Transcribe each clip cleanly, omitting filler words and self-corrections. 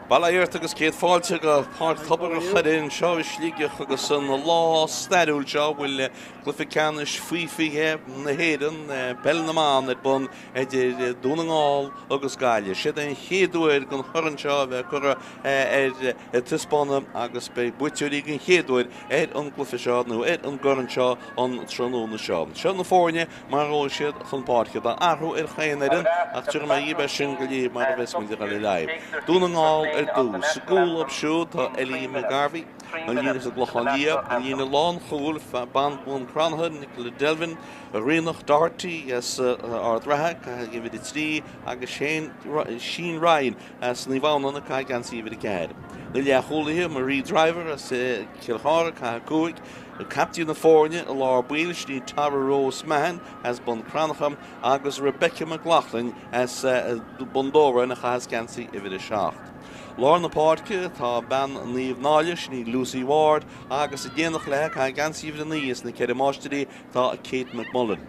Bail ó Dhia ort agus céad fáilte go Páirc Tobar an Choire anseo i Sligeach agus an lá stairiúil seo a bhfuil cluiche ceannais faoi 20 na hÉireann, Peil na mBan, ar bun idir Dún na nGall agus Gaillimh. Siod é an chéad uair don chorn seo a bheith curtha ar taispeánadh agus beidh buaiteoirí den chéad uair ar an gcluiche seo nó ar an gcorn seo an tráthnóna seo. Seo na foirne Mar a ghabhfaidh siad chun páirce. Tá athrú ar chaon fhoireann ach tiocfaidh mé dhíob é sin go léir mar a bheas muid ag dul ar aghaidh. Dún na nGall ar dtús. Sa gcúl leo siúd tá Ellie McGarvey, an líne as an gClochán Liath, an líne lánchúil, bean Bhun Cranncha, Nicola Delvin, Ríonach Doherty as Ard Ratha, caitheamh uimhir 3, agus Shane Ryan as Naomh Adhamhnáin ag caitheamh geansaí uimhir 4. Na leathchúlaithe, Marie Driver as Cill Chartha, caitheamh 5, Captaen na foirne i lár baill, sin í Tara Rose Mahon as Bun Cranncha agus Rebecca McLaughlin as Bun Dobhráin a chaitheas geansaí uimhir 7. Lár na páirce tá bean Naomh Náille, sin í Lucy Ward agus in éineacht léi ag caitheamh geansaí uimhir 9 as na Ceithre Máistrí tá Kate McMullen.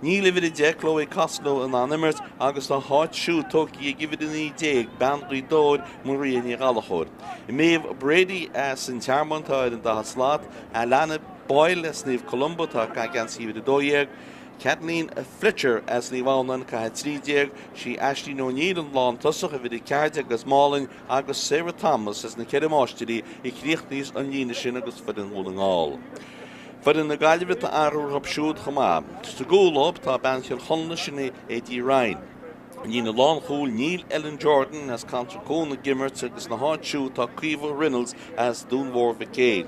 Níl uimhir 10, Chloe Costello in ann imirt agus tá a háit siúd tógtha ag uimhir 19, bean Ghaoth Dobhair, Maria Ní Ghallchóir. Maeve Brady as an Tearmann atá ar an daichead slat, Alana Boyle as Naomh Columba atá ag caitheamh geansaí uimhir 12, Kathleen Fletcher as Naomh Adhamhnáin ag caitheamh 13, sí Aisling O'Neill an lántosach, uimhir 14 as Málainn agus Sarah Thomas as na Ceithre Máistrí a chríochnaíos an líne sin agus foireann Dhún na nGall. Foireann na Gaillimhe tá athrú orthu siúd chomh maith. Sa gcúl leo tá bean Chill Chonla, sin í Aidee Ryan. An líne lánchúil níl Ellen Jordan as Ceantar Cuan ag imirt agus ina háit siúd tá Caoimhe Reynolds as Dún Mhór Mhic Éil.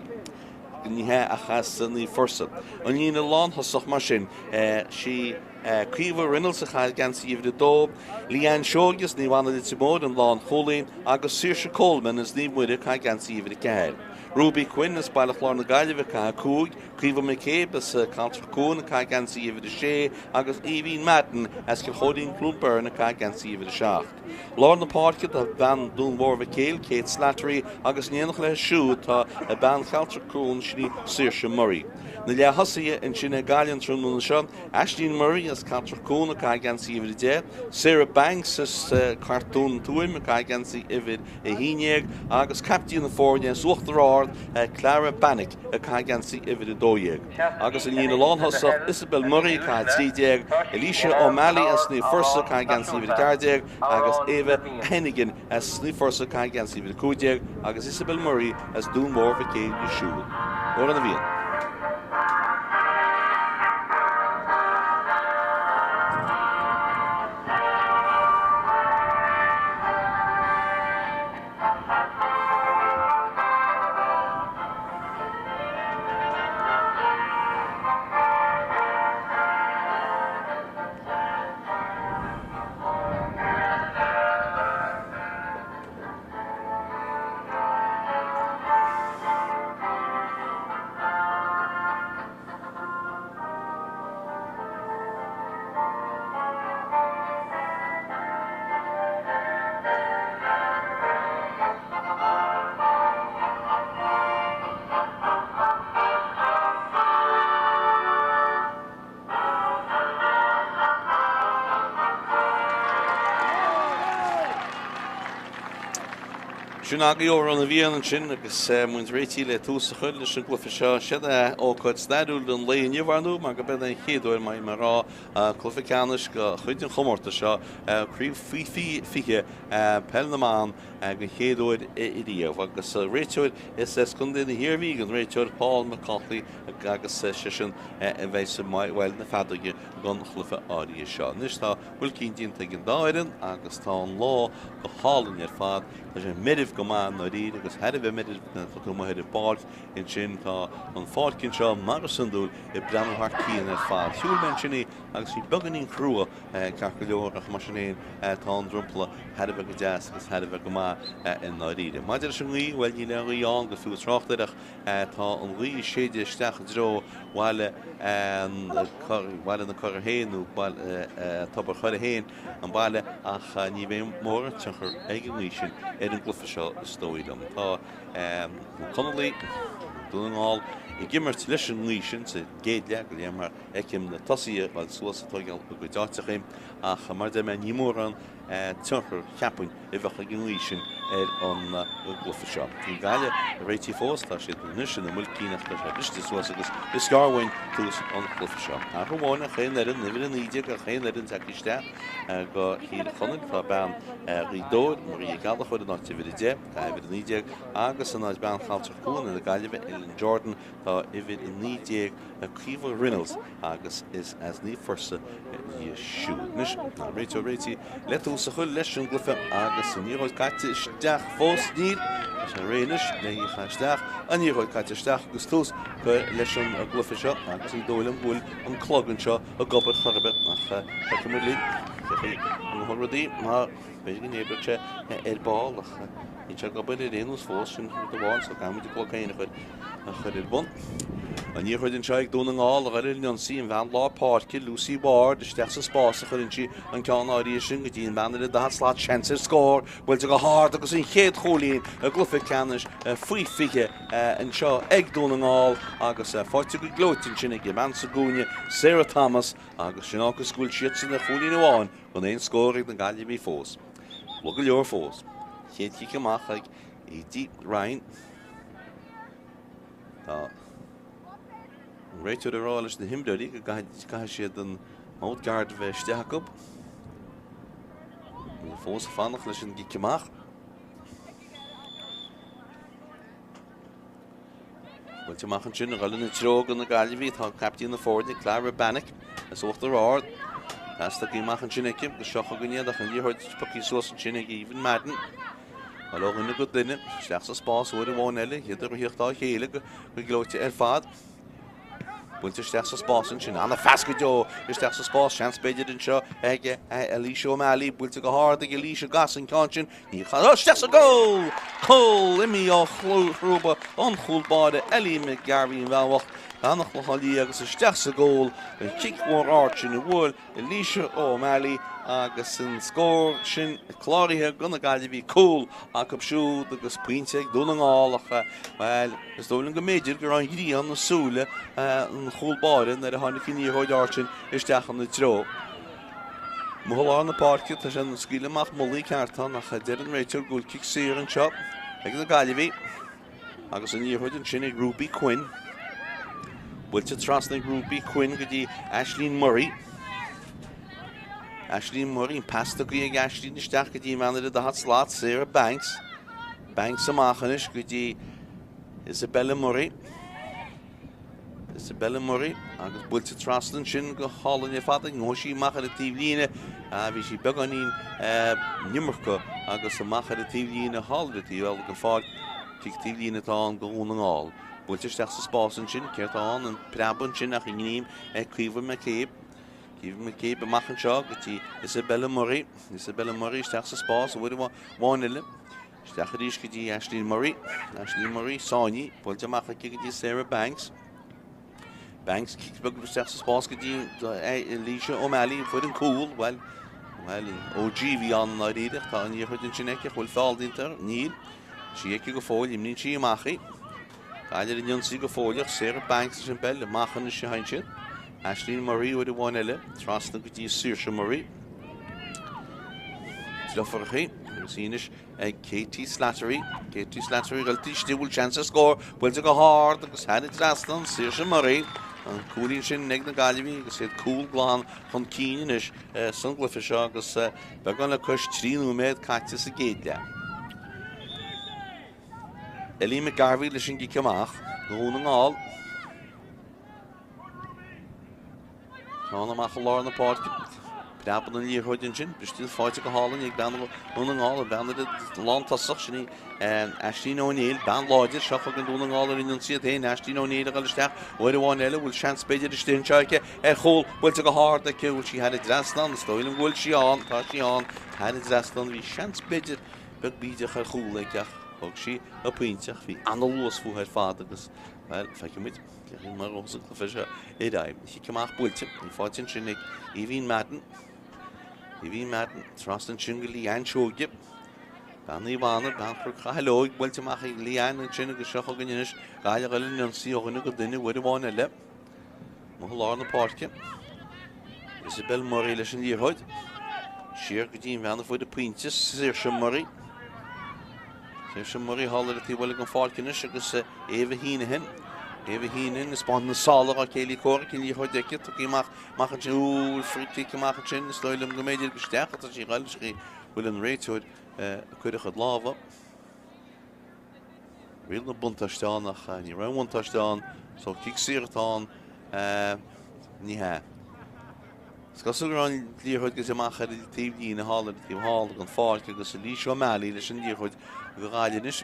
Ní hea ach as Naomh Fursa. An líne lánthosach mar sin, sí Caoimhe Reynolds a chaith geansaí uimhir 2, Leanne Seoige as Naomh Anna Leitir Móir an lánchúlaí agus Saoirse Coleman as Naomh Muire ag caitheamh geansaí uimhir 4. Ruby Quinn as Baile Chláir na Gaillimhe ag caitheamh 5, Caoimhe McCabe as Ceantar Cuan ag caitheamh geansaí uimhir 6 agus Aoibhín Madden as Cill Chóirín Cluain Bheirn ag caitheamh geansaí uimhir 7. Lár na páirce tá bean Dún Mhór Mhic Éil, Kate Slattery agus in éineacht léi siúd tá bean Cheantar Cuan, sin í Saoirse Murray. Na leath-thosaithe ansin ag Gaillimh an tráthnóna seo, Aisling Murray as Ceantar Cuan ag caitheamh geansaí uimhir 10, Sarah Banks as Cartún Tuaim ag caitheamh geansaí uimhir 11 agus captaen na foirne as Uachtar Ard, Clara Bannick ag caitheamh geansaí uimhir 12. Agus an líne lánthosach, Isabel Murray ag caitheamh 13, Alicia O'Malley as Naomh Fursa ag caitheamh geansaí uimhir 14 agus Ava Hennigan as Naomh Fursa ag caitheamh geansaí uimhir 15 agus Isabel Murray as Dún Mór Mhic Éil siúd. Amhrán na bhFiann. Sin agaibh Amhrán na bhFiann ansin agus muid réitithe le tús a chur leis an gcluiche seo. Siod é ócáid stairiúil don lae inniu, ar ndóigh, mar go b'é an chéad uair, mar a rá, cluiche ceannais de chuid an chomórtais seo, Craobh Faoi 20 Peil na mBan den chéad uair riamh. Agus réiteoir is as Contae na hIarmhí an réiteoir Paul McCauley agus seisean a bheidh i mbun na feadóige don chluiche áirithe seo. Anois tá buailcín déanta ag an dá fhoireann agus tá an lá go hálainn ar fad. Tá sé meirbh go maith i ndáiríre agus thar a bheith meirbh nuair atá tú amuigh ar an bpáirc ansin. Tá an pháirc anseo mar is iondúil ag breathnú thar cionn ar fad. Shiúil mé ansin í agus bhí beagáinín crua ceart go leor ach mar sin féin tá an dromchla thar a bheith go deas agus thar a bheith go maith i ndáiríre. Maidir leis an ngaoth, bhuel níl aon ghaoth ann go fiú trácht air ach Tá an ghaoth ag séideadh isteach i dtreo Bhaile Bhaile na Cora féin nó Tobar Chora féin, an baile, ach ní bheidh mórán tionchar ag an ngaoth sin ar an gcluiche seo is dóigh liom. Tá na Conallaigh, Dún na nGall, ag imirt leis an ngaoth sin sa gcéad leath go léir mar feicim na tosaithe ag dul suas ag tógáil a gcuid áiteacha ach mar a deir mé ní mórán tionchar cheapfainn a bheadh ag an ngaoth sin ar an gcluiche seo. Níl Gaillimh réitithe fós, tá siad anois ina muilcíneach, tá sé briste suas agus is gearr uainn tús an chluiche seo. Athrú amháin ar chaon fhoireann, uimhir 19 ar chaon fhoireann tagtha isteach go Thír Chonaill, tá bean Ghaoth Dobhair, Maria Gallchóir in áit uimhir 10, uimhir 19 agus in áit bean Chaillte Cuan na Gaillimhe, Ellen Jordan, tá uimhir 19 Caoimhe Reynolds agus is as Naomh Fursa í siúd. Anois, an réiteoir réitithe le tús a chur leis an gcluiche agus an liathróid caite isteach fós. Níl, tá sé réidh anois le í a chaitheamh isteach. An liathróid caite isteach agus tús curtha leis an gcluiche seo agus ní dóigh liom go bhfuil an clog anseo ag obair chor ar bith ach feicfidh muid linn cé chaoi a ngabhfaidh rudaí mar b'fhéidir go n-oibreoidh sé ar ball ach níl sé ag obair ar aon nós fós, sin rud amháin, so caithfidh muid an clog féin a chur. a chur ar bun. An liathróid anseo ag Dún na nGall a dhul ar an ionsaí, an bhean lár páirce, Lucy Ward, isteach sa spás a chuireann sí an ceann áirithe sin go dtí an bhean ar an 40 slat, seans ar scór, buailte go hard agus an chéad chúilín i gcluiche ceannais faoi 20 anseo ag Dún na nGall agus faighte go gleoite ansin ag an bhean sa gcúinne, Sarah Thomas, agus sin agus go bhfuil siadsan ar chúilín amháin gan aon scór ag na Gaillimhigh fós. Luath go leor fós. Chéad chic amach ag Edie Ryan. Tá an réiteoir ag rá leis na himreoirí go gcaithfidh siad an mouth guard a bheith istigh acu. Níl fós ag fanacht leis an gcic amach. Buailte amach ansin ag dul ina treo go na Gaillimhigh tá caiptín na foirne, Clara Bannick, as uachtar ard. Pas tugtha amach ansin aici agus seo chugainn iad ach an liathróid pioctha suas ansin ag Aoibhinn Madden. Ó dhuine go duine, isteach sa spás uair amháin eile, iad ag ritheacht dá chéile go gleoite ar fad. Buailte isteach sa spás ansin, ana-phas go deo isteach sa spás, seans b'fhéidir anseo ag Alicia O'Malley, buailte go hard ag Alicia Goss an ceann sin, ní oh, isteach sa gcúl! Cúl imithe ó chrúba an chúl báire Ellie McGarvey an bhean bhocht, beannacht le Dia agus isteach sa gcúl, an cic mhór ard sin a bhuail Alicia O'Malley agus an scór sin cláraithe go na Gaillimhigh, cúl acu siúd agus pointe ag Dún na nGall ach, bhuel, is dóigh liom go mb'fhéidir go raibh an ghrian i súile an chúl báire nuair a tháinig an liathróid ard sin isteach ina treo. Amuigh i lár na páirce, tá sé ag scaoileadh amach mullaigh ceart ann ach deir an réiteoir go bhfuil cic saor anseo ag na Gaillimhigh. Agus an liathróid ansin ag Ruby Quinn. Buailte trasna ag Ruby Quinn go dtí Ashleen Murray. Ashleen Murray, an pas tugtha ag Ashleen isteach go dtí an bhean ar an 40 slat, Sarah Banks. Banks amach anois go dtí Isabella Murray. Isabella Murray agus buailte trasna ansin go hálainn ar fad ag ngabhfaidh sí amach ar an taobhlíne. Bhí sí beagáinín an iomarca agus amach ar an taobhlíne thall ar an taobh eile den pháirc. Cic taobhlíne atá ann go Dhún na nGall. Buailte isteach sa spás ansin, céard atá ann, an preabadh ansin ach i ngreim ag Caoimhe McCabe. Caoimhe McCabe amach anseo go dtí Isabella Murray. Isabella Murray isteach sa spás uair amháin eile. Isteach arís go dtí Ashleen Murray. Ashleen Murray, sáinnithe, buailte amach aici go dtí Sarah Banks. Banks cic beag isteach sa spás go dtí Alicia O'Malley, fuair an cúl, bhuel, bhuel, an OG bhí ann i ndáiríre, tá an liathróid ansin aici, bhfuil feall déanta air? Níl. Sí aici go fóill, imríonn sí amach í. Gaillimh ar an ionsaí go fóill ach Sarah Banks leis an bpeil amach anois a théann siad. Ashleen Murray uair amháin eile, trasna go dtí Saoirse Murray. Deirfiúrachaí agus í anois ag Katie Slattery. Katie Slattery ag dul istigh bhfuil seans ar scór, buailte go hard agus thar an trasnán Saoirse Murray. An cúilín sin ag na Gaillimhigh agus iad cúl glan chun cinn anois san gcluiche seo agus beagán le cois 3 nóiméad caite sa gcéad leath. Ellie McGarvey leis an gcic amach do Dhún na nGall. Ceann amach i lár na páirce. Preabann an liathróid ansin. Briste faighte go hálainn ag bean Dhún na nGall, an bean ar an lántosach sin í Aisling O'Neill, bean láidir seo chugainn Dún na nGall ar an ionsaí iad féin. Aisling O'Neill ag dul isteach uair amháin eile. Bhfuil seans b'fhéidir istigh anseo aici ar chúl. Buailte go hard aici. Bhfuil sí thar an dtrasnán? Is dóigh liom go bhfuil sí ann. Tá sí ann. Thar an dtrasnán. Bhí seans b'fhéidir beag bídeach ar chúl aici ach thóg sí a pointe ach bhí ana-luas fúithi ar fad agus, bhuel, feicfidh muid cé chaoi mar a ghabhfas an cluiche seo ar aghaidh. An chic amach buailte, an faighte ansin ag Aoibhín Madden. Aoibhín Madden, trasna ansin go Leanne Seoige. Bean Naomh Anna, bean Chnoc Chathalóig, buailte amach ag Leanne ansin agus seo chugainn anois Gaillimh ag dul ar an ionsaí ó dhuine go duine uair amháin eile. Amuigh i lár na páirce. Isabel Murray leis an liathróid. Siar go dtí an bhean a fuair an pointe, Saoirse Murray. Saoirse Murray thall ar an taobh eile den pháirc anois agus Eva Heneghan. Eva Heneghan is bean na sála dá céilí comhraic an liathróid aici. Tugtha amach amach ansin. Úúú, free kick amach ansin. Is dóigh liom go mb'fhéidir go isteach atá sí ag dul. Is bhfuil an réiteoir ag cur a chuid lámha. Riail na buntáiste ann ach ní raibh aon bhuntáiste ann. So cic saor atá ann. Ní hea. Is cosúil go raibh an liathróid gaibhte amach ar an taobh líne thall ar an taobh thall den pháirc agus Alicia O'Malley leis an liathróid do Ghaillimh anois.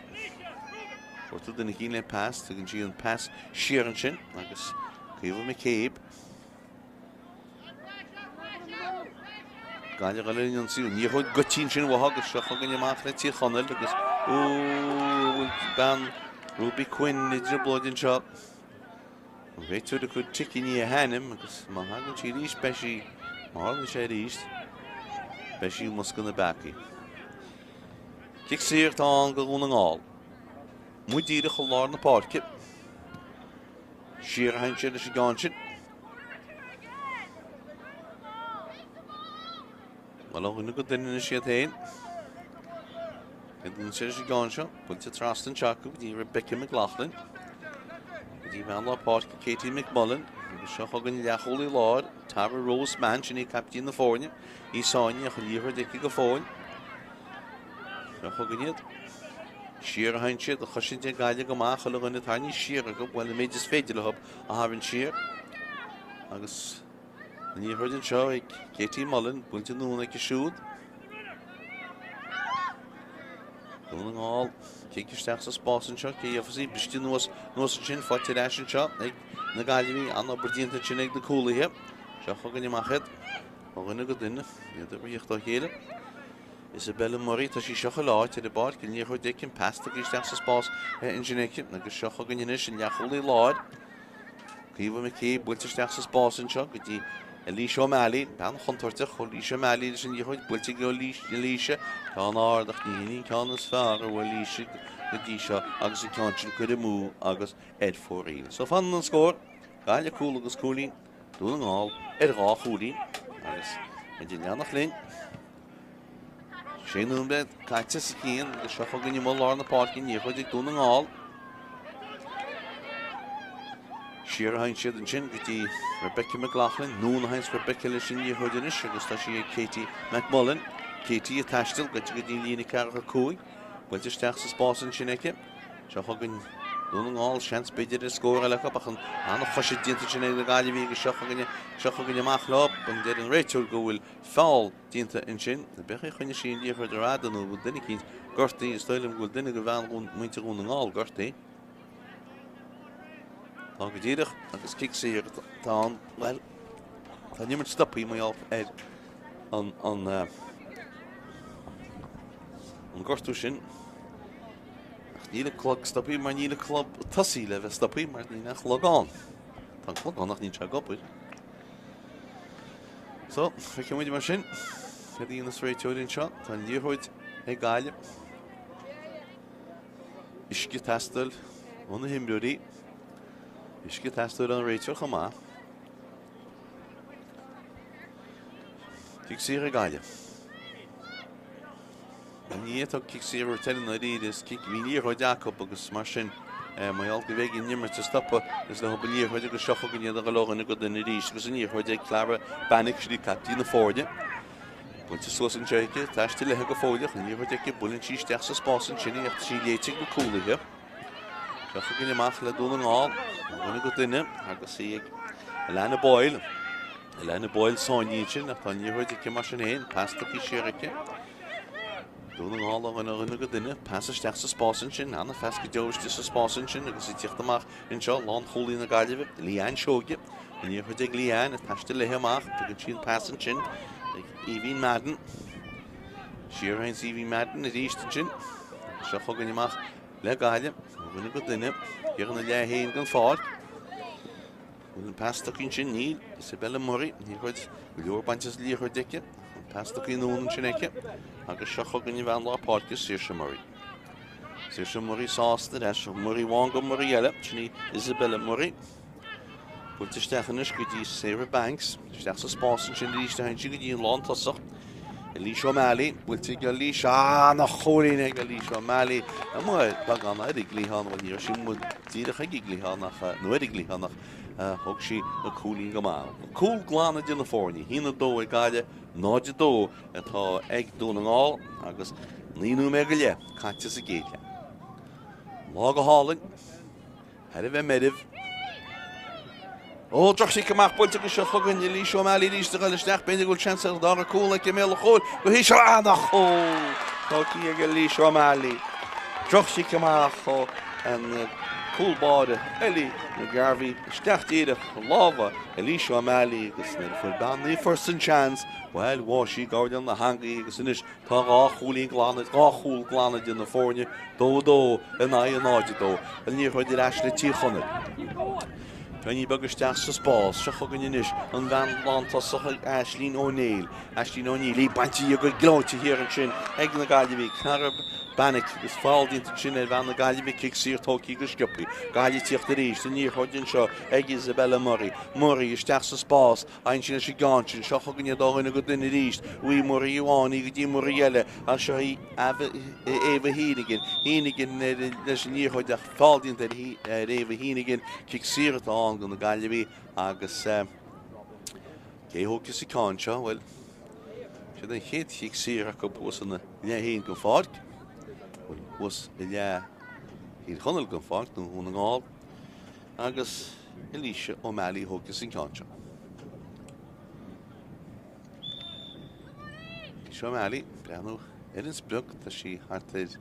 Cuartú duine eicínt le pas, tugann sí an pas siar ansin agus Caoimhe McCabe. Gaillimh ag dul ar an ionsaí, an liathróid goite ansin uathu agus seo chugainn amach le Tír Chonaill agus bhfuil bean Ruby Quinn i dtrioblóid anseo. An réiteoir ag cur tic i ndiaidh a hainm agus má thagann sí arís beidh sí, má tharlaíonn sé arís, beidh sí i mbosca na bpeacaí. Cic saor atá ann do Dhún na nGall. Amuigh díreach i lár na páirce. Siar a théann sé leis an gceann sin. Bhuel, ó dhuine go duine anois iad féin. Céard an sé an seo? Buailte trasna anseo acu go dtí Rebecca McLaughlin. Go dtí bean lár páirce Katie McMullen. Agus seo chugainn leathchúlaí láir, Tara Rose Mahon, sin í caiptín na foirne. Í sáinnithe ach an liathróid aici go fóill. Seo chugainn iad. Siar a théann siad, an chosaint ag Gaillimh go maith, chuile dhuine tarraingthe siar acu, bhuel an méid is féidir leo a tharraingt siar. Agus An liathróid anseo ag Katie Mullen, buailte anonn aici siúd. Dún na nGall, cic isteach sa spás anseo, cé gheofas í, briste anuas, anuas ansin, faighte ar ais anseo ag na Gaillimhigh, an-obair déanta ansin ag na cúlaithe. Seo chugainn amach iad, ó dhuine go duine, iad ag ritheacht dá chéile. Isabella Murray, tá sí seo chuile áit ar an bpáirc, an liathróid aici, an pas tugtha isteach sa spás ansin aici, agus seo chugainn anois an leathchúlaí láir. Caoimhe McKee buailte isteach sa spás anseo go dtí Alicia O'Malley, bean chontúirteach Alicia O'Malley leis an liathróid buailte ag Alicia. Ceann ard ach ní hin an ceann is fearr ó Alicia go dtí seo agus an ceann sin curtha amú agus ar fóraoil. So fanann an scór, Gaillimh cúl agus cúilín, Dún na nGall ar dhá chúilín agus muid ag leanacht linn. 6 nóiméad caite sa chian agus seo chugainn amuigh lár na páirce an liathróid ag Dún na nGall. Siar a théann siad ansin go dtí Rebecca McLaughlin. Anonn a théanns Rebecca leis an liathróid anois agus tá sí ag Katie McMullen. Katie ag taisteal goite go dtí líne 45. Buailte isteach sa spás ansin aici. Seo chugainn Dún na nGall, seans b'fhéidir ar scór eile acu ach an an-chosaint déanta ansin ag na Gaillimhigh agus seo chugainn seo chugainn amach leo. An deir an réiteoir go bhfuil feall déanta ansin. B'fhéidir gur choinnigh sí an liathróid ar fhad nó bhfuil duine eicínt gortaithe. Is dóigh liom go bhfuil duine de bhean mhuintir Dhún na nGall gortaithe. Tá go díreach agus cic saor atá ann. Bhuel, tá an imirt stoptha mar gheall ar an, an, an gortú sin. Ach níl an clog stoptha mar níl an clog tosaithe le bheith stoptha mar níl aon chlog ann. Tá an clog ann ach níl sé ag obair. So, feicfidh muid mar sin. Céard a dhéanfas an réiteoir anseo? Tá an liathróid ag Gaillimh. Uisce ag teastáil ó na himreoirí. Uisce ag teastáil ón réiteoir chomh maith. Cic saor ag Gaillimh. Ní fhéadfadh cic saor a thabhairt air i ndáiríre, is cic bhí an liathróid acu agus mar sin mar gheall go bhféadfaí an imirt a stopadh is leo an liathróid agus seo chugainn iad ag dul ó dhuine go duine arís agus an liathróid ag Clara Bannick, sin í caiptín na foirne. Buailte suas anseo aici, taisteal léi go fóilleach, an liathróid aici, buaileann sí isteach sa spás ansin í ach tá sí léite ag na cúlaithe. Seo chugainn amach le Dún na nGall, ó dhuine go duine agus í ag Alana Boyle. Alana Boyle sáinnithe ansin ach tá an liathróid aici mar sin féin, pas tugtha siar aici. Dún na nGall ó dhuine go duine, pas isteach sa spás ansin, ana-phas go deo istigh sa spás ansin agus ag tíocht amach anseo, lánchúlaí na Gaillimhe, Leanne Seoige. An liathróid ag Leanne, ag taisteal léi amach, tugann sí an pas ansin ag Aoibhín Madden. Siar a théanns Aoibhín Madden arís ansin. Seo chugainn amach le Gaillimh, ó dhuine go duine, thiar ina leath féin den pháirc. Bhfuil an pas tugtha ansin? Níl. Isabella Murray, liathróid go leor bainte as an liathróid aici. An pas tugtha anonn ansin aici. Agus seo chugainn an bhean lár páirce, Saoirse Murray. Saoirse Murray sásta ar ais. Murray amháin go Murray eile. Sin í Isabella Murray. Buailte isteach anois go dtí Sarah Banks. Isteach sa spás ansin arís a théann sí go dtí an lántosach. Elise O'Malley, buailte ag Elise, ana-chúilín ag Elise O'Malley, amuigh beagán ar an gcliathán, bhuel ní raibh sí amuigh díreach ag an gcliathán ach, nó ar an gcliathán ach thóg sí an cúilín go maith. Cúl glan idir na foirne, 1-2 ag Gaillimh, 0-2 atá ag Dún na nGall agus 9 nóiméad go leith caite sa gcéad leath. Lá go hálainn. Thar a bheith meirbh. Ó, droch-chic amach buailte agus seo chugainn Elise O'Malley arís ag dul isteach. B'fhéidir go bhfuil seans ar an dara cúl aici i mbéal an chúil. Go híseal ana-chúl! Tógtha ag Elise O'Malley. Droch-chic amach ó an cúl báire Ellie McGarvey isteach díreach i lámha Elise O'Malley agus nuair a fuair bean Naomh Fursa an seans, bhuel, bháigh sí i gcoirnéal na heangaí agus anois Tá 2 chúilín glan, 2 chúl glan idir na foirne, 2 2 in aghaidh 0 2. An liathróid ar ais le Tír Chonaill. Ceainnín beag isteach sa spás. Seo chugainn anois an bhean lántosach Aislinn O'Neill. Aislinn O'Neill, í bainte dhi go gleoite thiar ansin ag na Gaillimhigh. Cara Bannick agus feall déanta ansin ar bhean na Gaillimhe, cic saor tógtha go sciobtha. Gaillimh ag tíocht arís, an liathróid anseo ag Isabella Murray. Murray isteach sa spás. Ansin leis an gceann sin, seo chugainn iad ó dhuine go duine arís, uaidh Murray amháin í go dtí Murray eile, ach seo í Ava Heneghan, Heneghan leis an liathróid ach feall déanta ar Ava Heneghan, cic saor atá ann do na Gaillimhigh agus cé a thógfas an ceann seo? Bhuel, siad an chéad chic saor acu thuas ina leath féin den pháirc, bhuel, thuas i leath Thír Chonaill den pháirc, nó Dhún na nGall. Agus Elise O'Malley a thógfas an ceann seo. Elise O'Malley, breathnú ar an sprioc, tá sí thart ar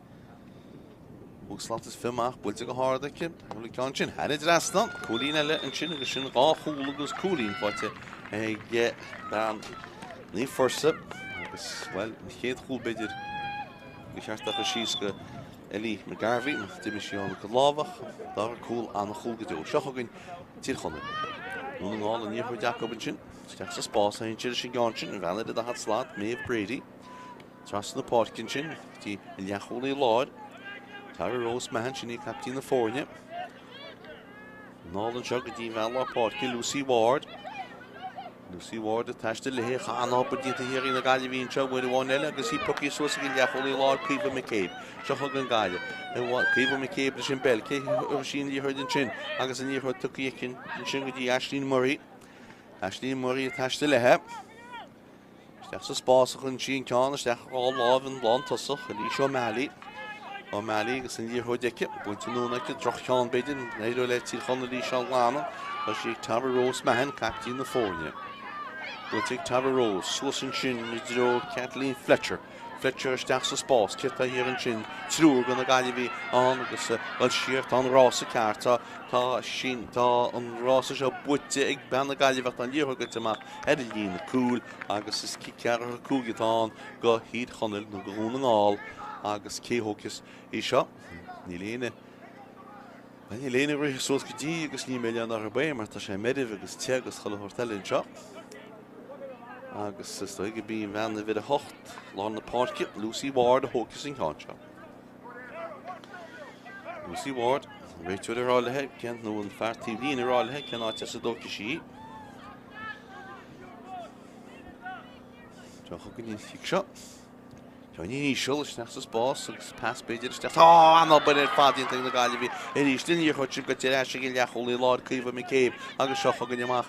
25 slat amach, buailte go hard aici, bhfuil an ceann sin thar an dtrasnán, cúilín eile ansin agus sin 2 chúl agus cúilín faighte ag bean Naomh Fursa agus, bhuel, an chéad chúl b'fhéidir ba cheart a chur síos go Ellie McGarvey, d'imigh sí óna cuid lámh ach dara cúl an-chúl go deo. Seo chugainn Tír Chonaill. Dún na nGall an liathróid acu ansin. Isteach sa spás a théann siad leis an gceann sin. An bhean ar an 40 slat, Maeve Brady. Trasna na páirce ansin, go dtí an leathchúlaí láir. Tara Rose Mahon, sin í caiptín na foirne. Anall anseo go dtí an bhean lár páirce, Lucy Ward. Lucy Ward ag taisteal léi ach an-obair déanta thiar ag na Gaillimhigh anseo uair amháin eile agus í pioctha suas ag an leathchúlaí láir Caoimhe McCabe. Seo chugainn Gaillimh. Caoimhe McCabe leis an bpeil. Cé a thabharfaidh sí an liathróid ansin agus an liathróid tugtha aici ansin go dtí Aisling Murray. Aisling Murray ag taisteal léi. Isteach sa spás a chuireann sí an ceann, isteach dhá láimh an lántosach, Elise O'Malley. O'Malley agus an liathróid aici, buailte anonn aici, droch-cheann b'fhéidir, an éireoidh le Tír Chonaill í seo a ghlanadh. Tá sí ag Tara Rose Mahon, caiptín na foirne. Buailte ag Tara Rose, suas ansin i dtreo Kathleen Fletcher. Fletcher isteach sa spás, cé atá thiar ansin, triúr de na Gaillimhigh ann agus dul siar, tá an rása ceart, tá, tá sin, tá an rása seo buaite ag bean na Gaillimhe ach tá an liathróid goite amach ar an líne cúil agus is cic ceathracha 5 atá ann go Thír Chonaill nó go Dhún na nGall agus cé thógfas í seo? Níl éinne Bhuel, níl éinne ag rith suas go dtí agus ní milleán orthu é mar tá sé meirbh agus te agus chuile shórt eile anseo. Agus is dóigh gurb í an bhean uimhir 8, lár na páirce, Lucy Ward a thógfas an ceann seo. Lucy Ward, an réiteoir ag rá léi, cén, nó an fear taobh líne ag rá léi, cén áit as a dtógfaidh sí í. Seo chugainn an chic seo. Ceainnín íseal isteach sa spás agus pas b'fhéidir isteach. Tá an-obair ar fad déanta ag na Gaillimhigh arís. An liathróid sin goite ar ais ag an leathchúlaí láir Caoimhe McCabe agus seo chugainn amach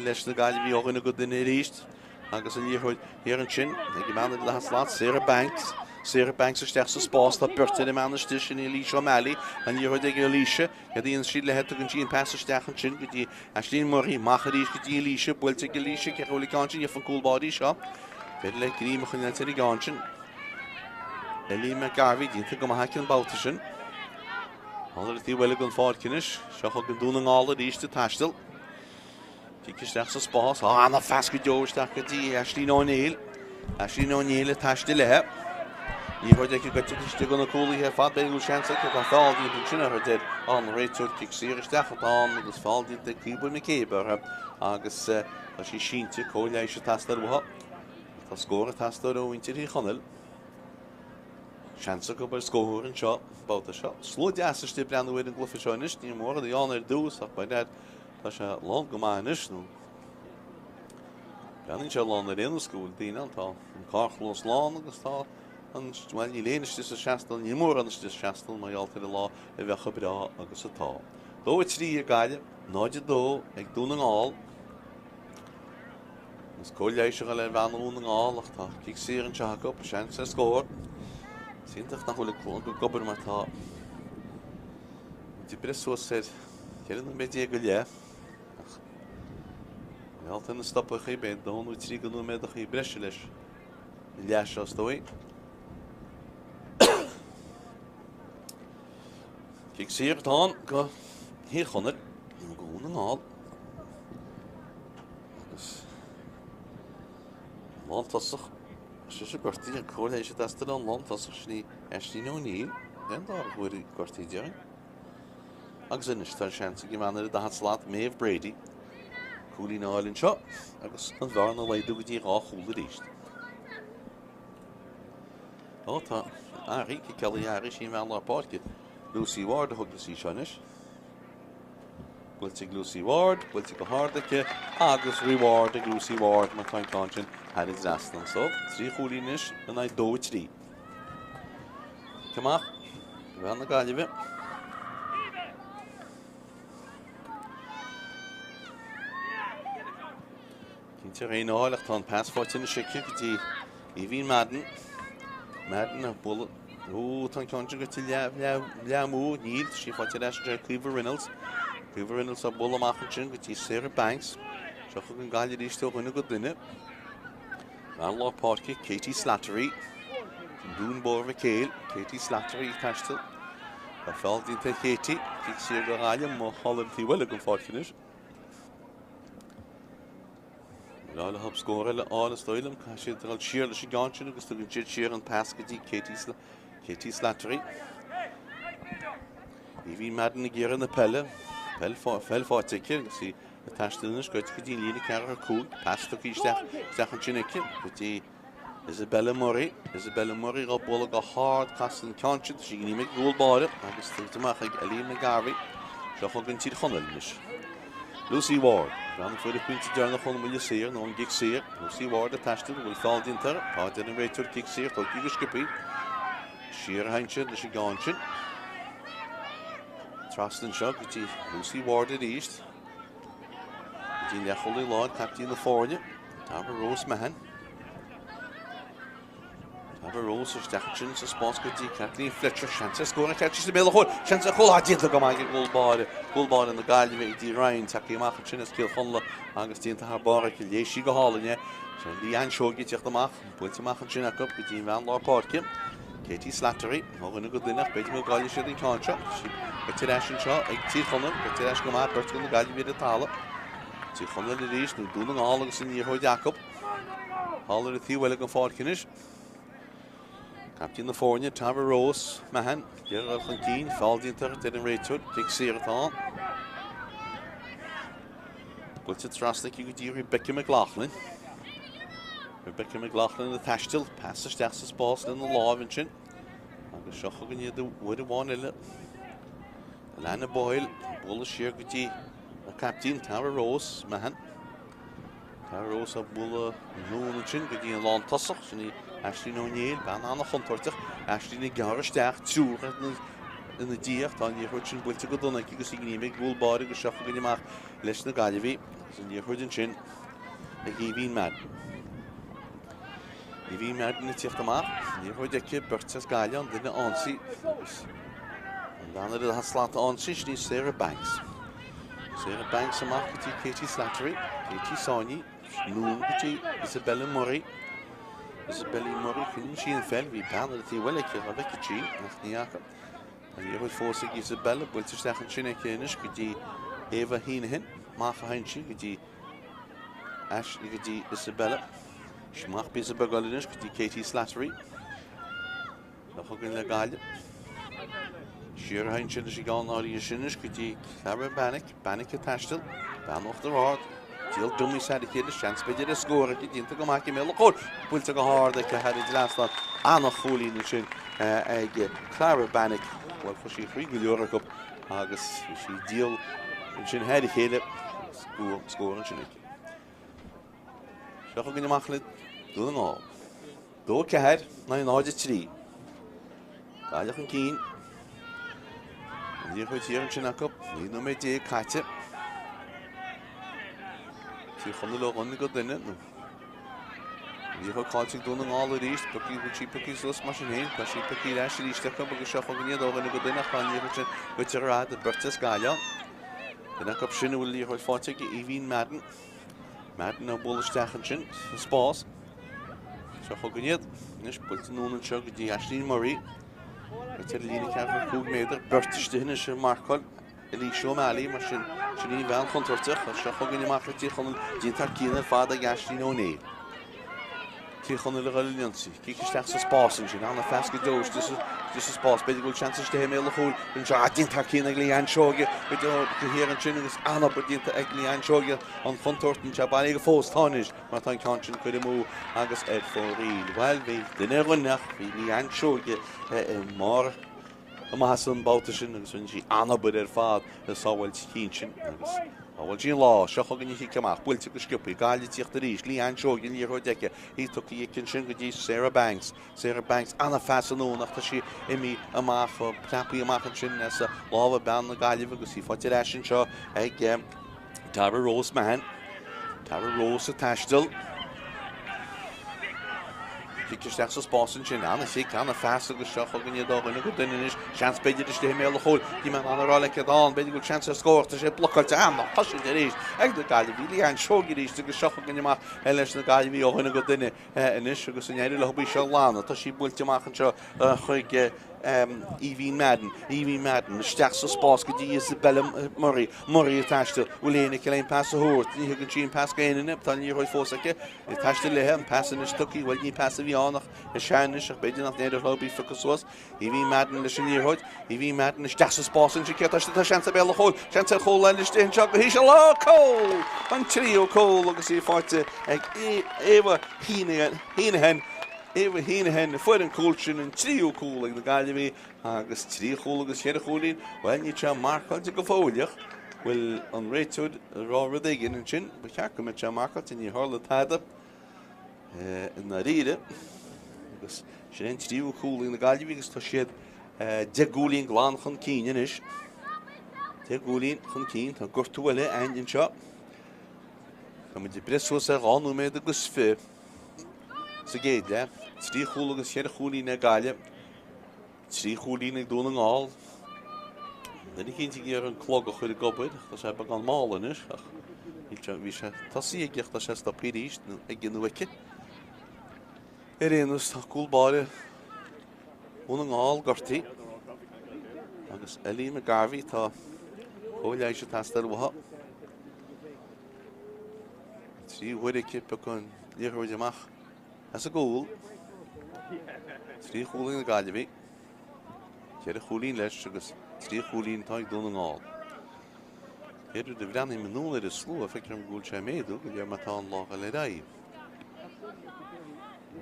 leis na Gaillimhigh ó dhuine go duine arís. Agus an liathróid thiar ansin ag an mbean ar an daichead slat, Sarah Banks. Sarah Banks isteach sa spás. Tá beirt ar an mbean istigh, sin í Alicia O'Malley. An liathróid ag Alicia. Céard a dhéanann sí léi? Tugann sí an pas isteach ansin go dtí Aisling Murray. Amach arís go dtí Alicia. Buailte ag Alicia. Cé bhfuil an ceann sin? Gheobhaidh an cúl báire í seo. Féidir léi greim a choinneáilt ar an gceann sin. Ellie McGarvey déanta go maith aici an babhta sin. Thall ar an taobh eile den pháirc anois. Seo chugainn Dún na nGall arís ag taisteal. Cic isteach sa spás. Á, ana-phas go deo isteach go dtí Aisling O'Neill. Aisling O'Neill ag taisteal léi. Liathróid aici goite istigh do na cúlaithe ar fad. B'fhéidir go bhfuil seans aici. Tá feall déanta ansin uirthi, deir an réiteoir. Cic saor isteach atá ann agus feall déanta ag Caoimhe McCabe uirthi. Agus Tá sí sínte, cóir leighis ag teastáil uathu. Tá scór ag teastáil ó mhuintir Thír Chonaill. Seans acu ar scór anseo, babhta seo. Slua deas istigh ag breathnú ar an gcluiche seo anois. Ní mórán a bhí ann ar dtús ach by dad tá sé lán go maith anois nó. Breathnaíonn sé lán ar aon nós go bhfuil daoine ann. Tá an carrchlós lán agus tá an, bhuel, níl éinne istigh sa seastán, níl mórán istigh sa seastán mar gheall ar an lá a bheith chomh breá agus atá. 2, 3 ag Gaillimh, 0, 2 ag Dún na nGall. Agus cóir leighis a dhul ar bhean Dhún na nGall ach tá cic saor anseo acu, seans ar scór. Is iontach nach bhfuil an clog ag obair mar tá muid ag breith suas ar 14 nóiméad go leith. Ach mar gheall ar na stopachaí, beidh dó nó trí de nóiméadachaí breise leis an leath seo is dóigh. Cic saor atá ann go Thír Chonaill nó go Dhún na nGall. Agus lántosach sise gortaithe, an cóir leighis ag teastáil ón lántosach sin í Aisling O'Neill. Den dara huair í gortaithe déarfainn. Agus anois tá an seans ag an bhean ar an daichead slat, Maeve Brady, cúilín a fháil anseo agus an bhearna a laghdú go dtí dhá chúl arís. Ó tá Ari, ciceálaí Ari, sí an bhean lár páirce. Lucy Ward a thógfas í seo anois. Buailte ag Lucy Ward, buailte go hard aici agus reward ag Lucy Ward mar tá an ceann sin thar an dtrasnán. So, trí chúilín anois in aghaidh 2-3. Cic amach do bhean na Gaillimhe. Cinnte ar aon fháil ach tá an pas faighte anois aici go dtí Aoibhín Madden. Madden a bualadh. Ó, tá an ceann sin goite leath amú. Níl, sí faighte ar ais anseo ag Caoimhe Reynolds. Caoimhe Reynolds á bualadh amach ansin go dtí Sarah Banks. Seo chugainn Gaillimh arís ó dhuine go duine. Bean lár páirce, Katie Slattery. Dún Bóthar Mhic Éil, Katie Slattery ag taisteal. Tá feall déanta ar Katie. Cic saor do Ghaillimh, má thall ar an taobh eile den pháirc anois. Lá le hob scór eile a fháil is dóigh liom. Caithfidh siad dul siar leis an gceann sin agus tugann siad siar an pas go dtí Katie, Katie Slattery. Aoibhín Madden ag iarraidh na peile. Peil, peil faighte aici agus í Ag taisteal anois go dtí an líne ceathracha cúig, pas tugtha isteach isteach ansin aici go dtí Isabella Murray. Isabella Murray á bualadh go hard, casann an ceann sin, tá sí ag an gcúl báire agus tugtha amach ag Ellie McGarvey. Seo chugainn Tír Chonaill anois. Lucy Ward, bean a fuair a pointe deireanach ón mbuille saor nó an gcic saor. Lucy Ward ag taisteal, an bhfuil feall déanta uirthi? Tá, deir an réiteoir, cic saor, tógtha go sciobtha. Siar a théann siad leis an gceann sin. Trasna anseo go dtí Lucy Ward arís. Go dtí leathchúlaí láir, caiptín na foirne, Tara Rose Mahan. Tara Rose isteach ansin sa spás go dtí Kathleen Fletcher. Seans ar scór an cheart i mbéal an chúil. Seans ar chúl déanta go maith ag gcúl báire. Cúl báire na Gaillimhe Edie Ryan tagtha amach ansin as Cill Chonla agus déanta thar barr aici. Léigh sí go hálainn é. Sin Leanne Seoige ag teacht amach. Buailte amach ansin acu go dtí an bhean lár páirce, Katie Slattery, ó dhuine go duine ach b'fhéidir go gcaillfidh siad an ceann seo. Sí goite ar ais anseo ag Tír Chonaill, goite ar ais go maith, beirt de na Gaillimhigh ar an talamh. Tír Chonaill arís, nó Dún na nGall agus an liathróid acu. Thall ar an taobh eile den pháirc anois. Captaen na foirne, Tara Rose Mahan, ag iarraidh dul chun cinn, feall déanta uirthi, deir an réiteoir, cic saor atá ann. Buailte trasna aici go dtí Rebecca McLaughlin. Rebecca McLaughlin ag taisteal, pas isteach sa spás lena láimh ansin. Agus seo chugainn iad uair amháin eile. Alana Boyle, bualadh siar go dtí a captaen Tara Rose Mahan. Tara Rose á bualadh anonn ansin go dtí an lántosach, sin í Aisling O'Neill, bean an-chontúirteach. Aisling ag gearradh isteach, triúr ina diaidh, tá an liathróid sin buailte go dona aici agus í gníomh ag gcúl báire agus seo chugainn amach leis na Gaillimhigh agus an liathróid ansin ag Aoibhín Madden. Aoibhín Madden ag tíocht amach, liathróid aici, beirt as Gaillimh, an duine ionsaí agus an bhean ar an slat ionsaí, sin í Sarah Banks. Sarah Banks amach go dtí Katie Slattery, Katie sáinnithe, anonn go dtí Isabella Murray. Isabella Murray, coinníonn sí an pheil, bhí bean ar an taobh eile aici, dá bhfeicfeadh sí, ach ní fhaca. An liathróid fós ag Isabella, buailte isteach ansin aici anois go dtí Ava Heneghan, amach a théann sí go dtí Ashley go dtí Isabella. Amach píosa beag eile anois go dtí Katie Slattery. Seo chugainn le Gaillimh. Siar a théann siad leis an gceann áirithe sin anois go dtí Clara Bannick. Bannick ag taisteal. Bean Uachtar Ard. Díol dummies thar a chéile, seans b'fhéidir ar scór aici, déanta go maith aici i mbéal an chúil, buailte go hard aici thar an dtrasnán. An-chúilín ansin ag Clara Bannick. Bhuel, chuir sí a chroí go leor acu agus bhí sí ag díol ansin thar a chéile agus scór ansin aici. Seo chugainn amach le Dún na nGall. 2, 4, 9, 0, 3. Gaillimh chun cinn. An liathróid thiar ansin acu. 19 nóiméad caite. Tír Chonaill ó dhuine go duine. Nó liathróid caillte ag Dún na nGall arís. Pioctha, bhfuil sí pioctha suas mar sin féin. Tá sí pioctha ar ais arís acu agus seo chugainn iad ó dhuine go duine ach tá an liathróid sin goite ar fad. Beirt as Gaillimh. Duine acu sin a bhfuil liathróid faighte aige, Aoibhín Madden. Madden á bualadh isteach ansin sa spás. Seo chugainn iad. Anois buailte anonn anseo go dtí Aisling Murray. Goite ar líne 45 méadar. Beirt istigh anois ag marcáil Alicia O'Malley mar sin. Sin í an bhean chontúirteach. Seo chugainn amach le Tír Chonaill. Déanta thar cionn ar fad ag Aisling O'Neill. Tír Chonaill a dhul in ionsaí. Cic isteach sa spás ansin. Ana-phas go deo istigh sa spás. B'fhéidir go bhfuil seans istigh i mbéal an chúil. Anseo ah, déanta thar cionn ag Leanne Seoige go deo go thiar ansin agus an-obair déanta ag Leanne Seoige an chontúirt anseo. Bailithe go fós. Tá anois mar tá an ceann sin curtha amú agus ar fóraoil. Bhuel, bhí duine ar dhuine ach bhí Leanne Seoige i mbarr a maitheasa an babhta sin agus rinne sí an-obair ar fad ag sábháilt an chinn sin agus shábháil sí an lá. Seo chugainn an chic amach, buailte go sciobtha, Gaillimh ag tíocht arís, Leanne Seoige an liathróid aici, í tugtha aici ansin go dtí Sarah Banks. Sarah Banks, an-phas anonn ach tá sí imithe amach, preabtha amach ansin as lámha bean na Gaillimhe agus í faighte ar ais anseo ag Tara Rose Mahan. Tara Rose ag taisteal. Cic isteach sa spás ansin. Ana-chic, ana-phas agus seo chugainn iad ó dhuine go duine anois. Seans b'fhéidir istigh i mbéal an chúil. Níl mé in ann a rá le céard ann. B'fhéidir go bhfuil seans ar scór. Tá sé blocáilte. Ana-chosaint arís ag na Gaillimhigh. Leanne Seoige arís agus seo chugainn amach leis na Gaillimhigh ó dhuine go duine anois agus an éireoidh leo í seo a ghlanadh. Tá sí buailte amach anseo chuig Aoibhín Madden, Aoibhín Madden, isteach sa spás go dtí Isabella Murray, Murray ag taisteal, bhfuil éinne aici le an pas a thabhairt, ní thugann sí an pas go éinne, tá an liathróid fós aici, ag taisteal léi, an pas anois tugtha, bhuel ní pas a bhí ann ach is ea anois ach b'fhéidir nach n-éireodh leo í a phiocadh suas, Aoibhín Madden leis an liathróid, Aoibhín Madden isteach sa spás ansin, cé atá istigh, tá seans ar béal an chúil, seans ar chúl eile istigh anseo go híseal, á cúl! An tríú cúl agus í faighte ag Eva Heneghan. Eva Heneghan a fuair an cúl sin, an tríú cúl ag na Gaillimhigh agus trí chúl agus cheithre chúilín, bhuel níl sé marcáilte go fóill ach bhfuil an réiteoir ag rá rud éigin ansin, ba cheart go mbeadh sé marcáilte, níor tharla tada i ndáiríre agus sin é an tríú cúl ag na Gaillimhigh agus tá siad 10 gcúilín glan chun cinn anois. 10 gcúilín chun cinn, tá gortú eile againn anseo. Tá muid ag breith suas ar 2 nóiméad agus 20. Sa gcéad leath, 3 chúl agus 4 chúilín ag Gaillimh, 3 chúilín ag Dún na nGall. Duine eicínt ag iarraidh an clog a chur ag obair, tá sé beagán mall anois ach bhí sé tosaithe aige ach tá sé stoptha arís, nó aige nó aici. Ar aon nós, tá cúl báire Dhún na nGall gortaithe agus Ellie McGarvey tá cóir leighis ag teastáil uaithi. 3 huaire aici piocadh an liathróid amach as an gcúl. 3 chúl ag na Gaillimhigh. 4 chúilín leis agus 3 chúilín atá ag Dún na nGall. Céad rud a bhreathnaím anonn ar an slua, feictear dom go bhfuil sé ag méadú go léir mar tá an lá ag dul ar aghaidh.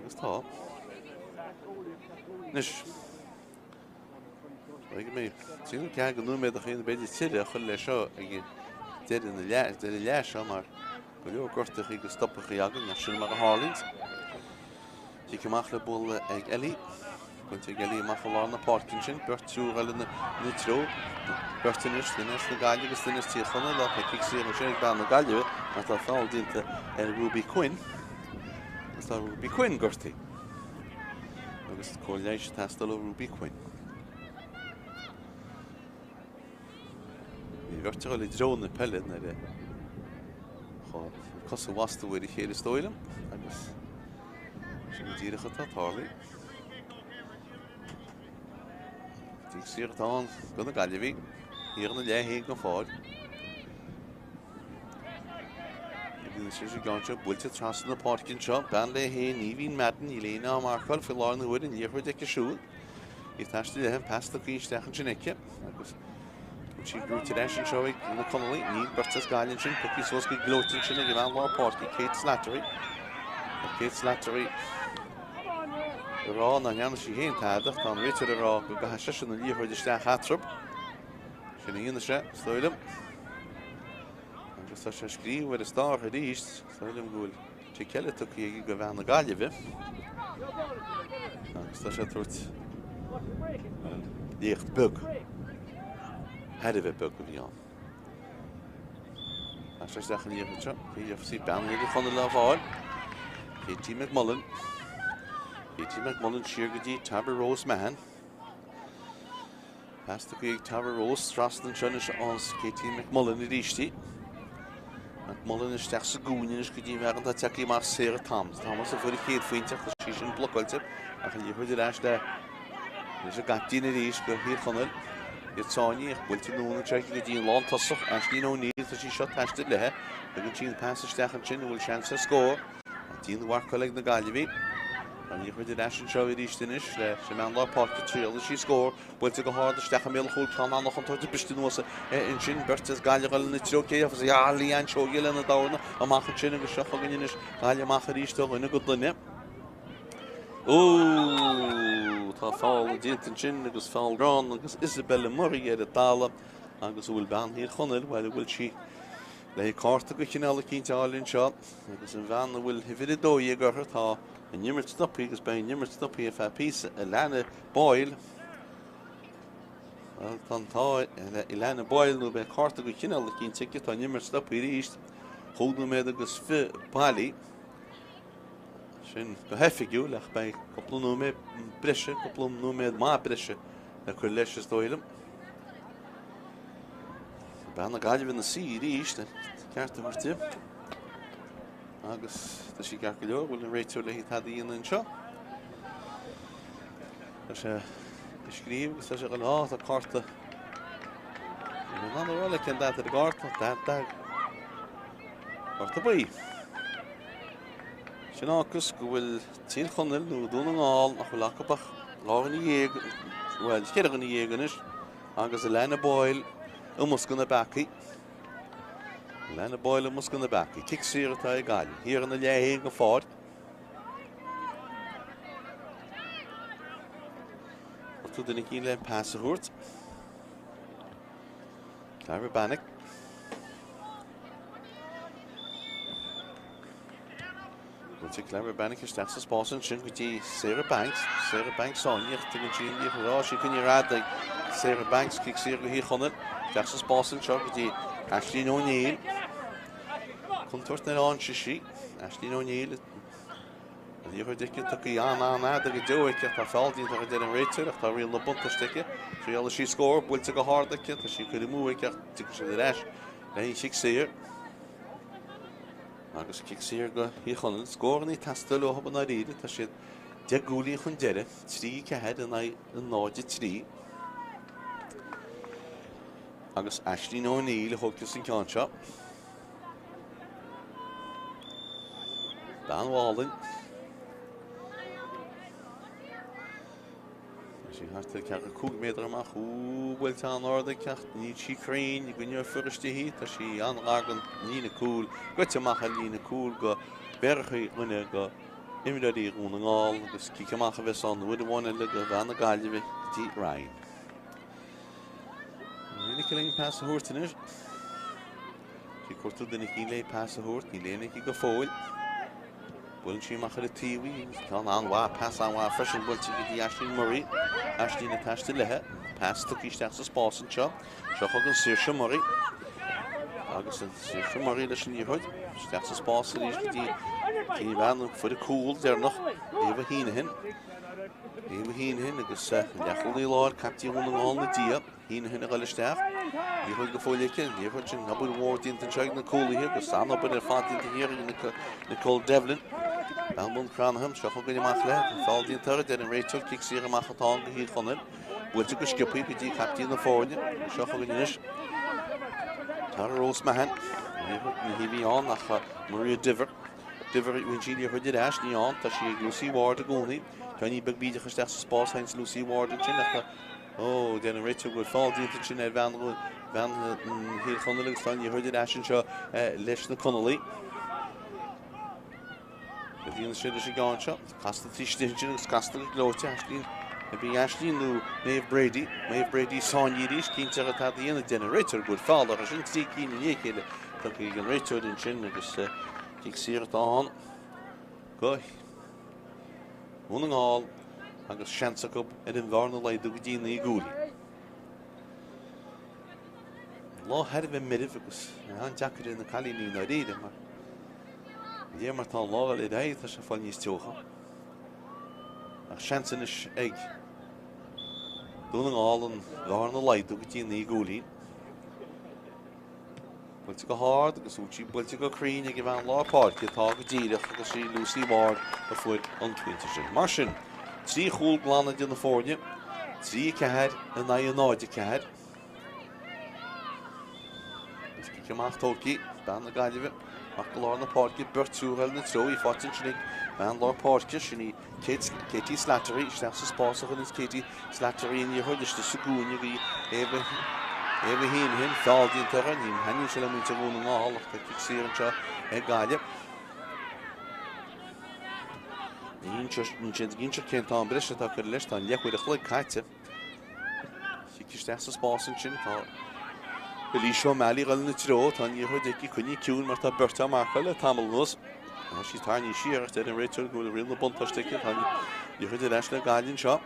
Agus tá. Anois. Beidh mé 3 nó 4 nóiméad ach aon b'fhéidir tuilleadh a chur leis seo ag deireadh na leath, deireadh leath seo mar go leor gortachaí agus stopachaí againn ach sin mar a tharlaíonns. Cic amach le bualadh ag Ellie. Buailte ag Ellie amach i lár na páirce ansin, beirt triúr eile ina treo. Beirt anois, duine as na Gaillimh agus duine as Tír Chonaill ach tá cic saor ansin ag bean na Gaillimhe mar tá feall déanta ar Ruby Quinn. Agus tá Ruby Quinn gortaithe. Agus cóir leighis ag teastáil ó Ruby Quinn. Bhí beirt ag dul i dtreo na peile nuair a chuaigh cosa a bhastú ar a chéile is dóigh liom agus sin go díreach atá tarlaithe. Cic saor atá ann do na Gaillimhigh, thiar ina leath féin den pháirc. Bíonn sé sa gceann seo buailte trasna na páirce anseo. Bean léi féin, Aoibhín Madden, níl éinne á marcáil faoi láthair na huaire, an liathróid aici siúd. Í ag taisteal léi, an pas tugtha isteach ansin aici agus bhfuil sí brúite ar ais anseo ag na Conallaigh. Níl beirt as Gaillimh ansin, pioctha suas go gleoite ansin ag an bhean lár páirce, Kate Slattery. Tá Kate Slattery ag rá nach ndearna sí féin tada ach tá an réiteoir ag rá go gcaithfidh seisean an liathróid isteach eatarthu. Sin a dhéanfaidh sé, is dóigh liom. Agus tá sé ag scríobh ar an starr arís, is dóigh liom go bhfuil. Cic eile tugtha aige do bhean na Gaillimhe agus tá sé ag tabhairt léacht beag, thar a bheith beag a bhí ann. Tá sé isteach an liathróid seo. KFC bean Thír Chonaill á fháil. Katie McMullen. Katie McMullen siar go dtí Tara Rose Mahan. Pas tugtha ag Tara Rose trasna anseo anois as Katie McMullen arís í. McMullen isteach sa gcúinne anois go dtí an bhfear atá tagtha amach Sarah Thomas. Thomas a fuair a chéad phointe ach tá sí sin blocáilte ach an liathróid ar ais le leis an gcaiptín arís do Thír Chonaill. Iad sáinnithe ach buailte anonn anseo aici go dtí an lántosach Aislinn O'Neill. Tá sí seo ag taisteal léi. Tugann sí an pas isteach ansin an bhfuil seans ar scór. Dianmharcáil ag na Gaillimhigh. An liathróid ar ais anseo arís anois leis an mbean lár páirce triaileann sí scór. Buailte go hard isteach i mbéal an chúil ceann an-chontúirteach briste anuas ansin. Beirt as Gaillimh ag dul ina treo cé agus Leanne Seoige lena dorn amach ansin agus seo chugainn anois Gaillimh amach arís ó dhuine go duine. Ó tá feall déanta ansin agus feall gránna agus Isabella Murray ar an talamh agus an bhfuil bean Thír Chonaill, bhuel an bhfuil sí le cárta de chineál eicínt a fháil anseo agus an bhean a bhfuil uimhir 12 uirthi, tá an imirt stoptha agus beidh an imirt stoptha ar feadh píosa, Alana Boyle. Bhuel, tá an t-ádh le Alana Boyle nó beidh cárta de chineál eicínt aici, tá an imirt stoptha arís, 5 nóiméad agus 20 bailí. Sin go hoifigiúil ach beidh cúpla nóiméad breise, cúpla nóiméad maith breise le cur leis is dóigh liom. Bean na Gaillimhe ina suí arís le ceart a thabhairt di. Agus tá sí ceart go leor, bhfuil an réiteoir léi tada a dhéanamh anseo. Tá sé ag scríobh agus tá sé ag dul, á, tá cárta. Níl mé in ann a rá le cén dath ar an gcárta, dath, dath. Cárta buí. Sin fhágas go bhfuil Tír Chonaill nó Dún na nGall nach bhfuil acu ach 12 dhuine, bhuel, 14 dhuine anois. Agus Alana Boyle i mbosca na bpeacaí. Alana Boyle i mbosca na bpeacaí. Cic saor atá ag Gaillimh. Thiar ina leath féin den pháirc. Cuartú duine eicínt le pas a thabhairt. Clara Bannick. Buailte Clara Bannick isteach sa spás ansin go dtí Sarah Banks. Sarah Banks sáinnithe ach tugann sí an liathróid ar ais. Í coinnithe ar fad ag Sarah Banks. Cic saor go Thír Chonaill. Isteach sa spás anseo go dtí Aisling O'Neill. Contúirt nuair a fhaigheann sí. Aisling O'Neill. An liathróid aici tugtha an-an-fhada go deo aici. Tá feall déanta uirthi a deir an réiteoir ach tá riail na buntáiste aici. Triailfidh sí scór buailte go hard aici. Tá sí curtha amú aici ach tiocfaidh siad ar ais le an chic saor. Agus cic saor go Thír Chonaill. Scóranna ag teastáil uathu i ndáiríre. Tá siad 10 gcúilín chun deiridh, 3, 4 in aghaidh 0, 3. Agus Aisling O'Neill a thógfas an ceann seo. Bean Mhálainn. Tá sí thart ar ceathracha 5 méadar amach. Ú, buailte an-ard aici ach níl sí cruinn, i gcoinne fir istigh í. Tá sí an-ghar don líne cúil, goite amach ar líne cúil go mbéarfaidh dhuine de imreoirí Dhún na nGall agus cic amach a bheas ann uair amháin eile do bhean na Gaillimhe go dtí Ryan. Níl aici linn pas a thabhairt anois. Sí ag cuartú duine eicínt léi pas a thabhairt, níl éinne aici go fóill. Buaileann sí amach ar an taobh í agus ceann an-mhaith, pas an-mhaith freisin buailte go dtí Aisling Murray. Aisling ag taisteal léi. Pas tugtha isteach sa spás anseo. Seo chugainn Saoirse Murray. Agus an Saoirse Murray leis an liathróid. Isteach sa spás arís go dtí dtí bhean a fuair an cúl deireanach, Eva Heenahan. Eva Heenahan agus leathchúlaí láir, captaen Dhún na nGall ina diaidh. Heenahan ag dul isteach. Liathróid go fóill aici. Liathróid sin obair mhór déanta anseo ag na cúlaithe agus an-obair ar fad déanta thiar ag Nicole Devlin. Bean Bhun Cranncha, seo chugainn amach léi. Tá feall déanta uirthi, deir an réiteoir. Cic saor amach atá ann do Thír Chonaill. Buailte go sciobtha go dtí captaen na foirne. Seo chugainn anois. Tara Rose Mahan. Liathróid ní hí a bhí ann ach Maria Diver. Diver bhain sí liathróid ar ais, ní ann. Tá sí ag Lucy Ward i gcónaí. Ceainnín beag bídeach isteach sa spás, théann Lucy Ward ansin ach tá Ó, deir an réiteoir go bhfuil feall déanta ansin ar bhean bhean Thír Chonaill agus tá an liathróid ar ais anseo leis na Conallaigh. A bhíonn sé leis an gceann seo. Casta taobh istigh ansin agus casta go gleoite. Aisling, a bhí Aisling nó Maeve Brady. Maeve Brady sáinnithe arís, cinnte atá a dhéanamh. Deir an réiteoir go bhfuil feall uirthi sin, trí cinn i ndiaidh a chéile tugtha ag an réiteoir ansin agus cic saor atá ann. Do Dhún na nGall agus seans acu ar an bhearna a laghdú go dtí 9 gcúilín. Lá thar a bheith meirbh agus an-deacair ar na cailíní i ndáiríre mar de réir mar tá an lá ag dul ar aghaidh tá sé ag fáil níos teocha. Ach seans anois ag Dún na nGall an bhearna a laghdú go dtí 9 gcúilín. Buailte go hard agus bhfuil sí buailte go cruinn ag an bhean lár páirce atá go díreach agus sí Lucy Ward a fuair an pointe sin. Mar sin, 3 chúl glan idir na foirne, 3-4 in aghaidh 0-4. Is cic amach tógtha, bean na Gaillimhe, amach go lár na páirce, beirt triúr eile ina treo, í faighte ansin ag bean lár páirce, sin í Katie Slattery isteach sa spás a chuireanns Katie Slattery an liathróid istigh sa gcúinne go Eva Eva Heneghan, feall déanta uirthi, ní thaitníonn sé le muintir Dhún na nGall ach tá cic saor anseo ag Gaillimh. Ní siad ag inseacht cén t-am breise atá curtha leis, tá an leathuair a chloig caite. Cic isteach sa spás ansin, tá Eilís O'Malley ag dul ina treo, tá an liathróid aici, coinnithe ciúin mar tá beirt á marcáil le tamall anuas. Tá sí tarraingthe siar ach deir an réiteoir go bhfuil riail na buntáiste aici, tá an liathróid ar ais le Gaillimh anseo.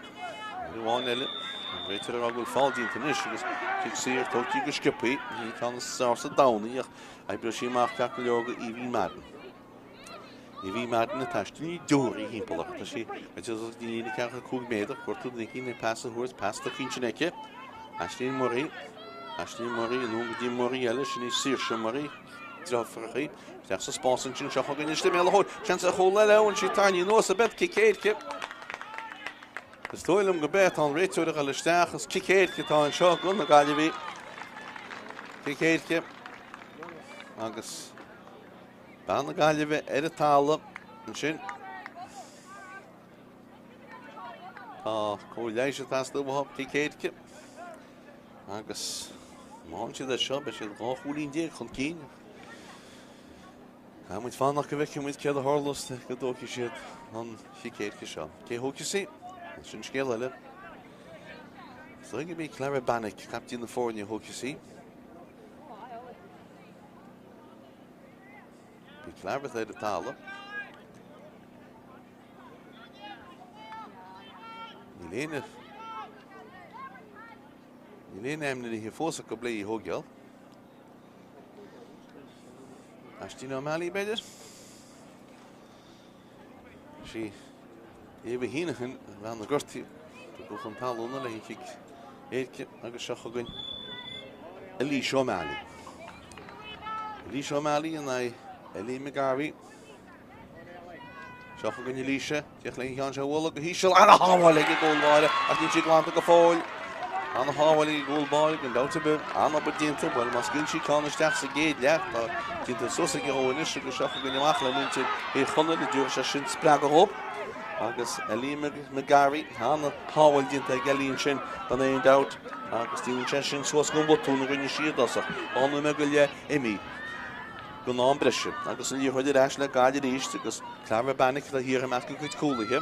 Uair amháin eile, an réiteoir ag rá go bhfuil feall déanta anois agus cic saor tógtha go sciobtha, ní ceann is fearr sa domhan í ach oibreoidh sí amach ceart go leor go Aoibhín Madden. Aoibhín Madden ag taisteal ní deoraí thimpeall uirthi. Tá sí ag dul go dtí líne 45 méadar, gortú don inchinn le pas a thabhairt, pas tugtha ansin aici. Aisling Murray, Aisling Murray, anonn go dtí Murray eile, sin í Saoirse Murray, deirfiúr í. Isteach sa spás ansin, seo chugainn anois le béal a thóin. Seans ar chúl eile, bhain sí tarraingthe anuas, ab ea cic éirice. Is dóigh liom go b'ea, tá an réiteoir ag dul isteach, is cic éirice atá anseo do na Gaillimhigh. Cic éirice agus Bean na Gaillimhe ar an talamh ansin. Tá cóir leighis ag teastáil uathu, cic éirice. Agus má fhaigheann siad é seo, beidh siad 12 chúilín chun cinn. Caithfidh muid fanacht go bhfeicfidh muid céard a tharlós go dtógfaidh siad an chic éirice seo. Cé a thógfas í? Sin scéal eile. Is dóigh gurb í Clara Bannick, captaen na foirne, a thógfas í. Bhí Clara ar an talamh. Níl aon Níl aon ainmnithe fós acu le í a thógáil. Aisling O'Malley b'fhéidir. Sí Eva Heneghan bhean na gortaí tugadh chun talúna le chic éirice agus seo chugainn Elise O'Malley. Elise O'Malley in aghaidh Ellie McGarvey. Seo chugainn Elise, féach leis an cheann seo a bhualadh go híseal, ana-shábháil ag an gcúl báire ach níl sí glanta go fóill. Ana-shábháil ag an gcúl báire gan dabht ar bith, an-obair déanta, bhuel má scaoil sí ceann isteach sa gcéad leath, tá déanta suas aici dhó anois agus seo chugainn amach le muintir Thír Chonaill, an dtabharfaidh sé sin spreagadh dhóibh. Agus Ellie McGarvey, ana-shábháil déanta ag Ellie ansin gan aon dabht agus déanann sé sin suas don bhotún a rinne sí i dtosach. 2 nóiméad go leith imithe. don am breise agus an liathróid ar ais le Gaillimh arís agus Clara Bannick atá thiar i measc a cuid cúlaithe.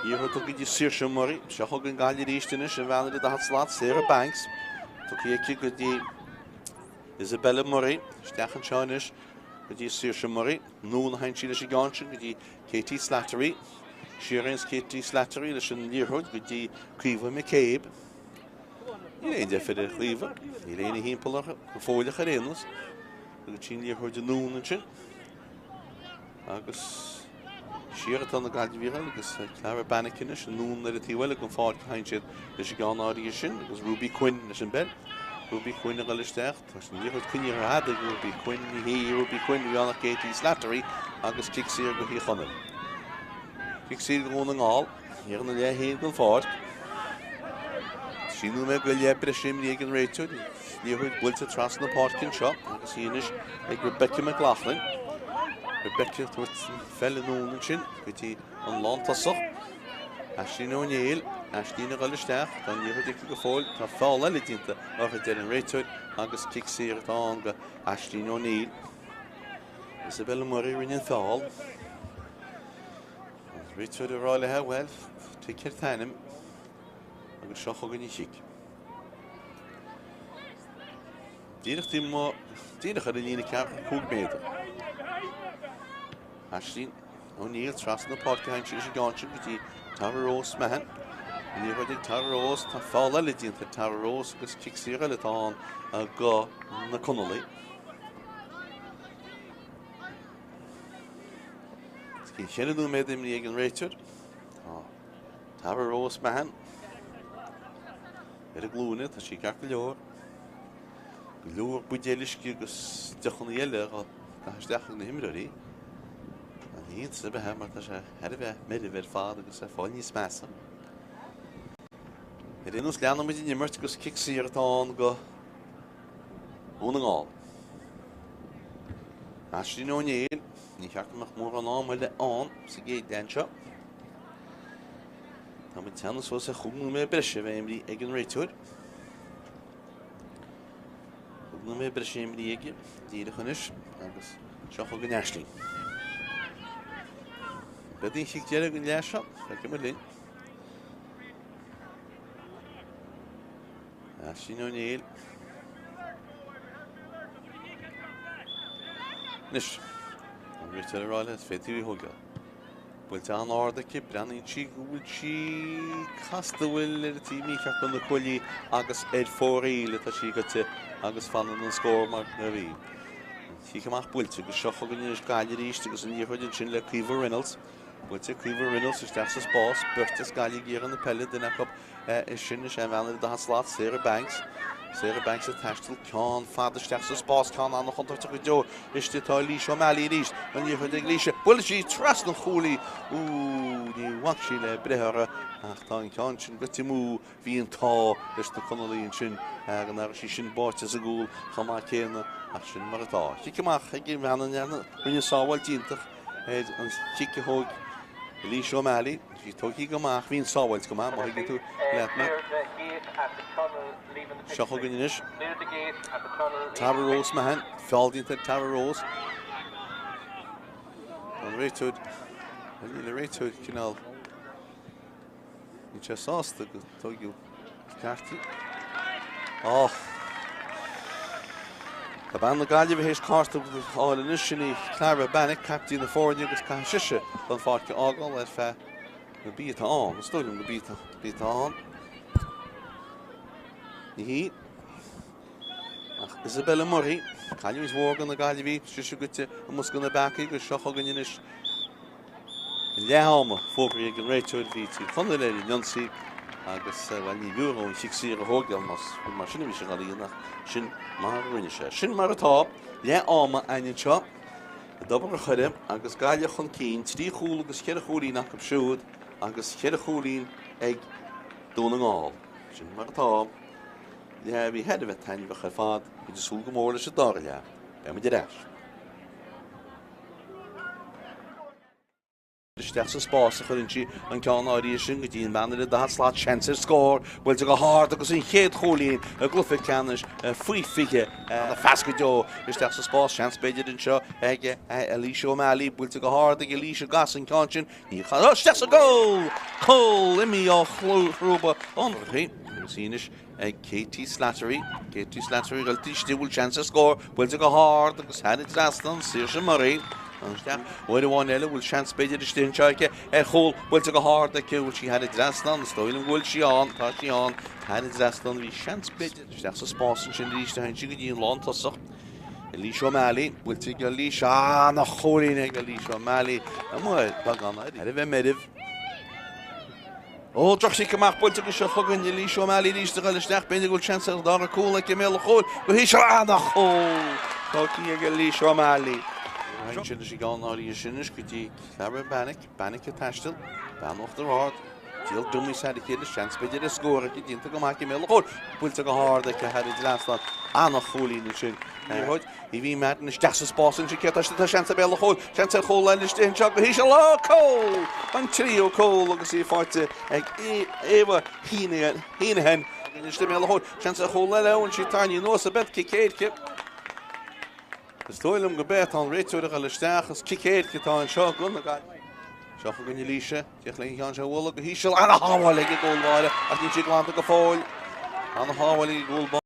Liathróid tugtha go dtí Saoirse Murray. Seo chugainn Gaillimh arís anois, an bhean ar an daichead slat, Sarah Banks. Tugtha aici go dtí Isabella Murray. Isteach anseo anois go dtí Saoirse Murray. Anonn a théann sí leis an gceann sin go dtí Katie Slattery. Siar a théanns Katie Slattery leis an liathróid go dtí Caoimhe McCabe. Níl aon deifir ar Chaoimhe. Níl éinne thimpeall uirthi. Go fóilleach ar aon nós. Tugann sí an liathróid anonn ansin. Agus siar atá na Gaillimhigh agus Clara Bannick anois anonn ar an taobh eile den pháirc a théann siad leis an gceann áirithe sin agus Ruby Quinn leis an bpeil. Ruby Quinn ag dul isteach. Tá an liathróid coinnithe ar fad ag Ruby Quinn. Ní hí Ruby Quinn, bhí ann ach Katie Slattery agus cic saor go Thír Chonaill. Cic saor go Dhún na nGall. Thiar ina leath féin den pháirc. 3 nóiméad go leith breise imithe ag an réiteoir. Liathróid buailte trasna na páirce anseo agus í anois ag Rebecca McLaughlin. Rebecca ag tabhairt an pheil anonn ansin go dtí an lántosach. Aisling O'Neill, Aisling ag dul isteach, tá an liathróid aici go fóill, tá feall eile déanta uirthi deir an réiteoir agus cic saor atá ann go Aisling O'Neill. Isabella Murray rinne an feall. An réiteoir ag rá léi, bhuel, tuig céard t'ainm agus seo chugainn an chic. Díreach taobh amuigh, díreach ar an líne 45 méadar. Aisling O'Neill trasna na páirce a théann sí leis an gceann sin go dtí Tara Rose Mahon. An liathróid ag Tara Rose, tá feall eile déanta ar Tara Rose agus cic saor eile atá ann do na Conallaigh. Os cionn cheithre nóiméad imrithe ag an réiteoir. Tá Tara Rose Mahon ar a glúine, tá sí ceart go leor. Go leor buidéil uisce agus deochanna eile á gcaitheamh isteach ag na himreoirí. Ní hiontas ar bith é mar tá sé thar a bheith meirbh ar fad agus ag fáil níos measa. Ar aon nós leanfaidh muid an imirt agus cic saor atá ann do Dhún na nGall. Aisling O'Neill, ní cheart go mbeadh mórán am eile ann sa gcéad leath anseo. Tá muid ag teannadh suas ar chúig nóiméad breise a bheith imrithe ag an réiteoir. Cúig nóiméad breise imrithe aige díreach anois agus seo chugainn Aisling. Beidh an chic deiridh den leath seo, feicfidh muid linn. Aisling O'Neill. Anois, an réiteoir ag rá léi, is féidir í a thógáil. Buailte an-ard aici, breathnaíonn sí go bhfuil sí casta bhfuil ar an taobh mícheart de na cuaillí agus ar fóraoil atá sí goite agus fanann an scór mar a bhí. An cic amach buailte agus seo chugainn anois Gaillimh arís agus an liathróid ansin le Caoimhe Reynolds. Buailte Caoimhe Reynolds isteach sa spás, beirt as Gaillimh ag iarraidh na peile, duine acu Sin is é an bhean ar an daichead slat, Sarah Banks. Sarah Banks ag taisteal ceann fada isteach sa spás, ceann an-chontúirteach go deo. Istigh tá Laoise O'Malley arís. An liathróid ag Laoise. Buaileann sí trasna an chúil í. Úúú, ní bhac sí le breith uirthi ach tá an ceann sin goite amú. Bhí an t-ádh leis na Conallaigh ansin go raibh sí sin báite sa gcúl chomh maith céanna ach sin mar atá. Cic amach ag an bhean a rinne sábháilt iontach ar an chic a thóg Laoise O'Malley. Bhí tógtha go maith ach bhí an sábháilt go maith, má thuigeann tú leat mé. Seo chugainn anois Tara Rose Mahon, feall déanta ar Tara Rose. An réiteoir, níl an réiteoir cineál, níl sé sásta go dtógadh cárta. Och! Tá bean na Gaillimhe théis cárta a fháil anois, sin í Clara Bannick, caiptín na foirne agus caithfidh sise an pháirc a fhágáil ar feadh nó bí atá ann. Is dóigh liom go bí atá ann. Ní hí. Ach Isabella Murray, cailliúint mhór do na Gaillimhigh, sise goite i mbosca na bpeacaí agus seo chugainn anois Leath ama fógraithe ag an réiteoir, bhí Tír Chonaill ar an ionsaí agus, bhuel, ní bhfiú dhó an chic saor a thógáil más mar sin a bhí sé ag dul a dhéanamh ach sin mar a rinne sé. Sin mar atá, leath ama againn anseo i dTobar an Choire agus Gaillimh chun cinn, 3 chúl agus cheithre chúilín acu siúd agus cheithre chúilín ag Dún na nGall. Sin mar atá. Leath a bhí thar a bheith taitneamhach ar fad, muid ag súil go mór leis an dara leath. Beidh muid ar ais. Isteach sa spás a chuireann sí an ceann áirithe sin go dtí an bhean ar an daichead slat, seans ar scór, buailte go hard agus an chéad chúilín i gcluiche ceannais faoi 20 ana-phas go deo isteach sa spás, seans b'fhéidir anseo ag Alicia O'Malley, buailte go hard ag Alicia i gcas an ceann sin, ní chaith, isteach sa gcúl! Cúl imithe ó chrúba an agus í anois ag Katie Slattery. Katie Slattery goiltí istigh, bhfuil seans ar scór, buailte go hard agus thar an trasnán, Saoirse Murray. Isteach uair amháin eile, bhfuil seans b'fhéidir istigh anseo aici ar chúl, buailte go hard aici, bhfuil sí thar an trasnán, is dóigh liom go bhfuil sí ann, tá sí ann, thar an trasnán, bhí seans b'fhéidir isteach sa spás ansin arís, a théann sí go dtí an lántosach. Alicia O'Malley, buailte ag Alicia, ana-chúilín ag Alicia O'Malley, amuigh beagán ar a bheith meirbh. Ó, droch-chic amach buailte agus seo chugainn Alicia O'Malley arís ag dul isteach. B'fhéidir go bhfuil seans ar an dara cúl aici i mbéal an chúil. Go híseal, ana-chúl! Tógtha ag Alicia O'Malley. Sin leis an gceann áirithe sin anois go dtí Clara Bannick. Bannick ag taisteal. Bean Uachtar Ard. Díol dummies thar a chéile. Seans b'fhéidir ar scór aici. Déanta go maith aici i mbéal an chúil. Buailte go hard aici thar an dtrasnán. Ana-chúilín ansin. Aoibhín Madden isteach sa spás ansin, cé atá istigh? Tá seans i mbéal an chúil, seans ar chúl eile istigh anseo go híseal. Ó, cúl! An tríú cúl agus í faighte ag Éabha Heneghan. Istigh i mbéal an chúil, seans ar chúl eile, bhfuil sí tarraingthe anuas ab ea cic éirice. Is dóigh liom gurb ea tá an réiteoir ag dul isteach, is cic éirice atá anseo do na Gaillimhigh. Seo chugainn Alicia, féach léi an ceann seo a bhualadh go híseal, ana-shábháil ag an gcúl báire ach níl sí glanta go fóill. Ana-shábháil ag an gcúl báire.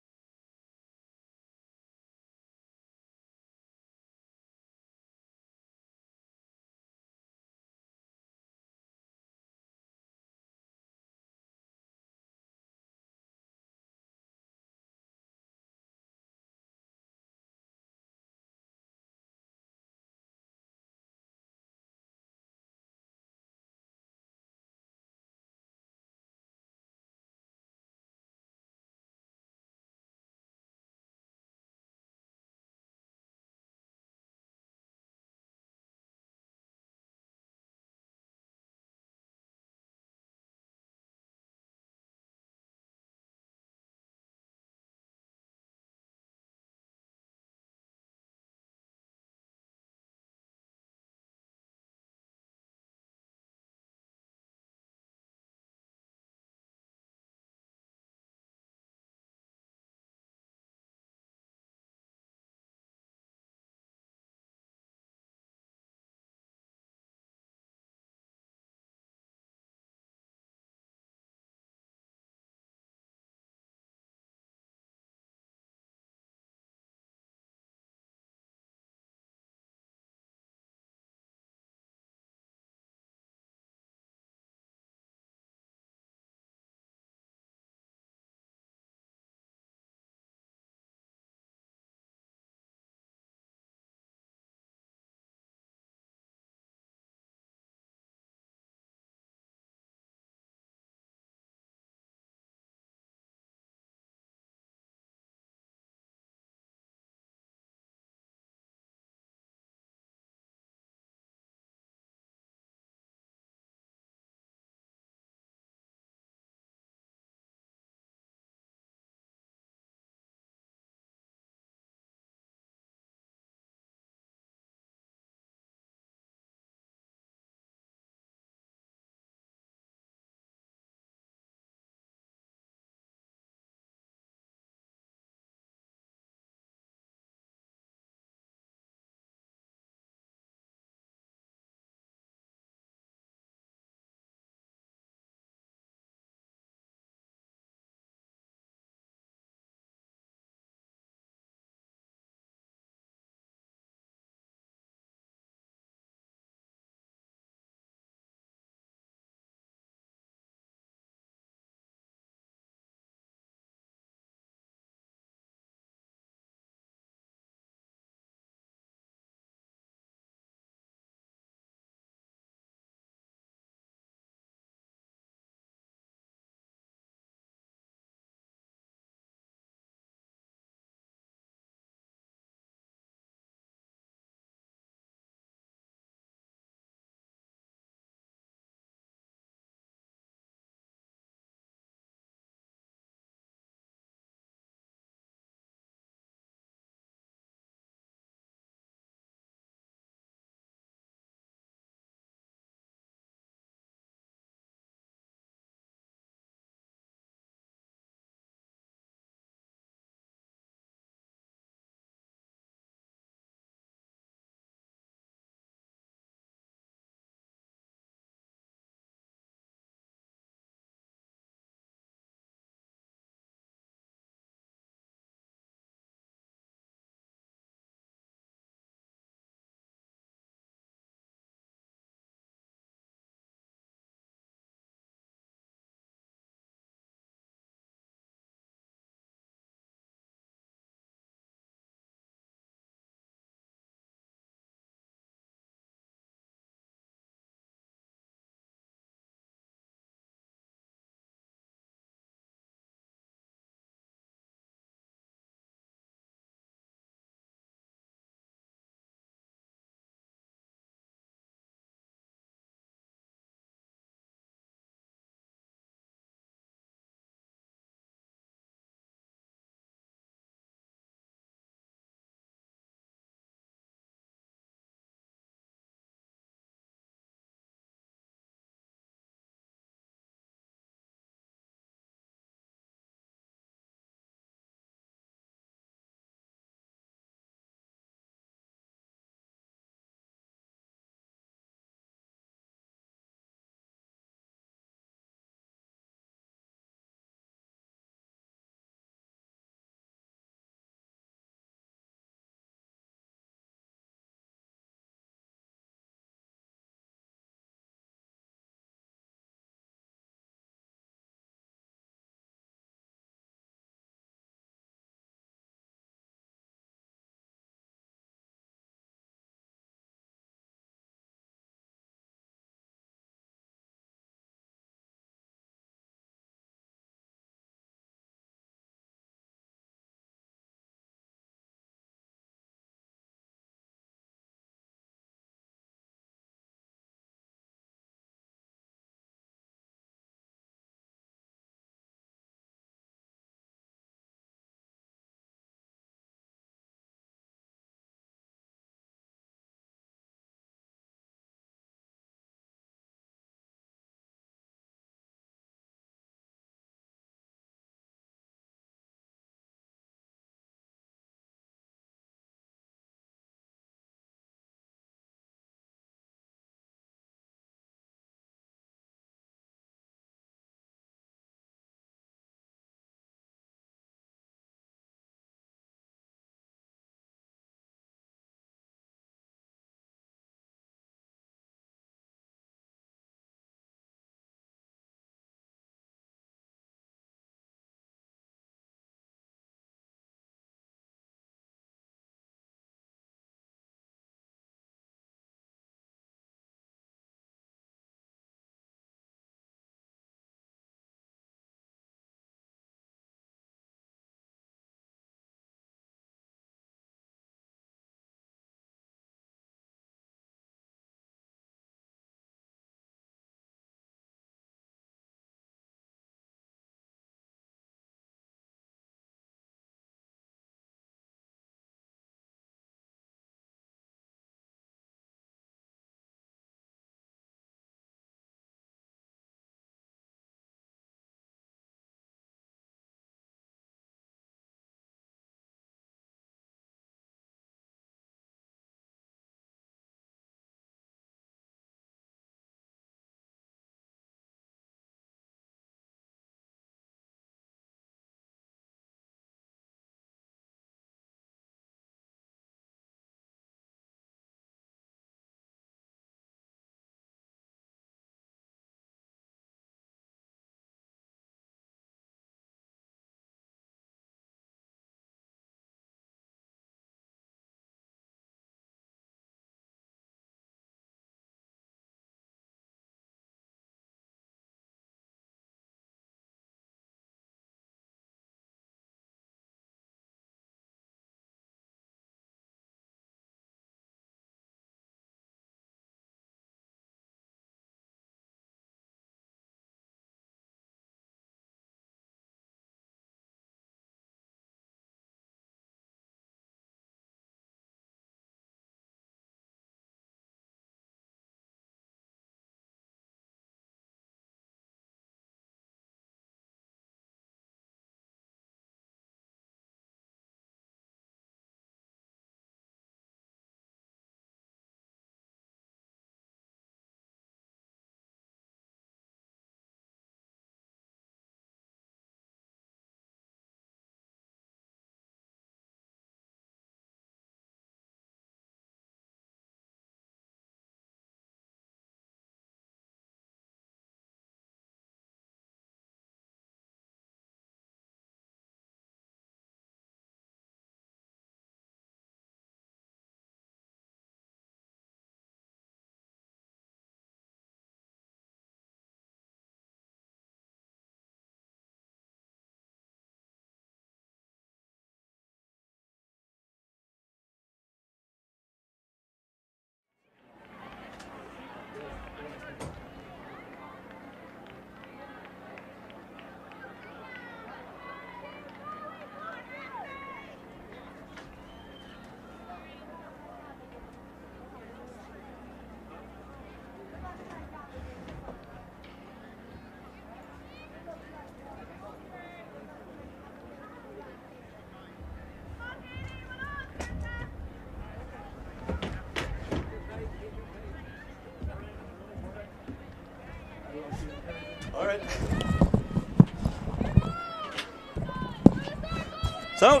So,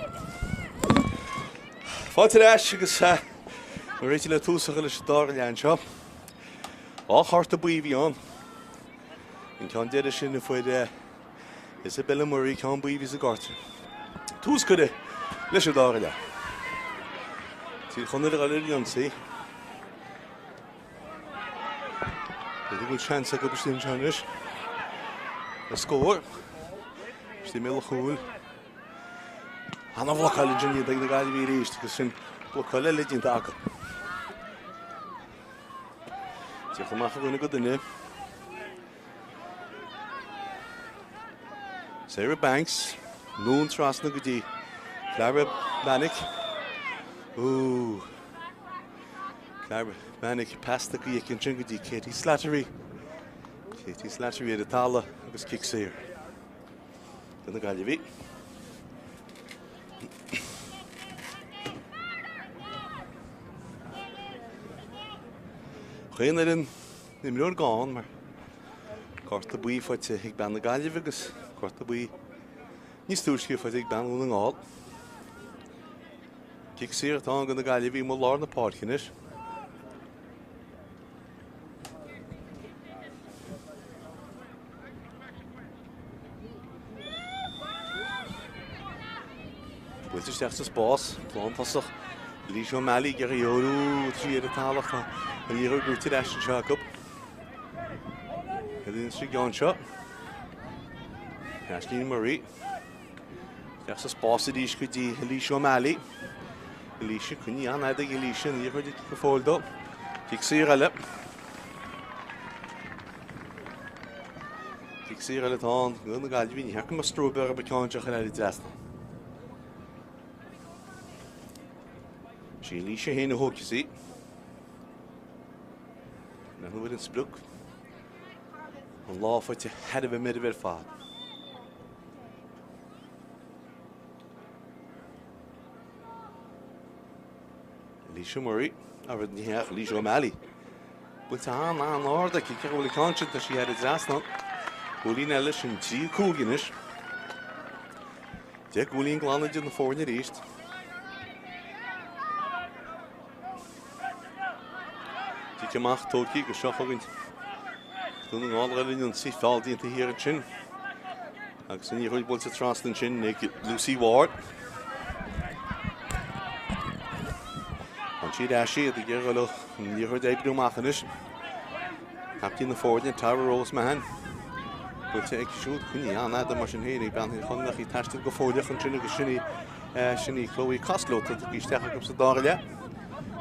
fáilte ar ais agus muid réitithe le tús a chur leis an dara leath anseo. Dhá chárta buí a bhí ann. An ceann deiridh sin a fuair Isabella Murray ceann buí a bhí sa gcárta. Tús curtha leis an dara leath. Tír Chonaill ag dul ar an ionsaí. B'fhéidir go bhfuil seans acu istigh anseo anois. Ar scór. Istigh i mbéal an chúil. Ana-bhlocáil ansin déanta ag na Gaillimhigh arís agus sin blocáil eile déanta acu. Tíocht amach ó dhuine go duine. Sarah Banks, anonn trasna go dtí Clara Bannick. Ooh. Clara Bannick pas tugtha aici ansin go dtí Katie Slattery. Katie Slattery ar an talamh agus cic saor. Do na Gaillimhigh. Chaon fhoireann imreoir gann mar cárta buí faighte ag bean na Gaillimhe agus cárta buí níos túisce faighte ag bean Dhún na nGall. Cic saor atá ann do na Gaillimhigh amuigh i lár na páirce anois. Buailte isteach sa spás, lántosach Laoise O'Malley ag iarraidh orú trí ar an talamh tá an liathróid buaite ar ais anseo acu. Cad é an ceann seo? Ashleen Murray. Isteach sa spás arís go dtí Alicia O'Malley. Alicia, coinnithe an-fhada ag Alicia, an liathróid aici go fóill dó. Cic saor eile. Cic saor eile atá ann. Do na Gaillimhigh, ní cheart go mbeadh stró ar bith orthu an ceann seo a chur thar an trasnán. Sí Alicia féin a thógfas í. Breathnú ar an sprioc. An lá faighte thar a bheith meirbh ar fad. Alicia Murray, abair ní hea, Alicia O'Malley. Buailte an-an-ard aici, cé go bhfuil an ceann sin, tá sí thar an trasnán. Cúilín eile, sin 3-5 anois. 10 gcúilín glan idir na foirne arís. Cic amach tógtha agus seo chugainn Dún na nGall ar an ionsaí feall déanta thiar ansin. Agus an liathróid buailte trasna ansin ag Lucy Ward. An siad ais iad ag iarraidh leo an liathróid a oibriú amach anois. Captaen na foirne Tara Rose Mahan. Buailte aici siúd coinnithe an-fhada mar sin féin ag bean Thír Chonaill ach í ag taisteal go fóilleach ansin agus sin í Sin í Chloe Costello atá tugtha isteach acu sa dara leath.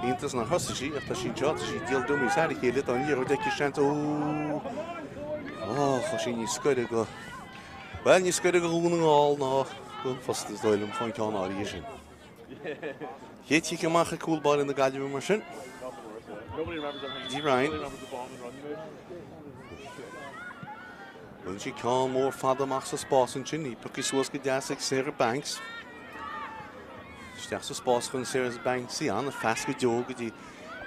Iontach nár thosaigh sí ach tá sí anseo, tá sí ag díol dummies thar a chéile, tá an liathróid aici seans, ó, ó, tá sí níos gaire go, bhuel, níos gaire go Dhún na nGall ná don phosta is dóigh liom fán ceann áirithe sin. Chéad chic amach ag cúl báire na Gaillimhe mar sin. Dee Ryan. Bhain sí ceann mór fada amach sa spás ansin, í pioctha suas go deas ag Sarah Banks. Isteach sa spás chun Sarah Banks í an-phas go deo go dtí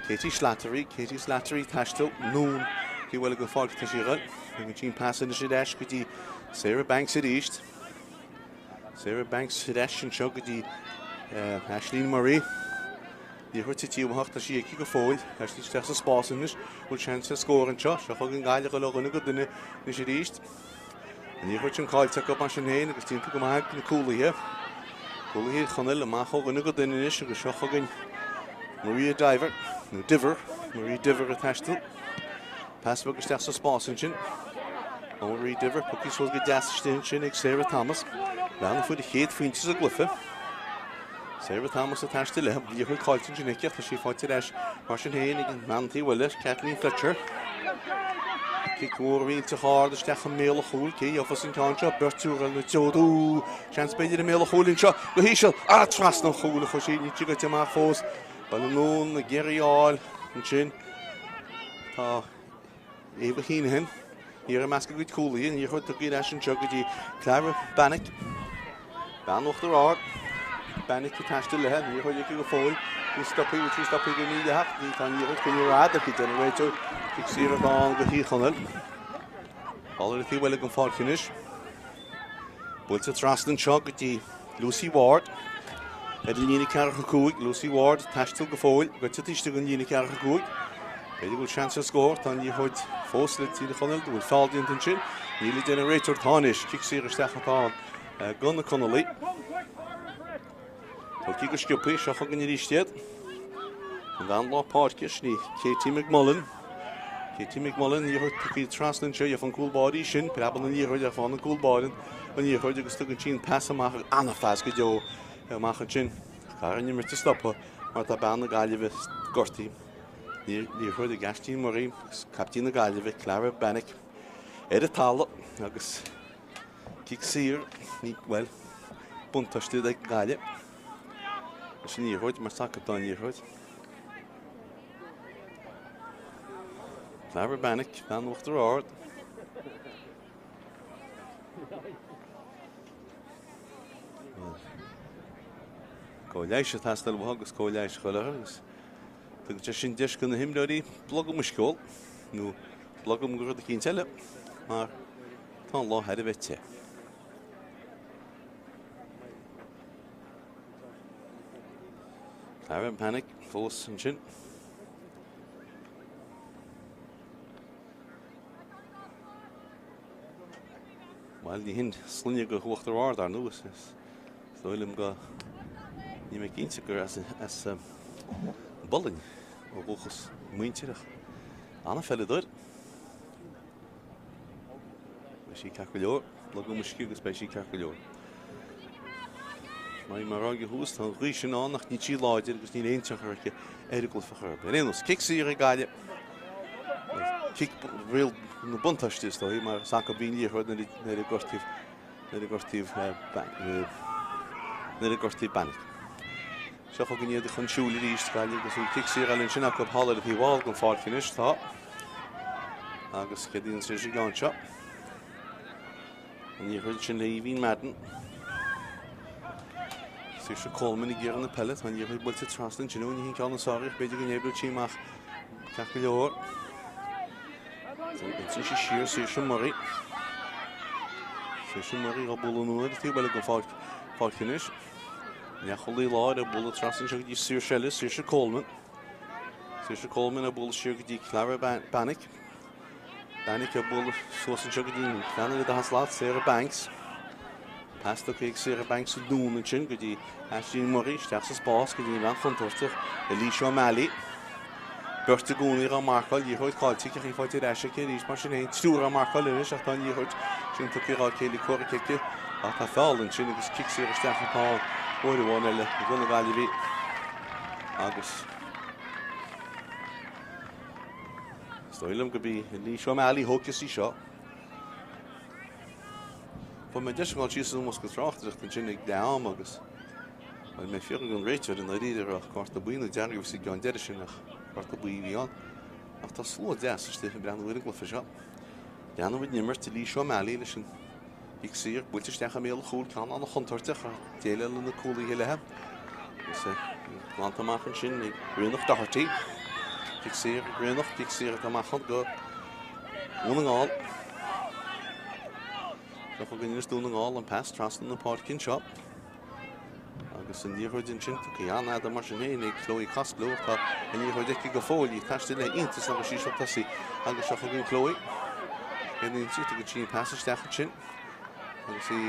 Katie Slattery. Katie Slattery taisteal anonn taobh eile den pháirc tá sí a ghoil. Tugann sí an pas anois ar ais go dtí Sarah Banks arís. Sarah Banks ar ais anseo go dtí Ashleen Murray. Liathróid tite uaithi ach tá sí aici go fóill. Taisteal isteach sa spás anois. Bhfuil seans ar scór anseo? Seo chugainn Gaillimh ó dhuine go duine anois arís. An liathróid sin caillte acu mar sin féin agus déanta go maith ag na cúlaithe. Cúlaithe Thír Chonaill amach ó dhuine go duine anois agus seo chugainn Maria Diver, nó Diver, Maria Diver ag taisteal. Pas beag isteach sa spás ansin. Ó Marie Diver, pioctha suas go deas istigh ansin ag Sarah Thomas. Bean a fuair a chéad phointe sa gcluiche. Sarah Thomas ag taisteal léi. Liathróid caillte ansin aici ach tá sí faighte ar ais mar sin féin ag an mbean taobh eile, Kathleen Fletcher. Cic mhór mhillteach ard isteach i mbéal an chúil. Cé gheofas an ceann seo? Beirt úr ar na tseod. Ú! Seans b'fhéidir i mbéal an chúil anseo. Go híseal. Ah! Trasna an chúil a chuaigh sí. Níl sí goite amach fós. Baile anonn ag iarraidh a fháil ansin. Tá Eva Heenahan thiar i measc a gcuid cúlaithe. An liathróid tugtha ar ais anseo go dtí Clara Bannick. Bean Uachtar Ard. Bannick ag taisteal léi. An liathróid aici go fóill. Ní stopfaidh, bhfuil sí stoptha go mídhleathach. Ní tá an liathróid coinnithe ar fhad aici, deir an réiteoir. Cic saor atá ann do Thír Chonaill. Thall ar an taobh eile den pháirc anois. Buailte trasna anseo go dtí Lucy Ward. Ar an líne 45, Lucy Ward, taisteal go fóill, goite taobh istigh den líne 45. B'fhéidir go bhfuil seans ar scór, tá an liathróid fós le Tír Chonaill, bhfuil feall déanta ansin. Níl a deir an réiteoir, tá anois, cic saor isteach atá ann do na Conallaigh. Tugtha go sciobtha, seo chugainn arís iad. An bhean lár páirce, sin í Katie McMullen. Katie McMullen, liathróid tugtha trasna anseo, gheobhaidh an cúl báire í sin, preabann an liathróid ach faigheann an cúl báire an liathróid agus tugann sí an pas amach, an-phas go deo amach ansin. Caithfear an imirt a stopadh mar tá bean na Gaillimhe gortaithe. Liathróid ag Aisling Murray agus caiptín na Gaillimhe, Clara Bannick, ar an talamh agus Cic saor, ní, bhuel, buntáiste ag Gaillimh leis an liathróid, mar is acu atá an liathróid. Clara Bannick, bean Uachtar Ard. Cóir leighis ag teastáil uathu agus cóir leighis a chur orthu agus tugann sé sin deis do na himreoirí blogam uisce a ól nó blogam de rud eicínt eile mar Tá an lá thar a bheith te. Clara Bannick fós ansin. Bhuel, ní hin sloinne go hUachtar Ard, ar ndóigh. Is dóigh liom go níl mé cinnte gur as as an bPolainn ó dhúchas a muintir ach an-pheileadóir. Beidh sí ceart go leor. Blogam uisce agus beidh sí ceart go leor. Mar a rá thuas, tá an ghaoth sin ann ach níl sí láidir agus níl aon tionchar aici ar an gcluiche chor ar bith. Ar aon nós, cic saor ag Gaillimh. Cic riail na buntáiste is dóigh mar is acu a bhí an liathróid nuair a gortaíodh nuair a gortaíodh nuair a gortaíodh Bannick. Seo chugainn iad chun siúil arís, Gaillimh agus an cic saor eile ansin acu thall ar an taobh thall den pháirc anois. Tá. Agus céard a dhéanfas leis an gceann seo? An liathróid sin le Aoibhín Madden. Saoirse Coleman ag iarraidh na peile. Tá an liathróid buailte trasna ansin. Ó, ní hin ceann is fearr ach b'fhéidir go n-oibreoidh sí amach ceart go leor. Ionsaíonn sí siar Saoirse Murray. Saoirse Murray á bualadh anonn ar an taobh eile den pháirc anois. Leathchúlaí láir ag bualadh trasna anseo go dtí Saoirse eile, Saoirse Coleman. Saoirse Coleman ag bualadh siar go dtí Clara Bannick. Bannick ag bualadh suas anseo go dtí an bhean eile daichead slat, Sarah Banks. Pas tugtha ag Sarah Banks anonn ansin go dtí Aisling Murray isteach sa spás go dtí an bhean chontúirteach, Elise O'Malley. Beirt i gcónaí á marcáil, liathróid caillte aici ach í faighte ar ais aici arís mar sin féin. Triúr á marcáil anois ach tá an liathróid sin tugtha dhá céile comhraic aici ach tá feall ansin agus cic saor isteach atá ann uair amháin eile do na Gaillimhigh agus is dóigh liom gurb í Elise O'Malley a thógfas í seo. Fuair mé deis a dhul síos i mbosca tráchtaireachta ansin ag leath am agus bhuel mé ag fiafraí den réiteoir i ndáiríre an raibh cárta buí nó dearg a bhí sa gceann deiridh sin ach cárta buí a bhí ann. Ach tá slua deas istigh ag breathnú ar an gcluiche seo. Leanfaidh an imirt Elise O'Malley leis an gcic saor buailte isteach i mbéal an chúil, ceann an-chontúirteach ach déileálann na cúlaithe léi. Agus é glanta amach ansin ag Ríonach Doherty. Cic saor ag Ríonach, cic saor atá amach do Dhún na nGall. Seo chugainn anois Dún na nGall an pas trasna na páirce anseo. Agus an liathróid ansin tugtha an-fhada mar sin féin ag Chloe Costello ach tá an liathróid aici go fóill í ag taisteal le hiontas agus í seo tosaí agus seo chugainn Chloe. Ar an ionsaí tugann sí an pas isteach ansin agus í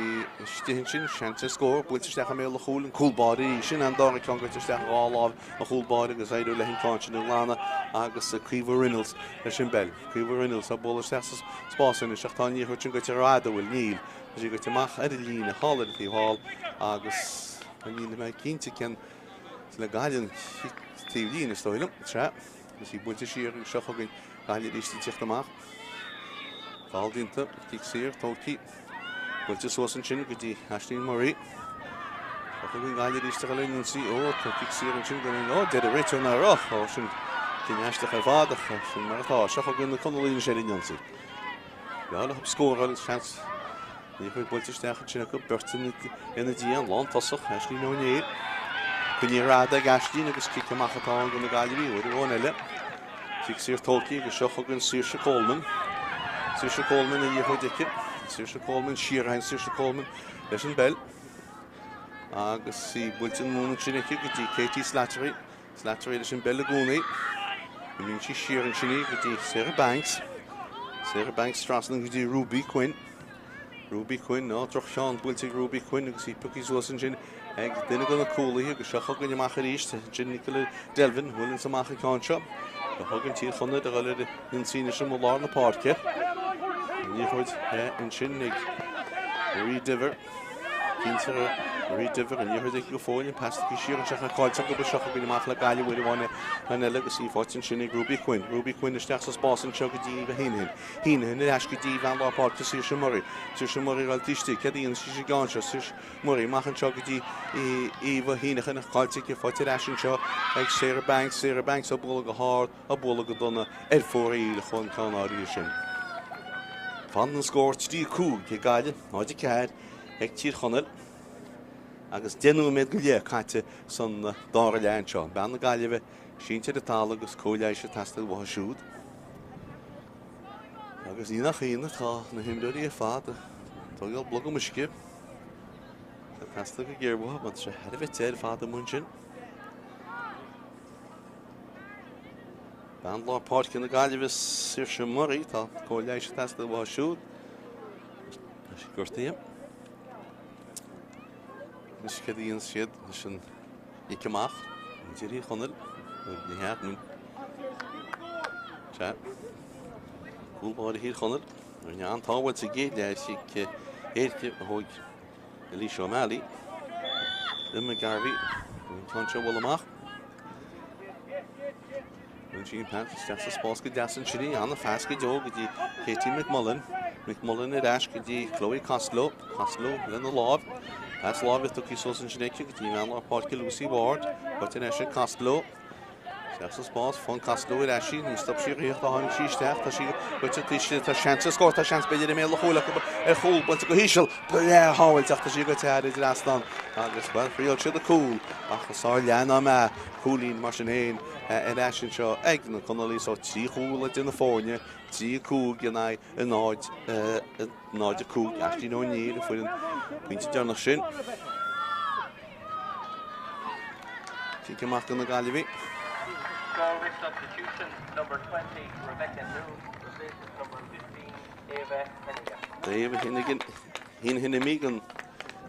istigh ansin seans ar scór buailte isteach i mbéal an chúil an cúl báire í sin an dara ceann goite isteach dhá lámh an chúl báire agus éireoidh leis an ceann sin a ghlanadh agus Caoimhe Reynolds leis an bpeil. Caoimhe Reynolds á bualadh isteach sa spás anois ach tá an liathróid sin goite rófhada bhfuil níl. Tá sí goite amach ar an líne thall ar an taobh thall agus níl mé cinnte cén le Gaillimh an taobh líne is dóigh liom. Sea, agus í buailte siar agus seo chugainn Gaillimh arís ag tíocht amach. Feall déanta, cic saor, tógtha. Buailte suas ansin go dtí Aisling Murray. Seo chugainn Gaillimh arís ag dul ar an ionsaí. Ó, tá cic saor ansin go Ó, deir an réiteoir nach raibh. Ó, sin cinneadh aisteach ar fad ach sin mar atá. Seo chugainn na Conallaigh anois ar an ionsaí. Breá leo scóráil agus seans liathróid buailte isteach ansin acu, beirt ina ndiaidh, an lántosach, Aisling Ó Néill. Coinnithe ar fhada ag Aisling agus cic amach atá ann do na Gaillimhigh uair amháin eile. Cic saor tógtha agus seo chugainn Saoirse Coleman. Saoirse Coleman an liathróid aici. Saoirse Coleman siar ann Saoirse Coleman leis an bpeil. Agus í buailte anonn ansin aici go dtí Katie Slattery. Slattery leis an bpeil i gcónaí. Imíonn sí siar ansin í go dtí Sarah Banks. Sarah Banks trasna go dtí Ruby Quinn. Ruby Quinn, á, droch-cheann buailte ag Ruby Quinn agus í pioctha suas ansin ag duine de na cúlaithe agus seo chugainn amach arís ansin Nicola Delvin, bhuaileanns amach an ceann seo. Seo chugainn Tír Chonaill a dhul ar an ionsaí anois amuigh lár na páirce. An liathróid ansin ag Marie Diver. Cinnte Marie Diver an liathróid aici go fóill, an pas tugtha siar anseo ach caillte acu seo chugainn amach le Gaillimh uair amháin eile agus í faighte ansin ag Ruby Quinn. Ruby Quinn isteach sa spás anseo go dtí Eva Heneghan. Heneghan ar ais go dtí bean lár páirce Saoirse Murray. Saoirse Murray ag dul istigh. Céard a dhéanann sí sa gceann seo? Saoirse Murray amach anseo go dtí Eva Heneghan ach caillte aici. Faighte ar ais anseo ag Sarah Banks. Sarah Banks á bualadh go hard, á bualadh go dona ar fóraoil chun an ceann áirithe sin. Fanann an scór 3-5 ag Gaillimh, 0-4 ag Tír Chonaill agus 10 nóiméad go leith caite san dara leath anseo. Bean na Gaillimhe sínte ar an talamh agus cóir leighis ag teastáil uaithi siúd. Agus ní nach ionadh, tá na himreoirí ar fad ag tógáil blogam uisce. Tá teastáil go géar uathu, mar tá sé thar a bheith te ar fad amuigh ansin. Bean lár páirce na Gaillimhe, Saoirse Murray, tá cóir leighis ag teastáil uaithi siúd. Tá sí gortaithe. Anois céard a dhéanann siad leis an gcic amach? Muintir Thír Chonaill, ní hea, Sea. Cúl báire Thír Chonaill. Rinne an-tsábháil sa gcéad leath ar chic éirice a thóg Alicia O'Malley. Emma Garvey. An ceann seo a bhualadh amach. Bhain sí an pas isteach sa spás go deas ansin í. An-phas go deo go dtí Katie McMullen. McMullen ar ais go dtí Chloe Costello. Costello lena láimh. Pas láimhe tugtha suas ansin aici go dtí bean lár páirce Lucy Ward. Faighte ar ais ag Costello. Isteach sa spás, faigheann Costello ar ais í, ní stop sí riamh ó tháinig sí isteach, tá sí goite taoisithe, tá seans ar scór, tá seans b'fhéidir i mbéal an chúil acu ar chúl buailte go híseal, breá shábháilte ach tá sí goite thar an dtrasnán agus, bhuel, thriail siad an cúl ach is fearr leath ná meath, cúilín mar sin féin ar ais anseo ag na Conallaigh so 3 chúl idir na foirne, 3 5 in aghaidh 0, 0 5, Aisling O'Neill a fuair an pointe deireanach sin. Cic amach do na Gaillimhigh. Galway substitution number 20 Rebecca Noone replaces number 15 Ava Hennigan. Ava Hennigan, Hennigan Megan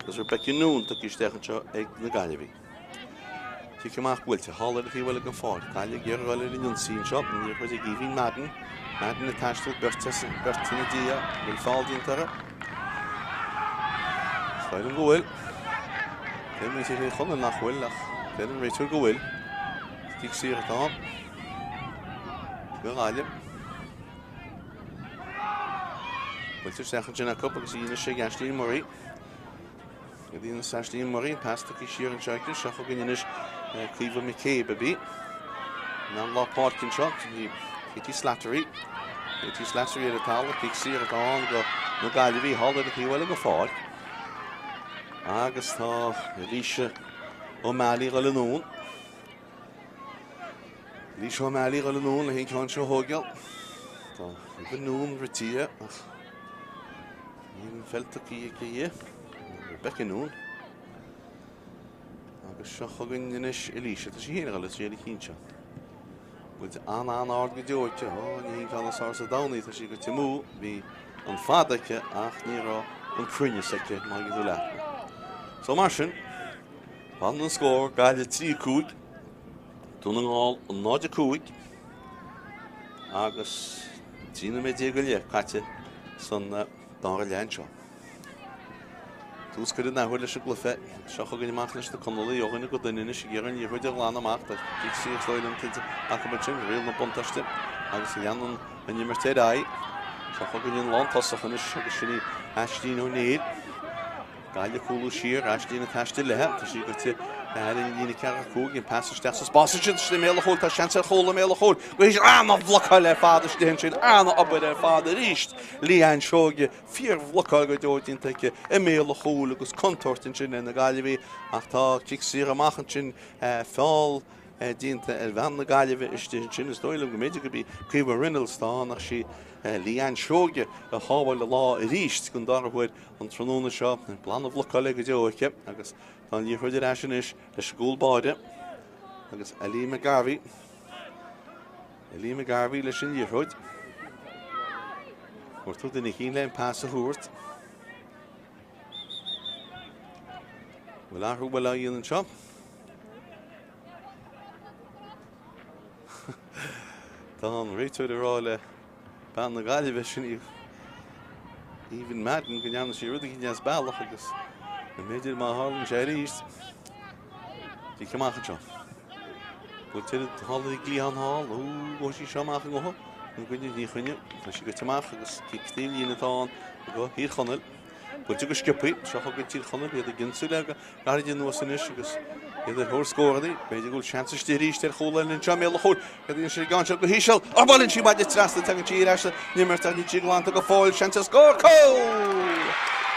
agus Rebecca Noone tugtha isteach anseo ag na Gaillimhigh. Cic amach buailte thall ar an taobh eile den pháirc. Gaillimh ag iarraidh a dhul ar an ionsaí anseo. An liathróid ag Aoibhín Madden. Madden ag taisteal beirt as beirt ina diaidh. Bhfuil feall déanta uirthi? Is dóigh liom go bhfuil. Deir muintir Thír Chonaill nach bhfuil ach deir an réiteoir go bhfuil. Cic saor atá ann. Do Ghaillimh. Buailte isteach ansin acu agus í anois ag Aisling Murray. Céard a dhéanas Aisling Murray, an pas tugtha siar anseo aici. Seo chugainn anois Caoimhe McCabe a bhí in ann lár páirce anseo. Katie Slattery. Katie Slattery ar an talamh. Cic saor atá ann do na Gaillimhigh thall ar an taobh eile den pháirc. Agus tá Alicia O'Malley ag dul anonn. Alicia O'Malley ag dul anonn le an ceann seo a thógáil. Tá Eva Noone rite ach níl an pheil tugtha aici di. Rebecca Noone. Agus seo chugainn anois Alicia. Tá sí féin ag dul ag triail an chinn seo. Buailte an-an-ard go deo aici. Ó, ní hí an ceann is fearr sa domhan í. Tá sí goite amú. Bhí an fad aici ach ní raibh an cruinneas aici má thuigeann tú leat. So mar sin, Fanann an scór, Gaillimh 3, 5, Dún na nGall 0, 5 agus 13 nóiméad go leith caite san dara leath anseo. Tús curtha an athuair leis an gcluiche. Seo chugainn amach leis na Conallaigh ó dhuine go duine anois ag iarraidh an liathróid a ghlanadh amach. Tá cic saor is dóigh liom tuillte acu ansin, riail na buntáiste agus leanann an imirt ar aghaidh. Seo chugainn an lántosach anois agus sin í Aisling O'Neill. Gaillimh ag cúlú siar, Aisling ag taisteal léi, tá sí goite ar an líne ceathracha 5, an pas isteach sa spás ansin, tá sí i mbéal an chúil, tá seans ar chúl i mbéal an chúil, go híseal, ana-bhlocáil ar fad istigh ansin, ana-obair ar fad arís, Leanne Seoige, fíor-bhlocáil go deo déanta aici i mbéal an chúil agus contúirt ansin ar na Gaillimhigh ach tá cic saor amach ansin, feall. déanta ar bhean na Gaillimhe istigh ansin. Is dóigh liom go mb'fhéidir gurb í Caoimhe Reynolds atá ann ach sí Leanne Seoige a shábháil a lá arís den dara huair an tráthnóna seo. Blan-bhlocáil go deo aici agus tá an liathróid ar ais anois leis an gcúl báire agus Ellie McGarvey. Ellie McGarvey leis an liathróid. Cuartú duine eicínt le an pas a thabhairt. Bhfuil athrú bhfuil á dhéanamh anseo? Tá an réiteoir ag rá le bean na Gaillimhe sin í Aoibhinn Madden go ndearna sí rud eicínt as bealach agus go mb'fhéidir má tharlaíonn sé arís cic amach anseo. Buailte thall ar an gcliathán thall, ó ghabh sí seo amach i ngotha an gcoinne ní choinne, tá sí goite amach agus cic taobh líne atá ann do Thír Chonaill. Buailte go sciobtha, seo chugainn Tír Chonaill, iad ag ionsaí le gairid anuas anois agus iad ar thóir scóranna. B'fhéidir go bhfuil seans istigh arís ar chúl eile anseo i mbéal an chúil. Ag an gceann seo go híseal. Ach buaileann sí maide trasna, tagann sí ar ais san imirt ach níl sí glanta go fóill. Seans ar scór! Cúl!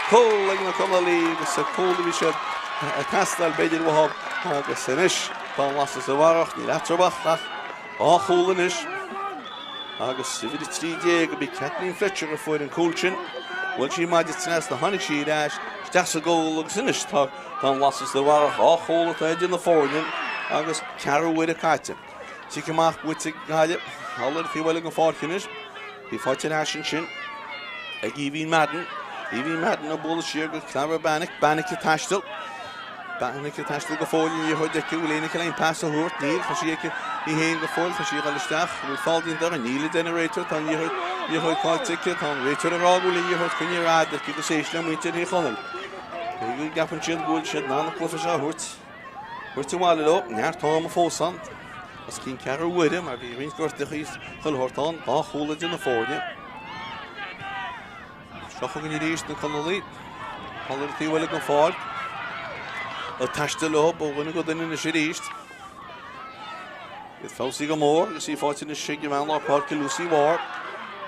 Cúl ag na Conallaigh agus sa cúl a bhí siad ag teastáil b'fhéidir uathu agus anois tá an lasadh sa bharrach. Níl eatarthu ach dhá chúl anois. Agus uimhir 13 ab í Kathleen Fletcher a fuair an cúl sin. Bhuail sí maide trasna, tháinig sí ar ais isteach sa gcúl agus anois tá an lasadh sa bharrach. Dhá chúl atá idir na foirne agus ceathrú uaire caite. Cic amach buaite ag Gaillimh. Thall ar an taobh eile den pháirc anois. Í faighte ar ais ansin ag Aoibhín Madden. Aoibhín Madden ag bualadh siar go Clara Bannick. Bannick ag taisteal. Bannick ag taisteal go fóill an liathróid aici. Bhfuil éinne aici le pas a thabhairt? Níl. Tá sí aici í féin go fóill. Tá sí ag dul isteach. Bhfuil feall déanta uirthi? Níl a deir an réiteoir. Tá an liathróid, liathróid caillte aici. Tá an réiteoir ag rá go bhfuil an liathróid coinnithe ar fad aici agus éist le muintir Thír Chonaill. Cé go gceapann siad go bhfuil siad in ann an cluiche seo a thabhairt. Thabhairt abhaile leo. Neart ama fós ann. Os cionn ceathrú uaire mar bhí roinnt gortuithe is chuile shórt ann. Dhá chúl idir na foirne. Seo chugainn arís na Conallaigh. Thall ar an taobh eile den pháirc. Ag taisteal leo ó dhuine go duine anois arís. Iad feabhsaithe go mór agus í faighte anois ag an bhean lár páirce Lucy Ward.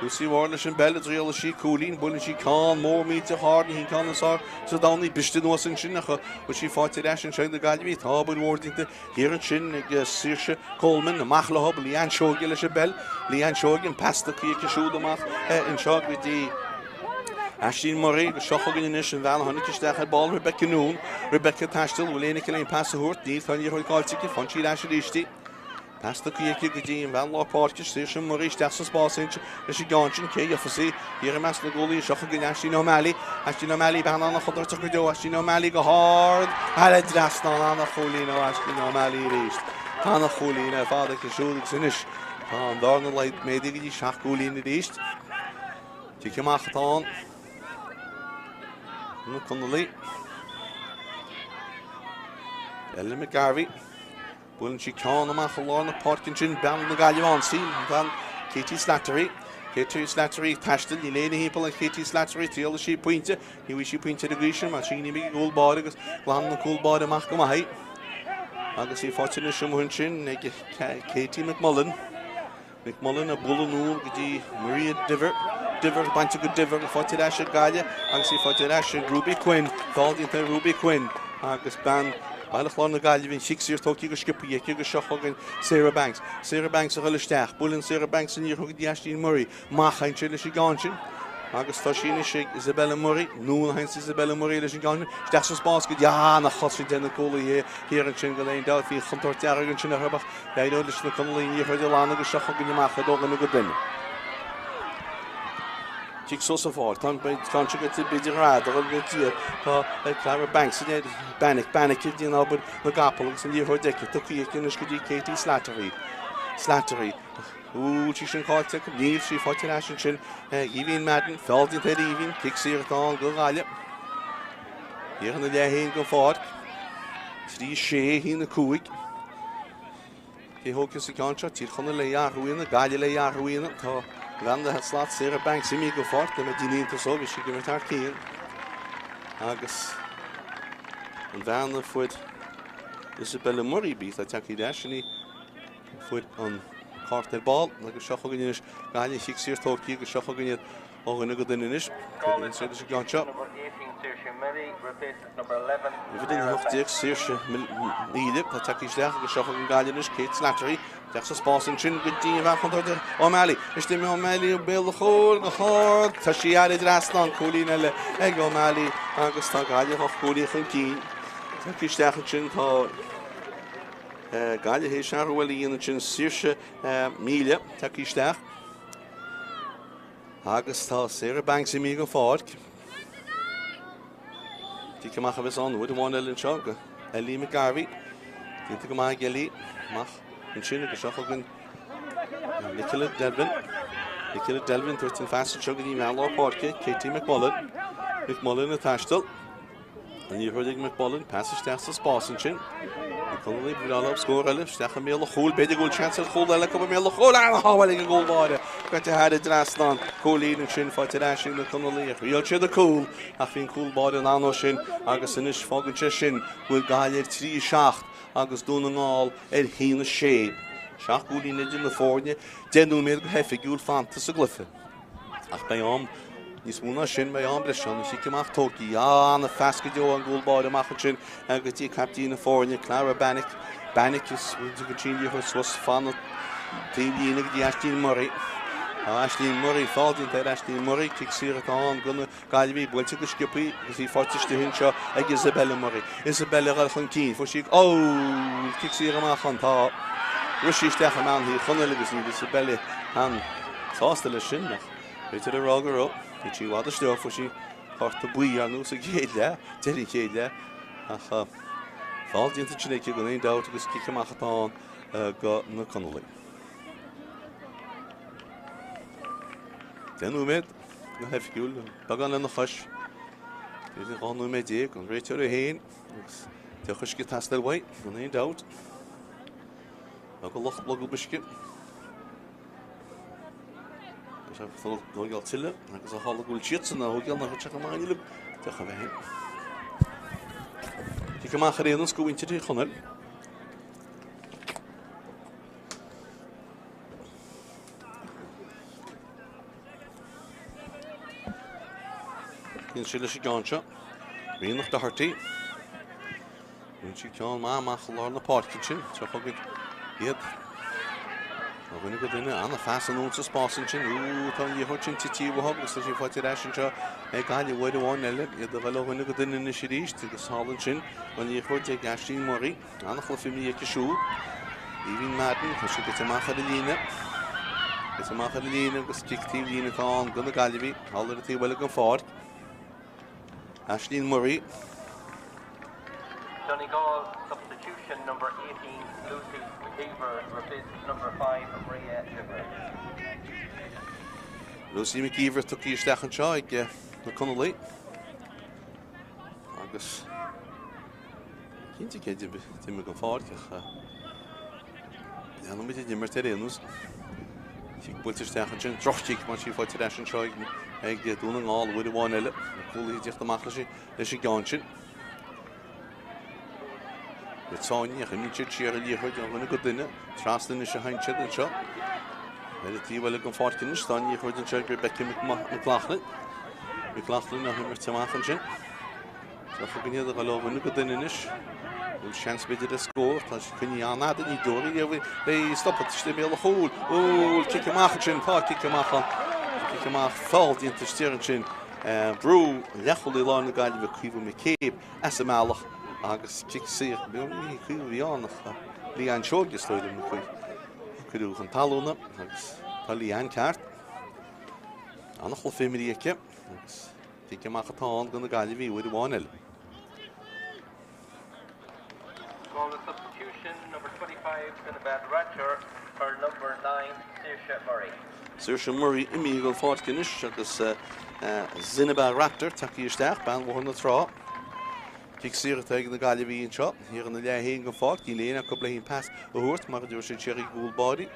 Lucy Ward leis an bpeil, a dtriailfidh sí cúilín, buaileann sí ceann mór millteach ard, ní hin ceann is fearr sa domhan í, briste anuas ansin ach bhfuil sí faighte ar ais anseo ag na Gaillimhigh. Tá obair mhór déanta thiar ansin ag Saoirse Coleman, amach leo, Leanne Seoige leis an bpeil, Leanne Seoige, an pas tugtha aici siúd amach anseo go dtí Aisling Murray agus seo chugainn anois an bhean a tháinig isteach ar ball, Rebecca Noone. Rebecca ag taisteal, bhfuil éinne aici le pas a thabhairt? Níl, tá an liathróid caillte aici, faigheann sí ar ais arís í. Pas tugtha aici go dtí an bhean lár páirce, Saoirse Murray isteach sa spás leis an gceann sin, cé a gheofas í? Thiar i measc na gcúlaithe, seo chugainn Aisling O'Malley. Aisling O'Malley, bean an-chontúirteach go deo, Aisling O'Malley go hard thar an dtrasnán, an-chúilín ó Aisling O'Malley arís. An-chúilín ar fad aici siúd agus anois tá an bhearna méadaithe go dtí seacht gcúilín arís. Cic amach atá ann. Na Conallaigh. Ellen McGarvey. Buaileann sí ceann amach i lár na páirce ansin. Bean na Gaillimhe ann. Sí, bean Katie Slattery. Katie Slattery taisteal. Níl éinne thimpeall ar Katie Slattery. Triailfidh sí pointe. Ní bhfaighidh sí pointe ar an gcaoi sin mar sin ní bheidh cúl báire agus glanann an cúl báire amach go maith í. Agus í faighte anois amuigh ansin ag Katie McMullen. McMullen ag bualadh anonn go dtí Maria Diver. Diver bainte go Diver faighte ar ais ag Gaillimh agus í faighte ar ais ag Ruby Quinn. Feall déanta ar Ruby Quinn agus bean Bhaile Chláir na Gaillimhe an chic saor tógtha go sciobtha aici agus seo chugainn Sarah Banks. Sarah Banks a dhul isteach. Buaileann Sarah Banks an liathróid go dtí Aisling Murray. Amach ansin leis an gceann sin agus tá sí anois ag Isabella Murray. Anonn a théanns Isabella Murray leis an gceann sin. Isteach sa spás go dtí an-chosaint ar na cúlaithe thiar ansin gan aon dabht. Bhí an chontúirt dearg ansin orthu ach D'éireodh leis na Conallaigh an liathróid a ghlanadh agus seo chugainn amach ó dhuine go duine. Cic suas an pháirc. Tá an ceann seo goite b'fhéidir ar fhad a dhul go dtí tá Clara Banks in air. Bannick, Bannick ag déanamh obair na gcapall agus an liathróid aici. Tugtha aici anois go dtí Katie Slattery. Slattery. Bhfuil sí sin caillte acu? Níl sí faighte ar ais ansin. Aoibhín Madden. Feall déanta ar Aoibhín. Cic saor atá ann do Ghaillimh. Thiar ina leath féin den pháirc. 3, 6, 1, 5. Cé thógfas an ceann seo? Tír Chonaill le athrú a dhéanamh, Gaillimh le athrú a dhéanamh. Tá bean na slat Sarah Banks imithe den pháirc, le daoine iontas ó bhí sí ag imirt thar cionn. Agus an bhean a fuair Isabella Murray bí tá tagtha ar ais sin í fuair an cárta ar ball agus seo chugainn anois Gaillimh chic saor tógtha agus seo chugainn iad. ó dhuine go duine anois. Cad a dhéanann siad leis an gceann seo? Uimhir a 18, Saoirse Mealy, atá tagtha isteach agus seo chugainn Gaillimh anois, Kate Slattery, isteach sa spás ansin go dtí an bhean chontúirteach O'Malley. Istigh O'Malley i mbéal an chúil go hard. Tá sí thar an dtrasnán, cúilín eile ag O'Malley agus tá Gaillimh 8 gcúilín chun cinn. Tagtha isteach ansin tá Gaillimh théis athrú eile a dhéanamh ansin, Saoirse Mealy tagtha isteach. Agus tá Sarah Banks imithe den pháirc. Cic amach a bheas ann uair amháin eile anseo go Ellie McGarvey. Déanta go maith ag Ellie. Amach ansin agus seo chugainn Nicola Delvin. Nicola Delvin tabhairt an phas anseo go dtí meán lár páirce. Katie McMullen. McMullen ag taisteal. An liathróid ag McMullen, pas isteach sa spás ansin. Na Conallaigh ba bhreá leo scór eile isteach i mbéal an chúil. B'fhéidir go bhfuil seans ar chúl eile acu i mbéal an chúil. Ana-shábháil ag an gcúl báire. Gaibhte thar an dtrasnán. Cúilín ansin faighte ar ais ag na Conallaigh. Thriail siad an cúl ach bhí an cúl báire in ann dó sin agus anois fágann sé sin go bhfuil Gaillimh ar 3 7 agus Dún na nGall ar 1 6. 7 gcúilín idir na foirne. 10 nóiméad go hoifigiúil fanta sa gcluiche. Ach beidh am níos mó ná sin, beidh am breise ann. An chic amach tógtha. An-phas go deo ón gcúl báire amach ansin go dtí caiptín na foirne, Clara Bannick. Bannick is tugann sí an liathróid suas fan na taobhlíne go dtí Aisling Murray. Tá Aisling Murray, feall déanta ar Aisling Murray, cic saor atá ann do na Gaillimhigh, buailte go sciobtha agus í faighte istigh anseo ag Isabella Murray. Isabella ag dul chun cinn, fuair sí, ó, cic saor amach ann, tá. Rith sí isteach i mbean Thír Chonaill agus níl Isabella an sásta leis sin ach b'fhéidir a rá go raibh. Thit sí i bhfad isteach, fuair sí cárta buí ar nós sa gcéad leath, deireadh an chéad leath, ach feall déanta ansin aici gan aon dabht agus cic amach atá ann do na Conallaigh. 10 nóiméad go hoifigiúil, beagán lena chois. B'fhéidir 12 nóiméad, an réiteoir é féin agus deoch uisce ag teastáil uaidh, gan aon dabht. Beag an lucht logab uisce. Tá sé ag tógáil tuilleadh agus a tharla go bhfuil siadsan á thógáil nach bhfuil sé chomh maith inniu deoch a bheith féin. Cic amach ar aon nós go mhuintir Thír Chonaill. Bíonn sé leis an gceann seo. Ríonach Doherty. Bhain sí ceann maith amach i lár na páirce ansin. Seo chugainn iad. Ó dhuine go duine, an-phas anonn sa spás ansin. Ú, tá an liathróid sin tite uathu agus tá sí faighte ar ais anseo ag Gaillimh uair amháin eile. Iad ag dul ó dhuine go duine anois arís agus thall ansin an liathróid ag Aisling Murray. An-chluiche imeartha aici siúd. Aoibhín Madden, tá sí gaibhte amach ar an líne. Gaibhte amach ar an líne agus cic taobh líne atá ann do na Gaillimhigh. Thall ar an taobh eile den pháirc. Aisling Murray. Donegal substitution number 18 Lucy McKeever replaces number 5 Maria Livery. Lucy McKeever tugtha isteach anseo ag na Conallaigh. Agus cinnte cé d'imigh den pháirc ach leanfaimid ag imirt ar aon nós. Cic buailte isteach ansin, droch-chic mar sí faighte ar ais anseo ag Dún na nGall uair amháin eile. Na cúlaithe ag tíocht amach leis leis an gceann sin. Le tsáinní ach imíonn siad siar an liathróid ó dhuine go duine. Trasna anois a théann siad anseo. Ar an taobh eile den pháirc anois tá an liathróid anseo ag Rebecca McLaughlin. McLaughlin á himirt amach ansin. Seo chugainn iad ag dul ó dhuine go duine anois. Bhfuil seans b'fhéidir ar scór. Tá sí coinnithe an-fhada. Ní dóigh léi léi stopadh istigh i mbéal an chúil. Ó, cic amach ansin. Tá cic amach ann. Cic amach. Feall déanta istigh ansin. Brú leathchúlaí láir na Gaillimhe Caoimhe McCabe as a mbealach agus cic saor. Ní Caoimhe a bhí ann ach Leanne Seoige is dóigh liom a cuireadh chun talúna agus tá Leanne ceart. An-chluiche imeartha aici agus Cic amach atá ann do na Gaillimhigh uair amháin eile. Galway substitution number 25 Sinead Ratcher for number 9 Saoirse Murray. Saoirse Murray imithe den pháirc anois agus Zineba Raptor tagtha isteach, bean Bhóthar na Trá. Cic saor atá ag na Gaillimhigh anseo, thiar ina leath féin den pháirc. Níl éinne acu le an pas a thabhairt mar a dúirt siad siar ag an gcúl báirí.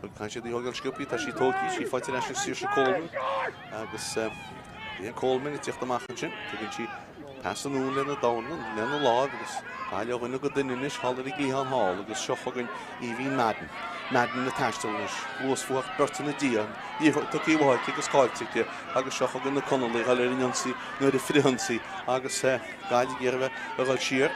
Caithfidh siad í a thógáil sciobtha, tá sí tógtha, sí faighte ar ais ag Saoirse Coleman agus Leanne Coleman ag tíocht amach ansin. Tugann sí pas anonn lena dorn, lena láimh agus Gaillimh ó dhuine go duine anois thall ar an gcliathán thall agus seo chugainn Aoibhín Madden. Madden ag taisteal anois. Luas fuacht beirte ina diaidh. An liathróid tugtha uaithi aici agus caillte aici agus seo chugainn na Conallaigh ag dul ar an ionsaí nó ar an frithionsaí agus Gaillimh ag iarraidh a bheith ag dul siar.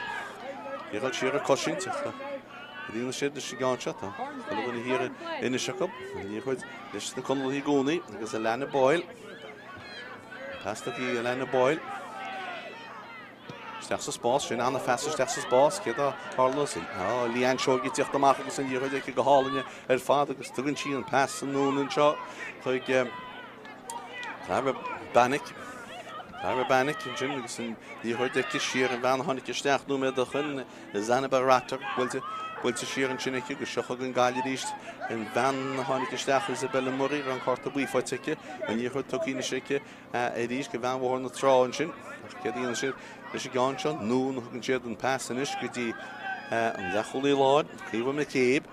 Ag dul siar ag cosaint ach cad a dhéanfaidh siad leis an gceann seo? Tá chuile dhuine thiar anois acu. An liathróid leis na Conallaigh i gcónaí agus Alana Boyle. Pas tugtha ag Alana Boyle. Isteach sa spás sin, ana-phas isteach sa spás, céard a tharlós? Tá Leanne Seoige ag tíocht amach agus an liathróid aici go hálainn ar fad agus tugann sí an pas anonn anseo chuig Clara Bannick. Clara Bannick ansin agus an liathróid aici siar an bhean a tháinig isteach nóiméad ó shin, Zanaba Ratter, buailte buailte siar ansin aici agus seo chugainn Gaillimh arís. An bhean a tháinig isteach Isabella Murray, raibh an cárta buí faighte aici, an liathróid tugtha anois aici arís go bhean Bhóthar na Trá ansin. Ach céard a dhéanann siad leis an gceann seo? Anonn a thugann siad an pas anois go dtí an leathchúlaí láir, Caoimhe McCabe.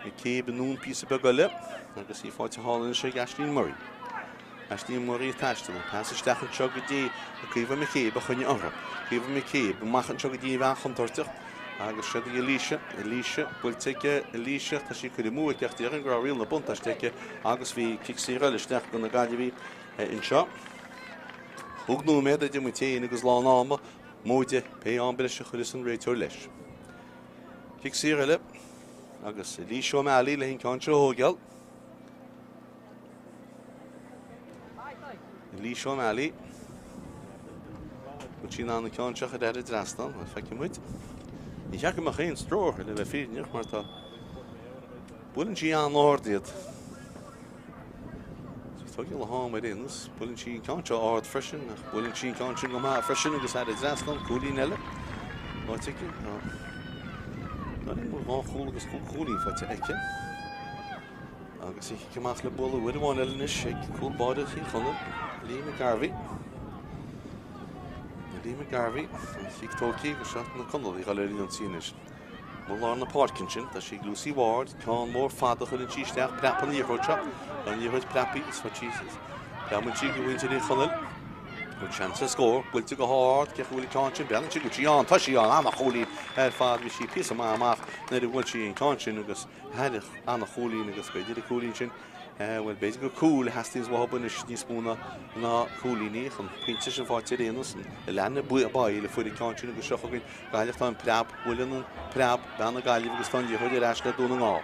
McCabe anonn píosa beag eile agus í faighte thall anois ag Ashleen Murray. Ashleen Murray ag taisteal an pas isteach anseo go dtí Caoimhe McCabe a choinnigh orthu. Caoimhe McCabe amach anseo go dtí an bhean chontúirteach agus siod í Alicia. Alicia buailte aici Alicia tá sí curtha amú aici ach déarfainn go raibh riail na buntáiste aici agus bhí cic saor eile isteach do na Gaillimhigh anseo. Chúig nóiméad idir muid féin agus lán ama, móide pé am breise a chuirfeas an réiteoir leis. Cic saor eile agus Alicia O'Malley le an ceann seo a thógáil. Alicia O'Malley. Bhfuil sí in ann an ceann seo a chur thar an dtrasnán? Bhuel, feicfidh muid. Ní cheart go mbeadh aon stró uirthi le bheith fírinneach mar tá buaileann sí an-ard iad. Tógfaidh le ham ar aon nós. Buaileann sí an ceann seo ard freisin ach buaileann sí an ceann sin go maith freisin agus thar an dtrasnán, cúilín eile. Faighte aici. Tá dhá chúl agus chúig chúilín faighte aici. Agus í cic amach le bualadh uair amháin eile anois ag cúl báire Thír Chonaill, Lee McGarvey. Lee McGarvey, an chic tógtha agus seo na Conallaigh ag dul ar an ionsaí anois. I lár na páirce ansin, tá sí ag Lucy Ward, ceann mór fada a chuireann sí isteach, preab an liathróid seo, an liathróid preabtha agus tá sí, preabann sí go mhuintir Thír Chonaill. Bhfuil seans ar scór, buailte go hard, cé acu a bhfuil an ceann sin, breathnaíonn sí go bhfuil sí ann, tá sí ann, ana-chúilín ar fad, bhí sí píosa maith amach nuair a bhuail sí an ceann sin agus thar ana-chúilín agus b'fhéidir an cúilín sin Bhuel, b'fhéidir gur cúl a theastaíonns uathu anois níos mó ná ná cúilíní ach an pointe sin faighte ar aon nós. Alana Boyle a fuair an ceann sin agus seo chugainn Gaillimh. Tá an preab, buaileann an preab bean na Gaillimhe agus tá an liathróid ar ais le Dún na nGall.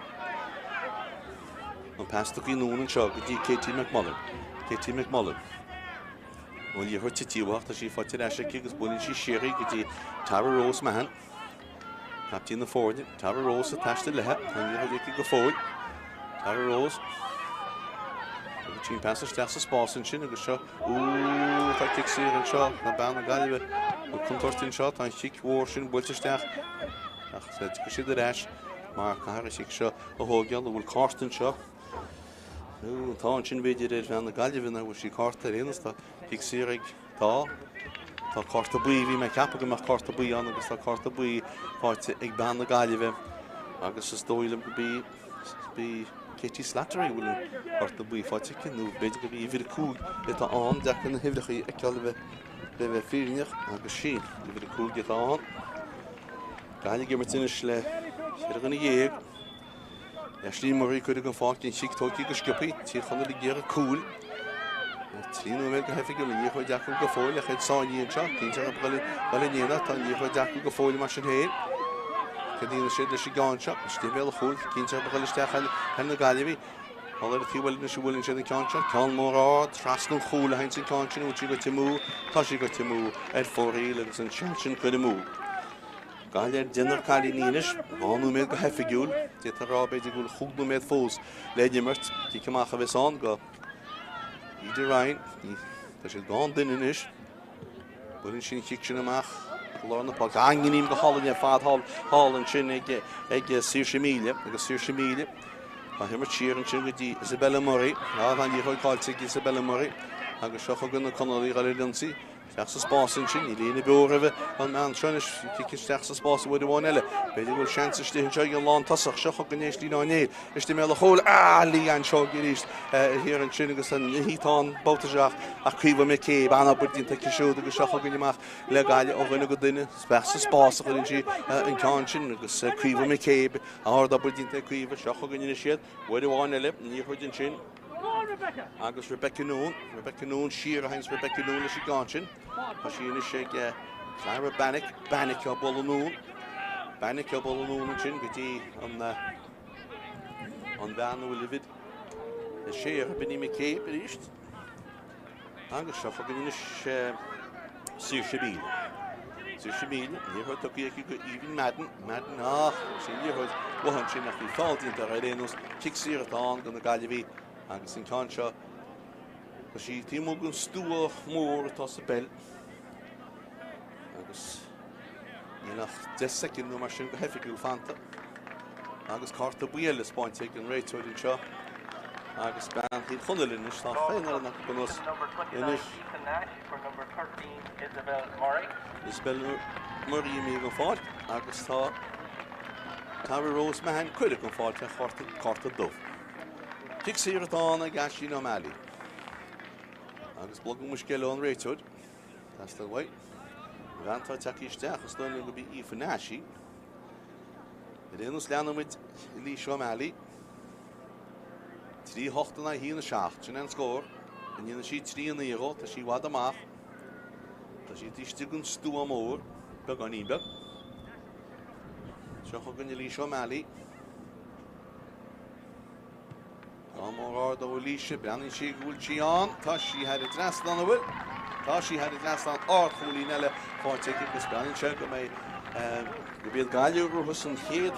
An pas tugtha anonn anseo go dtí Katie McMullen. Katie McMullen. An liathróid tite uaithi ach tá sí faighte ar ais aici agus buaileann sí siar í go dtí Tara Rose Mahon. Captaen na foirne, Tara Rose ag taisteal léi, tá an liathróid aici go fóill. Tara Rose. Tugann sí an pas isteach sa spás ansin agus seo, úúú, tá cic saor anseo, tá bean na Gaillimhe ag contúirt anseo, tá an chic mhór sin buailte isteach ach tiocfaidh siad ar ais mar caithfear an chic seo a thógáil, an bhfuil cárta anseo? Nó tá ansin b'fhéidir ar bhean na Gaillimhe nach bhfuil sí cárta ar aon nós, tá cic saor ag Tá. Tá cárta buí, bhí mé ag ceapadh go mbeadh cárta buí ann agus tá cárta buí faighte ag bean na Gaillimhe agus is dóigh liom go b'í, b'í Katie Slattery a bhfuil an cárta buí faighte aici nó b'fhéidir go b'í uimhir 5 atá ann, deacair na huimhreacha a fheiceáil le bheith, le bheith fírinneach agus sí, uimhir 5 atá ann. Gaillimh ag imirt anois le 14 dhuine. Ashleen Murray curtha den pháirc an chic tógtha go sciobtha, Tír Chonaill ag iarraidh cúil. 3 nóiméad go hoifigiúil, an liathróid acu go fóill ach iad sáinnithe anseo. Cinnte go bhfuil dul in éineacht, tá an liathróid acu go fóill mar sin féin. Cad a dhéanfaidh siad leis an gceann seo? Istigh i mbéal an chúil, cinnte go bhfuil isteach ar na Gaillimhigh. Thall ar an taobh eile anois a bhuaileann siad an ceann seo. Ceann mór ard, trasna an chúil a théanns an ceann sin, an bhfuil sí goite amú? Tá sí goite amú ar fóraoil agus an seans sin curtha amú. Gaillimh ar deichniúr cailíní anois, 2 nóiméad go hoifigiúil. D'fhéadfá a rá b'fhéidir go bhfuil chúig nóiméad fós le n-imirt. Cic amach a bheas ann go Íde Ryan. Tá siad gan duine anois. Buaileann sí an chic sin amach go lár na páirce. An-ghníomh go hálainn ar fad thall, thall ansin ag, ag Saoirse Míle agus Saoirse Míle. Á himirt siar ansin go dtí Isabella Murray. Tá an liathróid caillte ag Isabella Murray agus seo chugainn na Conallaigh ag dul ar an ionsaí. Isteach sa spás ansin, níl éinne beo roimhe an mbean seo anois, cic isteach sa spás uair amháin eile. B'fhéidir go bhfuil seans istigh anseo ag an lántosach. Seo chugainn Aisling Ó Néill. Istigh i mbéal an chúil. Ah! Leanne Seoige arís thiar ansin agus an sciatán babhta isteach ach Caoimhe McCabe an-obair déanta aici siúd agus seo chugainn amach le Gaillimh ó dhuine go duine. Isteach sa spás a chuireann sí an ceann sin agus Caoimhe McCabe, ard-obair déanta ag Caoimhe. Seo chugainn anois iad. Uair amháin eile, an liathróid ansin agus Rebecca Noone, Rebecca Noone siar a théanns Rebecca Noone leis an gceann sin. Tá sí anois ag Clara Bannick, Bannick á bualadh anonn, Bannick á bualadh anonn ansin go dtí an an bhean a bhfuil uimhir 6 uirthi, b'in í McCabe arís. Agus seo chugainn anois Saoirse Beale. Saoirse Beale, an liathróid tugtha aici go Aoibhinn Madden. Madden, ach sin liathróid mhaith ansin ach bhí feall déanta ar aon nós. Cic saor atá ann do na Gaillimhigh agus an ceann seo tá sí taobh amuigh den stua mór atá sa bpeil. Agus níl ach 10 soicind nó mar sin go hoifigiúil fanta. Agus cárta buí eile spáinte ag an réiteoir anseo. Agus bean Thír Chonaill anois, tá chaon fhoireann acu anuas anois. Isabel Murray imithe den pháirc agus tá Tara Rose Mahan curtha den pháirc ar chárta, cárta dubh. Cic saor atá ann ag Aisling O'Malley. Agus blogadh muisce eile ón réiteoir. Teastaíonn uaidh. An bhean atá tagtha isteach, is dóigh liom gurb í Aoife Nash í. Ar aon nós leanfaidh muid Laoise O'Malley. 3 8 in aghaidh 1 7, sin é an scór. An ndéanfaidh sí 3 9 dhó, tá sí i bhfad amach. Tá sí taobh istigh den stua mór, beagáinín beag. Seo chugainn Laoise O'Malley. Ceann mór ard ó Laoise, breathnaíonn sí go bhfuil sí ann, tá sí thar an dtrasnán, an bhfuil? Tá sí thar an dtrasnán, ardchúilín eile faighte aici agus breathnaíonn sé go mbeidh, gurb iad Gaillimh a ghnóthós an chéad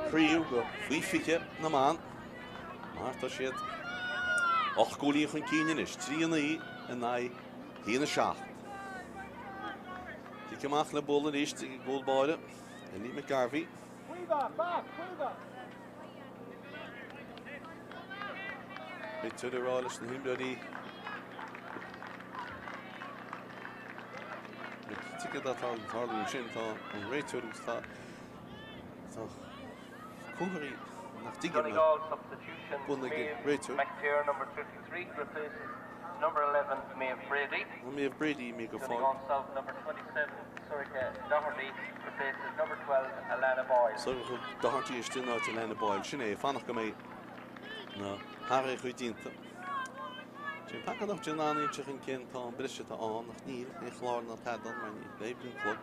chraobh go faoi 20 na mban mar tá siad 8 gcúilín chun cinn anois, 3 9 in aghaidh 1 7. Cic amach le bualadh arís ag an gcúl báire, Ellie McGarvey. Réiteoir ag rá leis na himreoirí Cad atá ag tarlú ansin tá an réiteoir agus tá tá comharthaí nach dtuigim Donegal substitution bunaigh Maeve réiteoir. McTeer number 33 replaces number 11 Maeve Brady. Maeve Brady imithe den pháirc. Donegal sub number 27 Sorcha Doherty replaces number 12 Alana Boyle. Sorcha Doherty istigh in áit Alana Boyle. Sin é, fanacht go mbeidh na hathruithe déanta. Sin paca nach déanann aon chun cinn tá an breis atá ann ach níl aon chlár ná tada ann mar ní oibríonn an clog.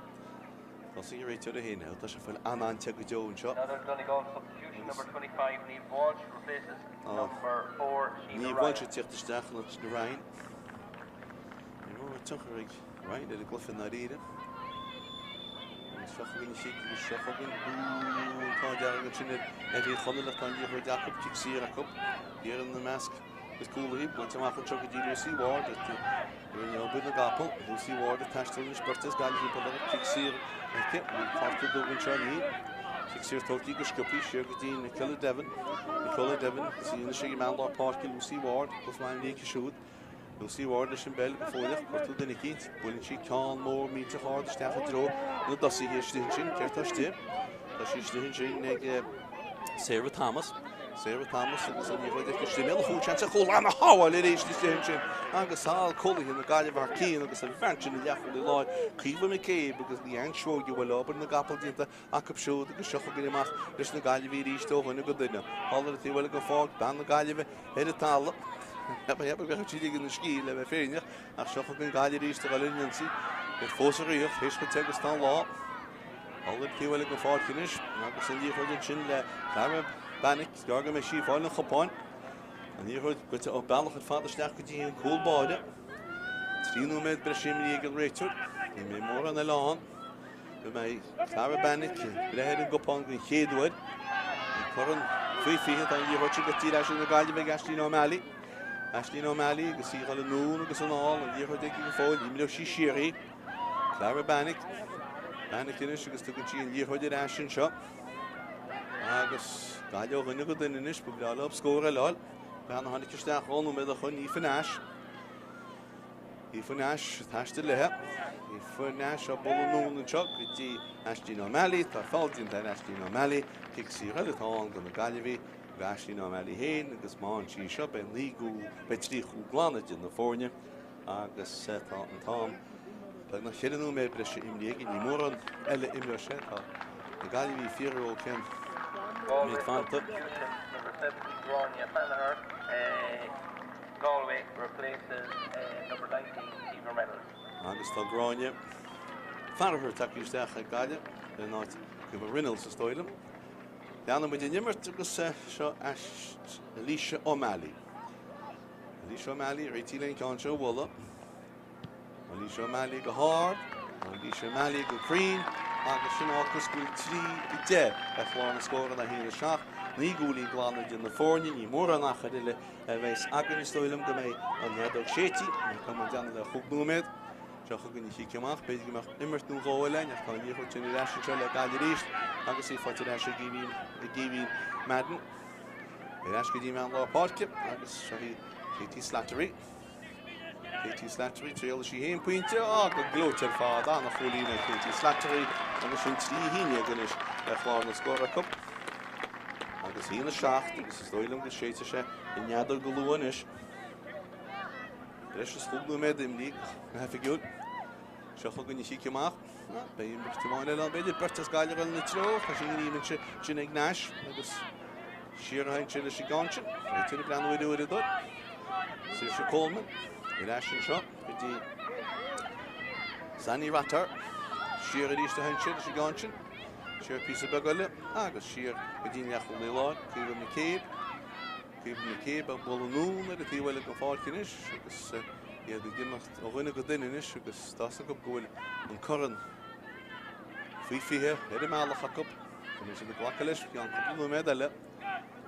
Thosaigh an réiteoir é féin. Tá sé ag fáil an-te go deo anseo. Another Donegal substitution number 25 Niamh Walsh replaces number 4 Sheila Niamh Ryan. Walsh ag tíocht isteach in áit Ryan. Ní raibh tionchar ag Ryan ar an gcluiche i ndáiríre. Agus seo chugainn an chic agus seo chugainn an t-ádh dearg ansin ar ar Thír Chonaill ach tá an liathróid acu, cic saor acu. Thiar ina measc is cúlaithe buailte amach anseo go dtí Lucy Ward rinne obair na gcapall. Lucy Ward ag taisteal anois beirt as Gaillimh timpeall uirthi, cic saor aici. Bhfuil cárta dubh anseo? Níl. Cic saor tógtha go sciobtha siar go dtí Nicola Devon. Nicola Devon, is í anois ag an mbean lár páirce Lucy Ward, cos maith aici siúd. Lucy Ward leis an bpeil go fóilleach, gortú duine eicínt. Buaileann sí ceann mór millteach ard isteach i dtreo na dtosaithe istigh ansin. Céard tá istigh? Tá sí istigh ansin ag Sarah Thomas. Sarah Thomas agus an liathróid aici istigh i mbéal an chúil. Seans ar chúl ana-shábháil arís istigh ansin. Agus tá cúlaithe na Gaillimhe thar cionn agus an bhean sin i leathchúlaí láir, Caoimhe McCabe agus Leanne Seoige a bhfuil obair na gcapall déanta acu siúd agus seo chugainn amach leis na Gaillimhigh arís ó dhuine go duine. Thall ar an taobh eile den pháirc, bean na Gaillimhe ar an talamh. Cheap go mbeadh siad ag an scíth le bheith fírinneach ach seo chugainn Gaillimh arís ag dul ar an ionsaí. Iad fós ag ritheacht, théis go te agus tá an lá. Thall ar an taobh eile den pháirc anois agus an liathróid ansin le Clara Bannick. Is gearr go mbeidh sí ag fáil an chupáin. An liathróid goite an bealach ar fad isteach go dtí an cúl báire. 3 nóiméad breise imeartha ag an réiteoir. Ní mbeidh mórán eile ann. Go mbeidh Clara Bannick ag breith ar an gcupán den chéad uair. An Corn faoi 20 tá an liathróid sin goite ar ais ag na Gaillimhe ag Aisling O'Malley. Aisling O'Malley agus í ag dul anonn agus anall, an liathróid aici go fóill, imreoidh sí siar í. Clara Bannick. Bannick anois agus tugann sí an liathróid ar ais anseo. Agus Gaillimh ó dhuine go duine anois, ba bhreá leo scór eile a fháil. Bean a tháinig isteach 2 nóiméad ó shoin, Aoife Nash. Aoife Nash ag taisteal léi. Aoife Nash á bualadh anonn anseo go dtí Aisling O'Malley. Tá feall déanta ar Aisling O'Malley. Cic saor eile atá ann do na Gaillimhigh. Bhí Aisling O'Malley féin agus má fhaigheann sí seo beidh 9 gcúl, beidh 3 chúl glan idir na foirne agus tá an t-am beagnach 4 nóiméad breise imrithe aige. Ní mórán eile imreoidh sé. Tá na Gaillimhigh fíor-ró cén méid fanta. Number 70, Gráinne Farragher. Galway replaces number 19, Caoimhe Reynolds. Agus tá Gráinne Farragher tagtha isteach ag Gaillimh in áit Caoimhe Reynolds is dóigh liom. Leanann muid an imirt agus seo Alicia O'Malley. Alicia O'Malley réitithe le an ceann seo a bhualadh. Alicia O'Malley go hard, Alicia O'Malley go cruinn agus sin fágfas go bhfuil 3, 10 ar chlár na scóranna, 1, 7, 9 gcúilín glan idir na foirne, ní mórán achair eile a bheas againn is dóigh liom go mbeidh an fheadóg séidte, mar tá muid ag déanamh le chúig nóiméad. Seo chugainn an chic amach, b'fhéidir go mbeadh imirt nó dhó eile againn ach tá an liathróid sin ar ais anseo le Gaillimh arís agus í faighte ar ais ag Aoibhín Madden. Ar ais go dtí meán lár páirce agus seo í Katie Slattery. Katie Slattery, triailfidh sí féin pointe, á, go gleoite ar fad, an-chúilín ag Katie Slattery agus sin 3 1 anois ar chlár na scór acu. Agus 1 7 agus is dóigh liom go séidfidh sé an fheadóg go luath anois. Breis is chúig nóiméad imrithe go hoifigiúil. Seo chugainn an chic amach. Beidh imirt amháin eile ann, b'fhéidir beirt as Gaillimh ag dul ina treo, tá sí ina sin ag Nash agus siar a théann sé leis an gceann sin. Réiteoir ag breathnú ar uaireadóir. Saoirse Coleman ar ais anseo go dtí Sanny Rotter. Siar arís a théann sé leis an gceann sin. Siar píosa beag eile agus siar go dtí an leathchúlaí láir, Caoimhe McCabe. Caoimhe McCabe ag bualadh anonn ar an taobh eile den pháirc anois agus iad ag imeacht ó dhuine go duine anois agus tá 'fhios acu go bhfuil an corn faoi 20 ar an mbealach acu. Go mbeidh siad ag glacadh leis i gceann cúpla nóiméad eile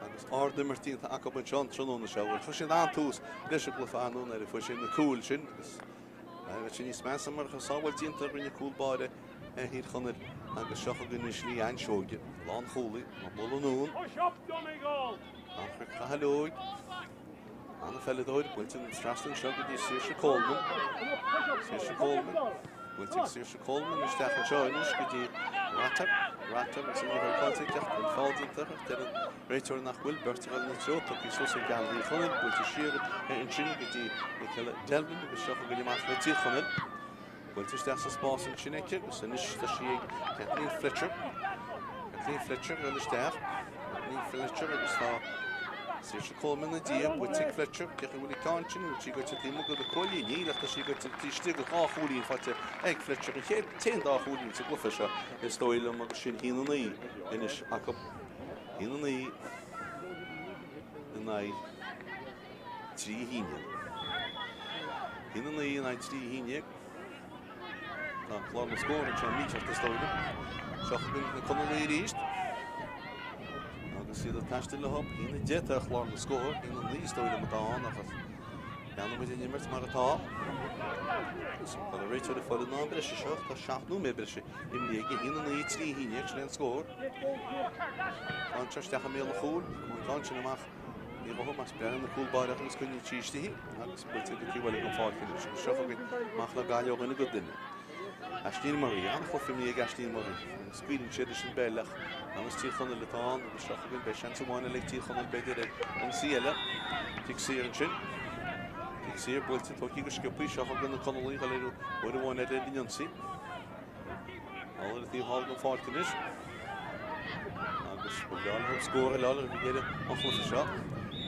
agus ard-imirt déanta acu anseo an tráthnóna seo. Bhuel, chuir siad an-tús leis an gcluiche ar ndóigh nuair a fuair siad na cúil sin agus bheadh sé níos measa murach an sábháil déanta a rinne cúl báire Thír Chonaill agus seo chugainn anois Leanne Seoige, lánchúlaí, ag bualadh anonn. Anchor Cathal Óig. An-pheileadóir, buailte trasna anseo go dtí Saoirse Coleman. Saoirse Coleman. Buailte ag Saoirse Coleman isteach anseo anois go dtí Rutter. Rutter agus an liathróid faighte aici ach an feall déanta uirthi. Deir an réiteoir nach bhfuil beirt ag dul ina treo. Tugtha suas ag Gaillimh Thír Chonaill. Buailte siar ansin go dtí Nicola Delvin agus seo chugainn amach le Tír Chonaill. Buailte isteach sa spás ansin aici agus anois tá sí ag Kathleen Fletcher. Kathleen Fletcher ag dul isteach. Kathleen Fletcher agus tá Saoirse Coleman ina diaidh, buailte ag Fletcher. Cé chaoi bhfuil an ceann sin? Bhfuil sí goite taobh amuigh de na cuaillí? Níl ach tá sí goite taobh istigh de dhá chúilín faighte ag Fletcher. An chéad t-aon dá chúilín sa gcluiche seo is dóigh liom agus sin 1-9 anois acu. 1-9 in aghaidh 3 1. 1 9 in aghaidh 3 1. Tá clár na scór anseo mícheart is dóigh liom. Seo chugainn na Conallaigh arís. Agus iad ag taisteal leo 1 10 atá ar chlár na scór, 1 9 is dóigh liom atá ann ach leanann muid an imirt mar atá. Agus tá na réiteoirí ag fáil an am breise seo, tá 7 nóiméad breise imrithe aige, 1 9 3 1 sin é an scór. Tá anseo isteach i mbéal an chúil, an ceann sin amach Ní raibh más breathnú na cúl báire agus coinníonn sí istigh í agus buailte go taobh eile den pháirc anois. Agus seo chugainn amach le Gaillimh ó dhuine go duine. Aisling Murray, an-chluiche imithe ag Aisling Murray. Agus scaoileann siad leis an bpeil ach agus Tír Chonaill atá ann agus seo chugainn beidh seans amháin eile ag Tír Chonaill b'fhéidir ar ionsaí eile. Cic saor ansin. Cic saor buailte tógtha go sciobtha. Seo chugainn na Conallaigh a léiriú uair amháin eile ar an ionsaí. Thall ar an taobh thall den pháirc anois. Agus ba bhreá leo scór a fháil roimh dheireadh an chluiche seo.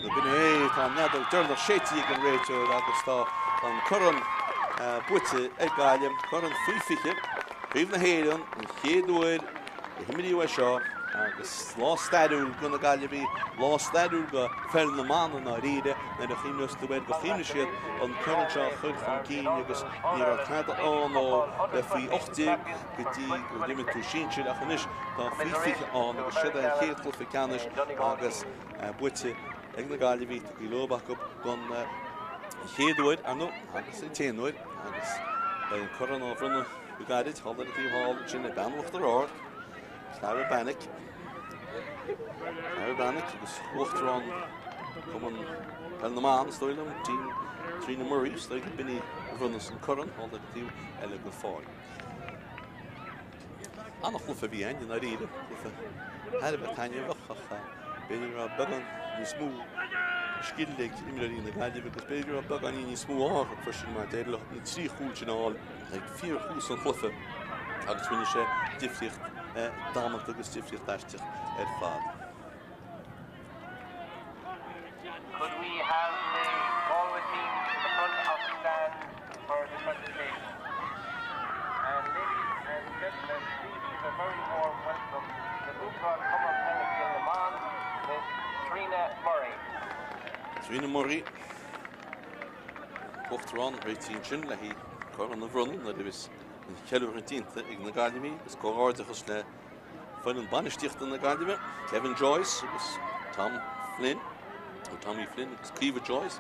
Nó b'in é, tá an fheadóg deireanach séidte ag an réiteoir agus tá an corn buaite ag Gaillimh, corn faoi 20, Craobh na hÉireann, an chéad uair a himríodh é seo agus lá stairiúil do na Gaillimhigh, lá stairiúil do pheil na mban i ndáiríre, nuair a chuimhneos tú air gur chuimhnigh siad an corn seo a chur chun cinn agus ní raibh tada ann ó le faoi 18 go dtí gur imir tú sinsir ach anois tá faoi 20 ann agus siod é an chéad chluiche ceannais agus buaite ag na Gaillimhigh, tugtha leo acu don chéad uair, ar ndóigh, agus an t-aon uair agus beidh an corn á bhronnadh go gairid, thall ar an taobh thall ansin ag Bean Uachtar Ard, Clara Bannick. Clara Bannick agus Uachtarán Chumann Peil na mBan, is dóigh liom, Trina Murray, is dóigh go b'in í. a bhronnfas an corn thall ar an taobh eile den pháirc. An-chluiche a bhí ann i ndáiríre, cluiche thar a bheith taitneamhach ach b'fhéidir go raibh beagán níos mó scil ag imreoirí na Gaillimhe agus b'fhéidir go raibh beagáinín níos mó ádh orthu freisin mar d'éirigh leo na trí chúl sin a fháil ag fíorthús an chluiche agus rinne sé difríocht damanta agus difríocht aisteach ar fad. Could we have the Galway team to the front of the stand for the presentation? And ladies and gentlemen, please give a very warm welcome to Uachtarán Chumann Peile Chill na mBan, Miss Trina Murray. Trina Murray, Uachtarán réitithe ansin le haghaidh corn a bhronnadh nuair a bheas an ceiliúradh déanta ag na Gaillimhigh agus comhghairdeachas le Foireann bainistíochta na Gaillimhe, Kevin Joyce agus Tom Flynn, nó Tommy Flynn agus Caoimhe Joyce.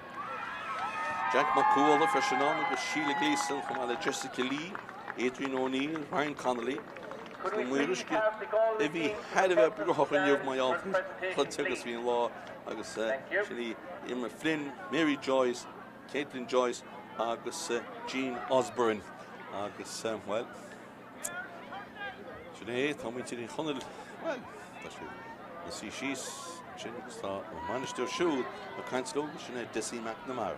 Jack Mac Cuala freisin ann agus Sheila Gleeson chomh maith le Jessica Lee, Adrian O'Neill, Ryan Connolly agus na maoir uisce a bhí thar a bheith brothach inniu mar gheall ar chluiche agus bhí an lá agus sin í Emer Flynn, Mary Joyce, Caitlin Joyce agus Jean Osborne agus bhuel Sin é, tá muintir Thír Chonaill, bhuel, tá siad ina suí síos ansin agus tá an bainisteoir siúd ag caint leo agus sin é Dessie McNamara.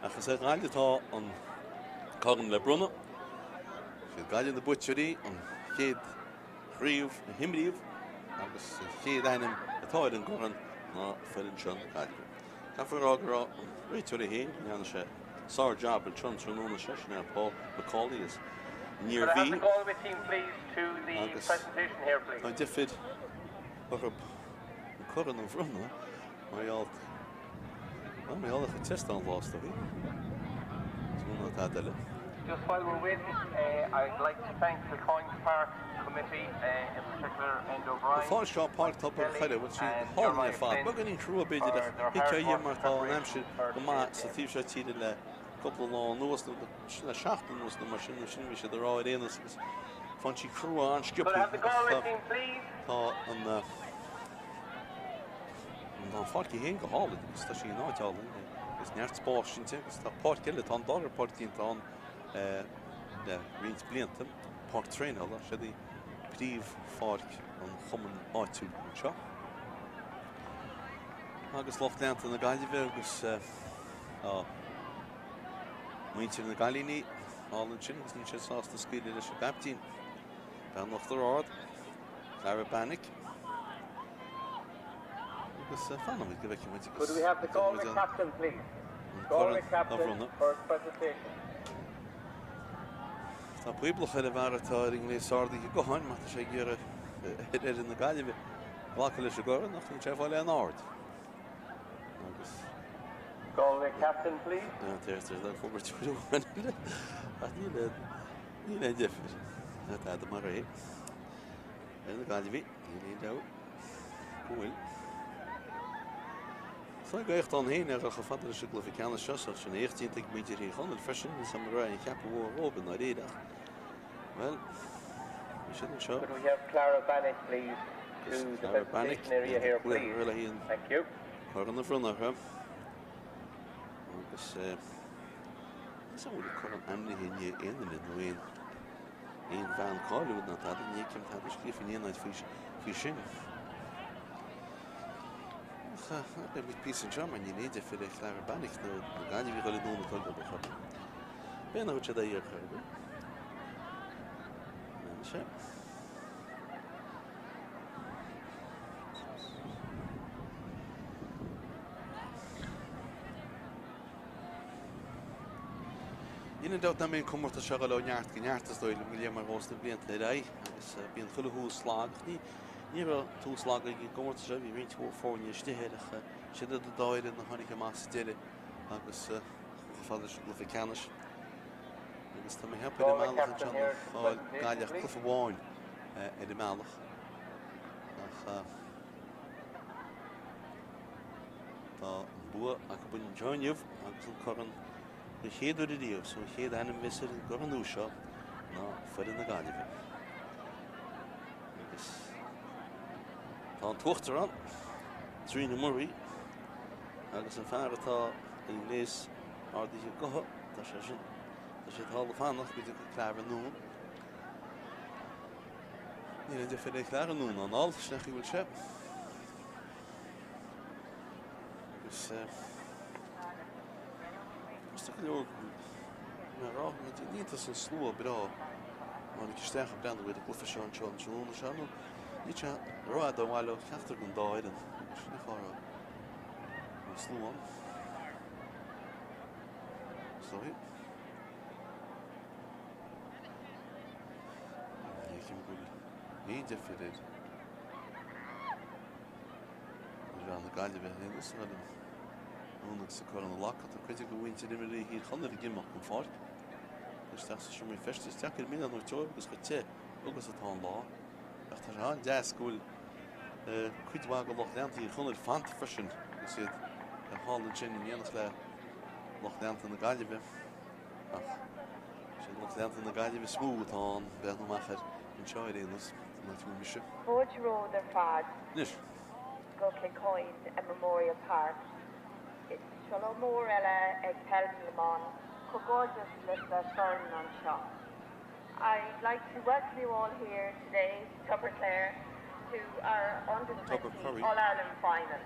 Ach is ar Ghaillimh atá an corn le bronnadh. Siad Gaillimh na buaiteoirí, an chéad chraobh a himríodh agus an chéad ainm atá ar an gcorn ná foireann seo na Gaillimhe. Caithfear a rá go raibh an réiteoir é féin, go ndearna sé sár-jab anseo an tráthnóna seo, sin é Paul McCauley as an Iarmhí agus tá deifir orthu an corn a bhronnadh mar gheall mar gheall ar chuid test an lá is dóigh. Is mó ná tada eile. Just while we're waiting, I'd like to thank the Coyne Park Committee, in particular Enda O'Brien, An pháirc seo, Páirc Tobar an Choire, bhfuil sí go hálainn ar fad. Beagáinín crua b'fhéidir ach thuigfeá dhe mar tá an aimsir go maith sa taobh seo tíre le cúpla lá anuas nó le seachtain anuas nó mar sin nó sin a bhí siad ag rá ar aon nós agus faigheann sí crua an-sciobtha ach tá an an pháirc í féin go hálainn agus tá sí in áit álainn agus neart spáis inti agus tá páirc eile, tá an dara páirc déanta ann le roinnt blianta, páirc traenála, siod í príomhpháirc an chumainn áitiúil anseo. Agus lucht leanta na Gaillimhe agus muintir na gcailíní thall ansin agus níl siad sásta scaoileadh leis an gcaiptín. Bean Uachtar Ard, Clara Bannick. Agus fanfaimid go bhfeicfidh muid agus Could we have the Galway captain please? Galway captain for presentation. Tá poiblach ar an bhfear atá ar an ngléas ardaithe gutháin mar tá sé ag iarraidh ar fhoireann na Gaillimhe glacadh leis an gcorn ach níl sé ag fáil aon aird. Agus Galway captain please. Deirtear le forbairt amháin eile ach níl aon níl aon deifir. Tada mar é. Ar na Gaillimhigh, níl aon dabht go bhfuil. Tá éacht ann féin a dhul chomh fada leis an gcluiche ceannais seo, so sin éacht iontach ag muintir Thír Chonaill freisin, is an raibh aon cheapadh mhór dhóibh i ndáiríre ach, bhuel, bhí siad anseo. Could we have Clara Bannick please to Agus the Clara Bannick, presentation area here please? eile hí an Thank you. corn a bhronnadh orthu. Agus is an bhfuil an corn ainmnithe i ndiaidh aon duine nó aon aon bhean cáiliúil ná tada, ní fheicim tada scríofa in aon áit faoi sin. Ach beidh muid píosa anseo mar níl aon deifir ar Clara Bannick nó na Gaillimhigh a dhul i nDún na Tolga ba chor. B'é nach bhfuil siad á iarraidh chor ar bith. Sé. Níl aon dabht nach mbeidh an comórtas seo ag dul ó neart go neart is dóigh liom go léir mar dhós na blianta ar aghaidh agus bíonn chuile thús lag ach ní ní raibh tús lag ag an gcomórtas seo, bhí roinnt mhór foirne istigh air ach siad iad an dá fhoireann a tháinig amach sa deireadh agus chomh fada leis an gcluiche ceannais. Agus tá mé ag ceapadh ar an mbealach anseo nár chaill Gaillimh ach cluiche amháin ar an mbealach ach Tá an bua acu anseo inniu agus an corn den chéad uair ariamh, so an chéad ainm a bheas ar an gcorn nua seo ná foireann na Gaillimhe. Agus tá an t-uachtarán, Trina Murray, agus an fear atá ar an ngléas ardaithe gutha, tá sé sin. Tá siad thall ag fanacht go dtiocfaidh Clara anonn. Níl aon deifir ar Chlara anonn ná anall, sin é an chaoi a bhfuil sé. Agus is go leor mé a rá, ní iontas an slua breá a tháinig isteach ag breathnú ar an gcluiche seo anseo an tráthnóna seo nó níl sé rófhada ó bhaile ó cheachtar den dá fhoireann agus sin é an fáth a raibh an slua ann. Is dóigh. Ní fheicim go bhfuil aon deifir ar fhear na Gaillimhe féin is ar an Dún agus ag cur ina ghlacadh. Tá cuid de mhuintir imreoirí Thír Chonaill ag imeacht den pháirc. Isteach sna seomraí feistis. Is deacair milleán a thabhairt dóibh agus chomh te agus atá an lá. Ach tá sé an-deas go bhfuil cuid mhaith de lucht leanta Thír Chonaill fanta freisin agus iad thall ansin in éineacht le lucht leanta na Gaillimhe. Ach is iad lucht leanta na Gaillimhe is mó atá ann, breathnú amach air anseo ar aon nós, san áit a bhfuil mise. Fáilte romhaibh ar fad Anois. go Kilcoyne Memorial Park. Seo lá mór eile ag Peil na mBan. Comhghairdeas leis na foireann anseo. I'd like to welcome you all here today to Tubberclair to our under 20 All-Ireland final.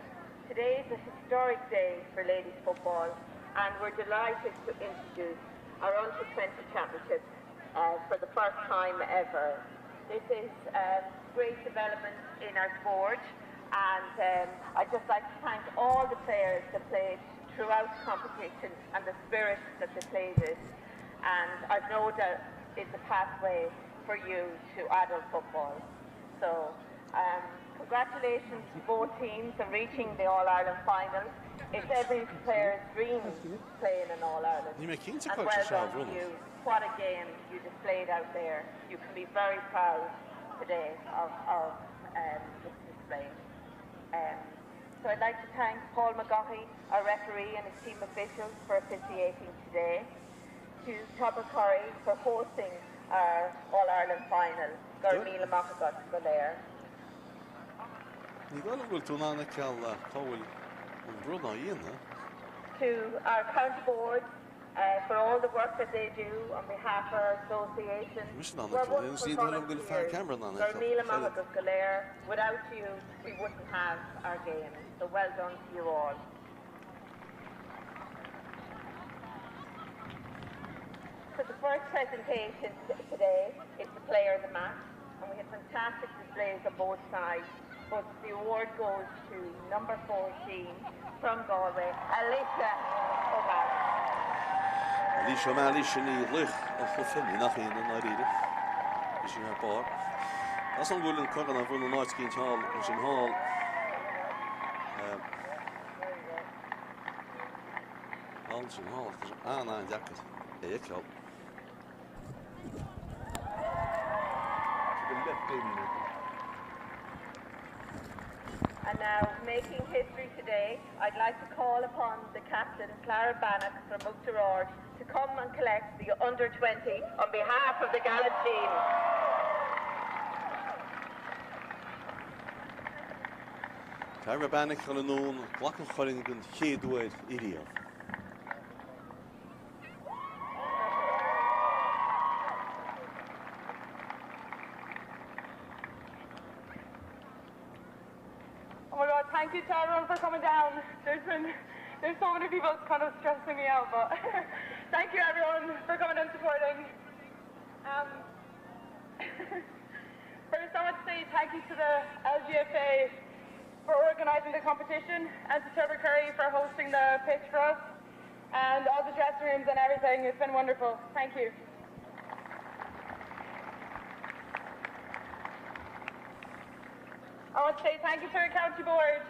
Today is a historic day for ladies football and we're delighted to introduce our under 20 championship uh, for the first time ever. This is a great development in our sport and um, I'd just like to thank all the players that played throughout the competition and the spirit that they played it. And I've no doubt it's a pathway for you to adult football. So um, congratulations to both teams on reaching the All-Ireland final. It's every player's dream to play in an All-Ireland. Ní mé cinnte And well done to you. What a game you displayed out there. You can be very proud today of, of um, this display. Um, so I'd like to thank Paul McGaughey, our referee and his team officials for officiating today, to Tubbercurry for hosting our All-Ireland final. Go raibh míle maith agat go léir. Ní dóigh liom go bhfuil tú in ann a fheiceáil cá bhfuil an bronnadh á dhéanamh. To our county board uh, for all the work that they do on behalf of our association. Mise in ann a fheiceáil. Ní dóigh liom go bhfuil fear ceamara in ann a Go raibh míle fheiceáil. maith agat go léir. Without you, we wouldn't have our game. So well done to you all. So the first presentation today is the player of the match, and we had fantastic displays on both sides. But the award goes to number 14 from Galway, Alicia O'Malley. Alicia O'Malley sin í laoch an chluiche, ní nach ionadh i ndáiríre. Bhí sí thar barr. As an bhfuil an corn á bhronnadh in áit eicínt thall ansin thall. Ansin thall, tá sé an-an-deacair é a fheiceáil. And now, making history today, I'd like to call upon the captain, Clara Bannock from Oughterard, to come and collect the under 20 on behalf of the Gaelic team. Clara Bannock ag dul anonn ag glacadh an choirn den chéad uair ariamh. Oh my god, thank you to everyone for coming down. There's been there's so many people it's kind of stressing me out, but thank you everyone for coming and supporting. Um, first I want to say thank you to the LGFA for organising the competition and to Trevor Curry for hosting the pitch for us and all the dressing rooms and everything. It's been wonderful. Thank you. I want to say thank you to our county board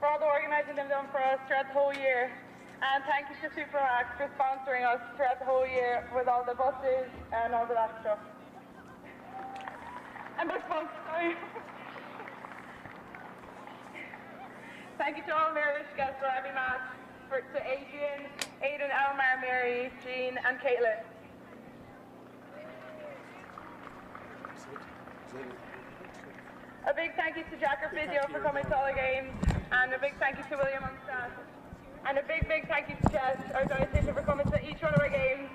for all the organising they've done for us throughout the whole year. And thank you to Supermax for sponsoring us throughout the whole year with all the buses and all of that stuff. And bus bumps, sorry. thank you to all Mary's guests for every match, for, to Adrian, Aidan, Elmar, Mary, Jean and Caitlin. A big thank you to Jack Physio for coming to all the games, and a big thank you to William on staff. And a big, big thank you to Jess, our dietitian, for coming to each one of our games.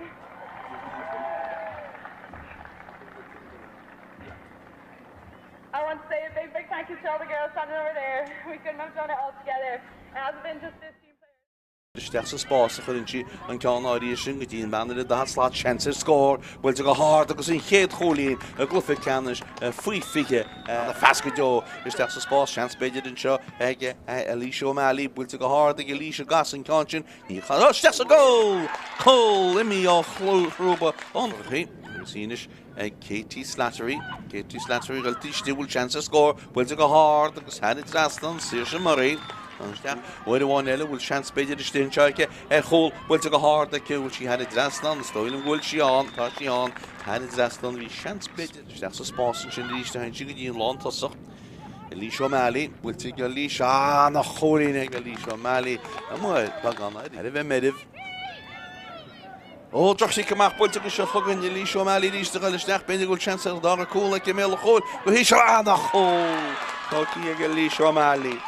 Isteach sa spás a chuireann sí an ceann áirithe sin go dtí an bhean ar an daichead slat, seans ar scór, buailte go hard agus an chéad chúilín i gcluiche ceannais faoi 20 ana-phas go deo isteach sa spás, seans b'fhéidir anseo ag Alicia O'Malley, buailte go hard ag Alicia gCas an ceann sin, ní isteach sa gcúl! Cúl imithe ó chrúba an agus í anois ag Katie Slattery. Katie Slattery ag dul istigh, bhfuil seans ar scór, buailte go hard agus thar an trasnán, Saoirse Murray. Isteach uair amháin eile, bhfuil seans b'fhéidir istigh anseo aici ar chúl, buailte go hard aici, bhfuil sí thar an trasnán, is dóigh liom go bhfuil sí ann, tá sí ann, thar an trasnán, bhí seans b'fhéidir isteach sa spás ansin arís, théann sí go dtí an lántosach. Alicia O'Malley, buailte ag Alicia, ana-chúilín ag Alicia O'Malley, amuigh beagán ar a bheith meirbh. Ó, droch-chic amach buailte go seo chugainn Alicia O'Malley arís ag dul isteach, b'fhéidir go bhfuil seans ar an dara cúl aici i mbéal an chúil, go híseal, ana-chúl! Tógtha ag Alicia O'Malley.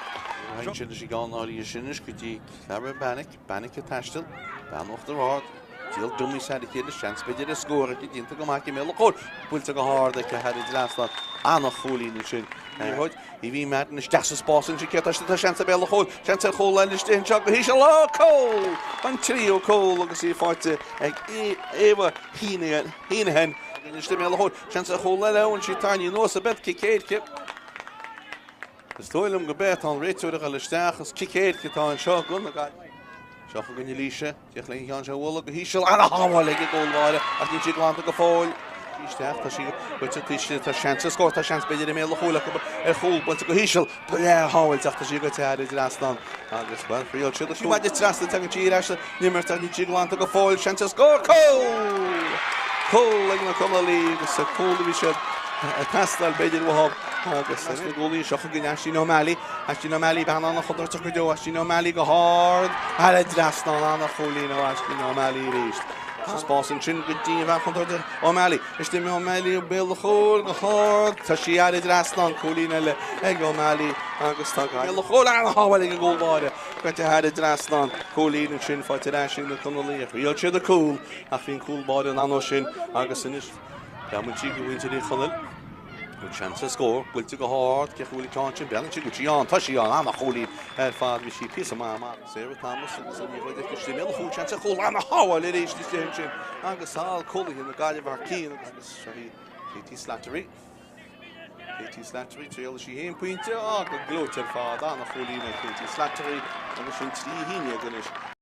Ansin leis an gceann áirithe sin anois go dtí Clara Bannick, Bannick ag taisteal, bean Uachtar Ard, díol dummies thar a chéile, seans b'fhéidir ar scór aici, déanta go maith aici i mbéal an chúil, buailte go hard aici thar an dtrasnán, ana-chúilín ansin. Aoibhín Madden isteach sa spás ansin cé tá tá seans i mbéal an chúil, seans ar chúl eile istigh anseo go híseal, ó cúl! An tríú cúl agus í faighte ag Eva Heneghan istigh i mbéal an chúil, seans ar chúl eile ann sí tarraingthe anuas ab ea cic éirice. Is dóigh liom go b'ea tá an réiteoir ag dul isteach is cic éirice atá anseo do na Gaillimh. Seo chugainn Alicia. Féach leis an cheann seo a bhualadh go híseal. Ana-shábháil ag an gcúl báire ach níl sí glanta go fóill. Isteach, tá sí goite taoisithe, tá seans ar scór, tá seans b'fhéidir i mbéal an chúil acu ar chúl buailte go híseal. Breá-shábháilte ach tá sí goite thar an dtrasnán agus, bhuel, thriail siad a maide trasna, tagann sí ar ais san imirt ach níl sí glanta go fóill. Seans ar scór, cúl! Cúl ag na Conallaigh agus cúl a bhí siad ag teastáil b'fhéidir uathu agus na gcúlaí seo chugainn Aisling O'Malley. Aisling O'Malley, bean an-chontúirteach go deo, Aisling O'Malley go hard thar an dtrasnán, an-chúilín ó Aisling O'Malley arís. Sa spás ansin go dtí an bhean chontúirteach O'Malley. Istigh O'Malley béal an chúil go hard, tá sí thar an dtrasnán, cúilín eile ag O'Malley agus tá béal an chúil an-shábháil ag an gcúl báire, goite thar an dtrasnán, cúilín ansin faighte ar ais ag na Conallaigh. Thriail siad an cúl ach bhí an cúl báire in ann ó sin agus anois breathnaíonn sí go mhuintir Uí Chonaill. Bhfuil seans ar scór, buailte go hard, cé bhfuil an ceann sin, breathnaíonn sé go bhfuil sí ann, tá sí ann, ana-chúilín ar fad, bhí sí píosa maith amach. Sarah Thomas agus an liathróid aici istigh i mbéal an chúil, seans ar chúl, ana-shábháil arís istigh ansin agus tá cúlaithe na Gaillimhe thar cionn agus seo í Katie Slattery. Katie Slattery, triailfidh sí féin pointe, á go gleoite ar fad, ana-chúilín ag Katie Slattery agus sin 3-11 anois.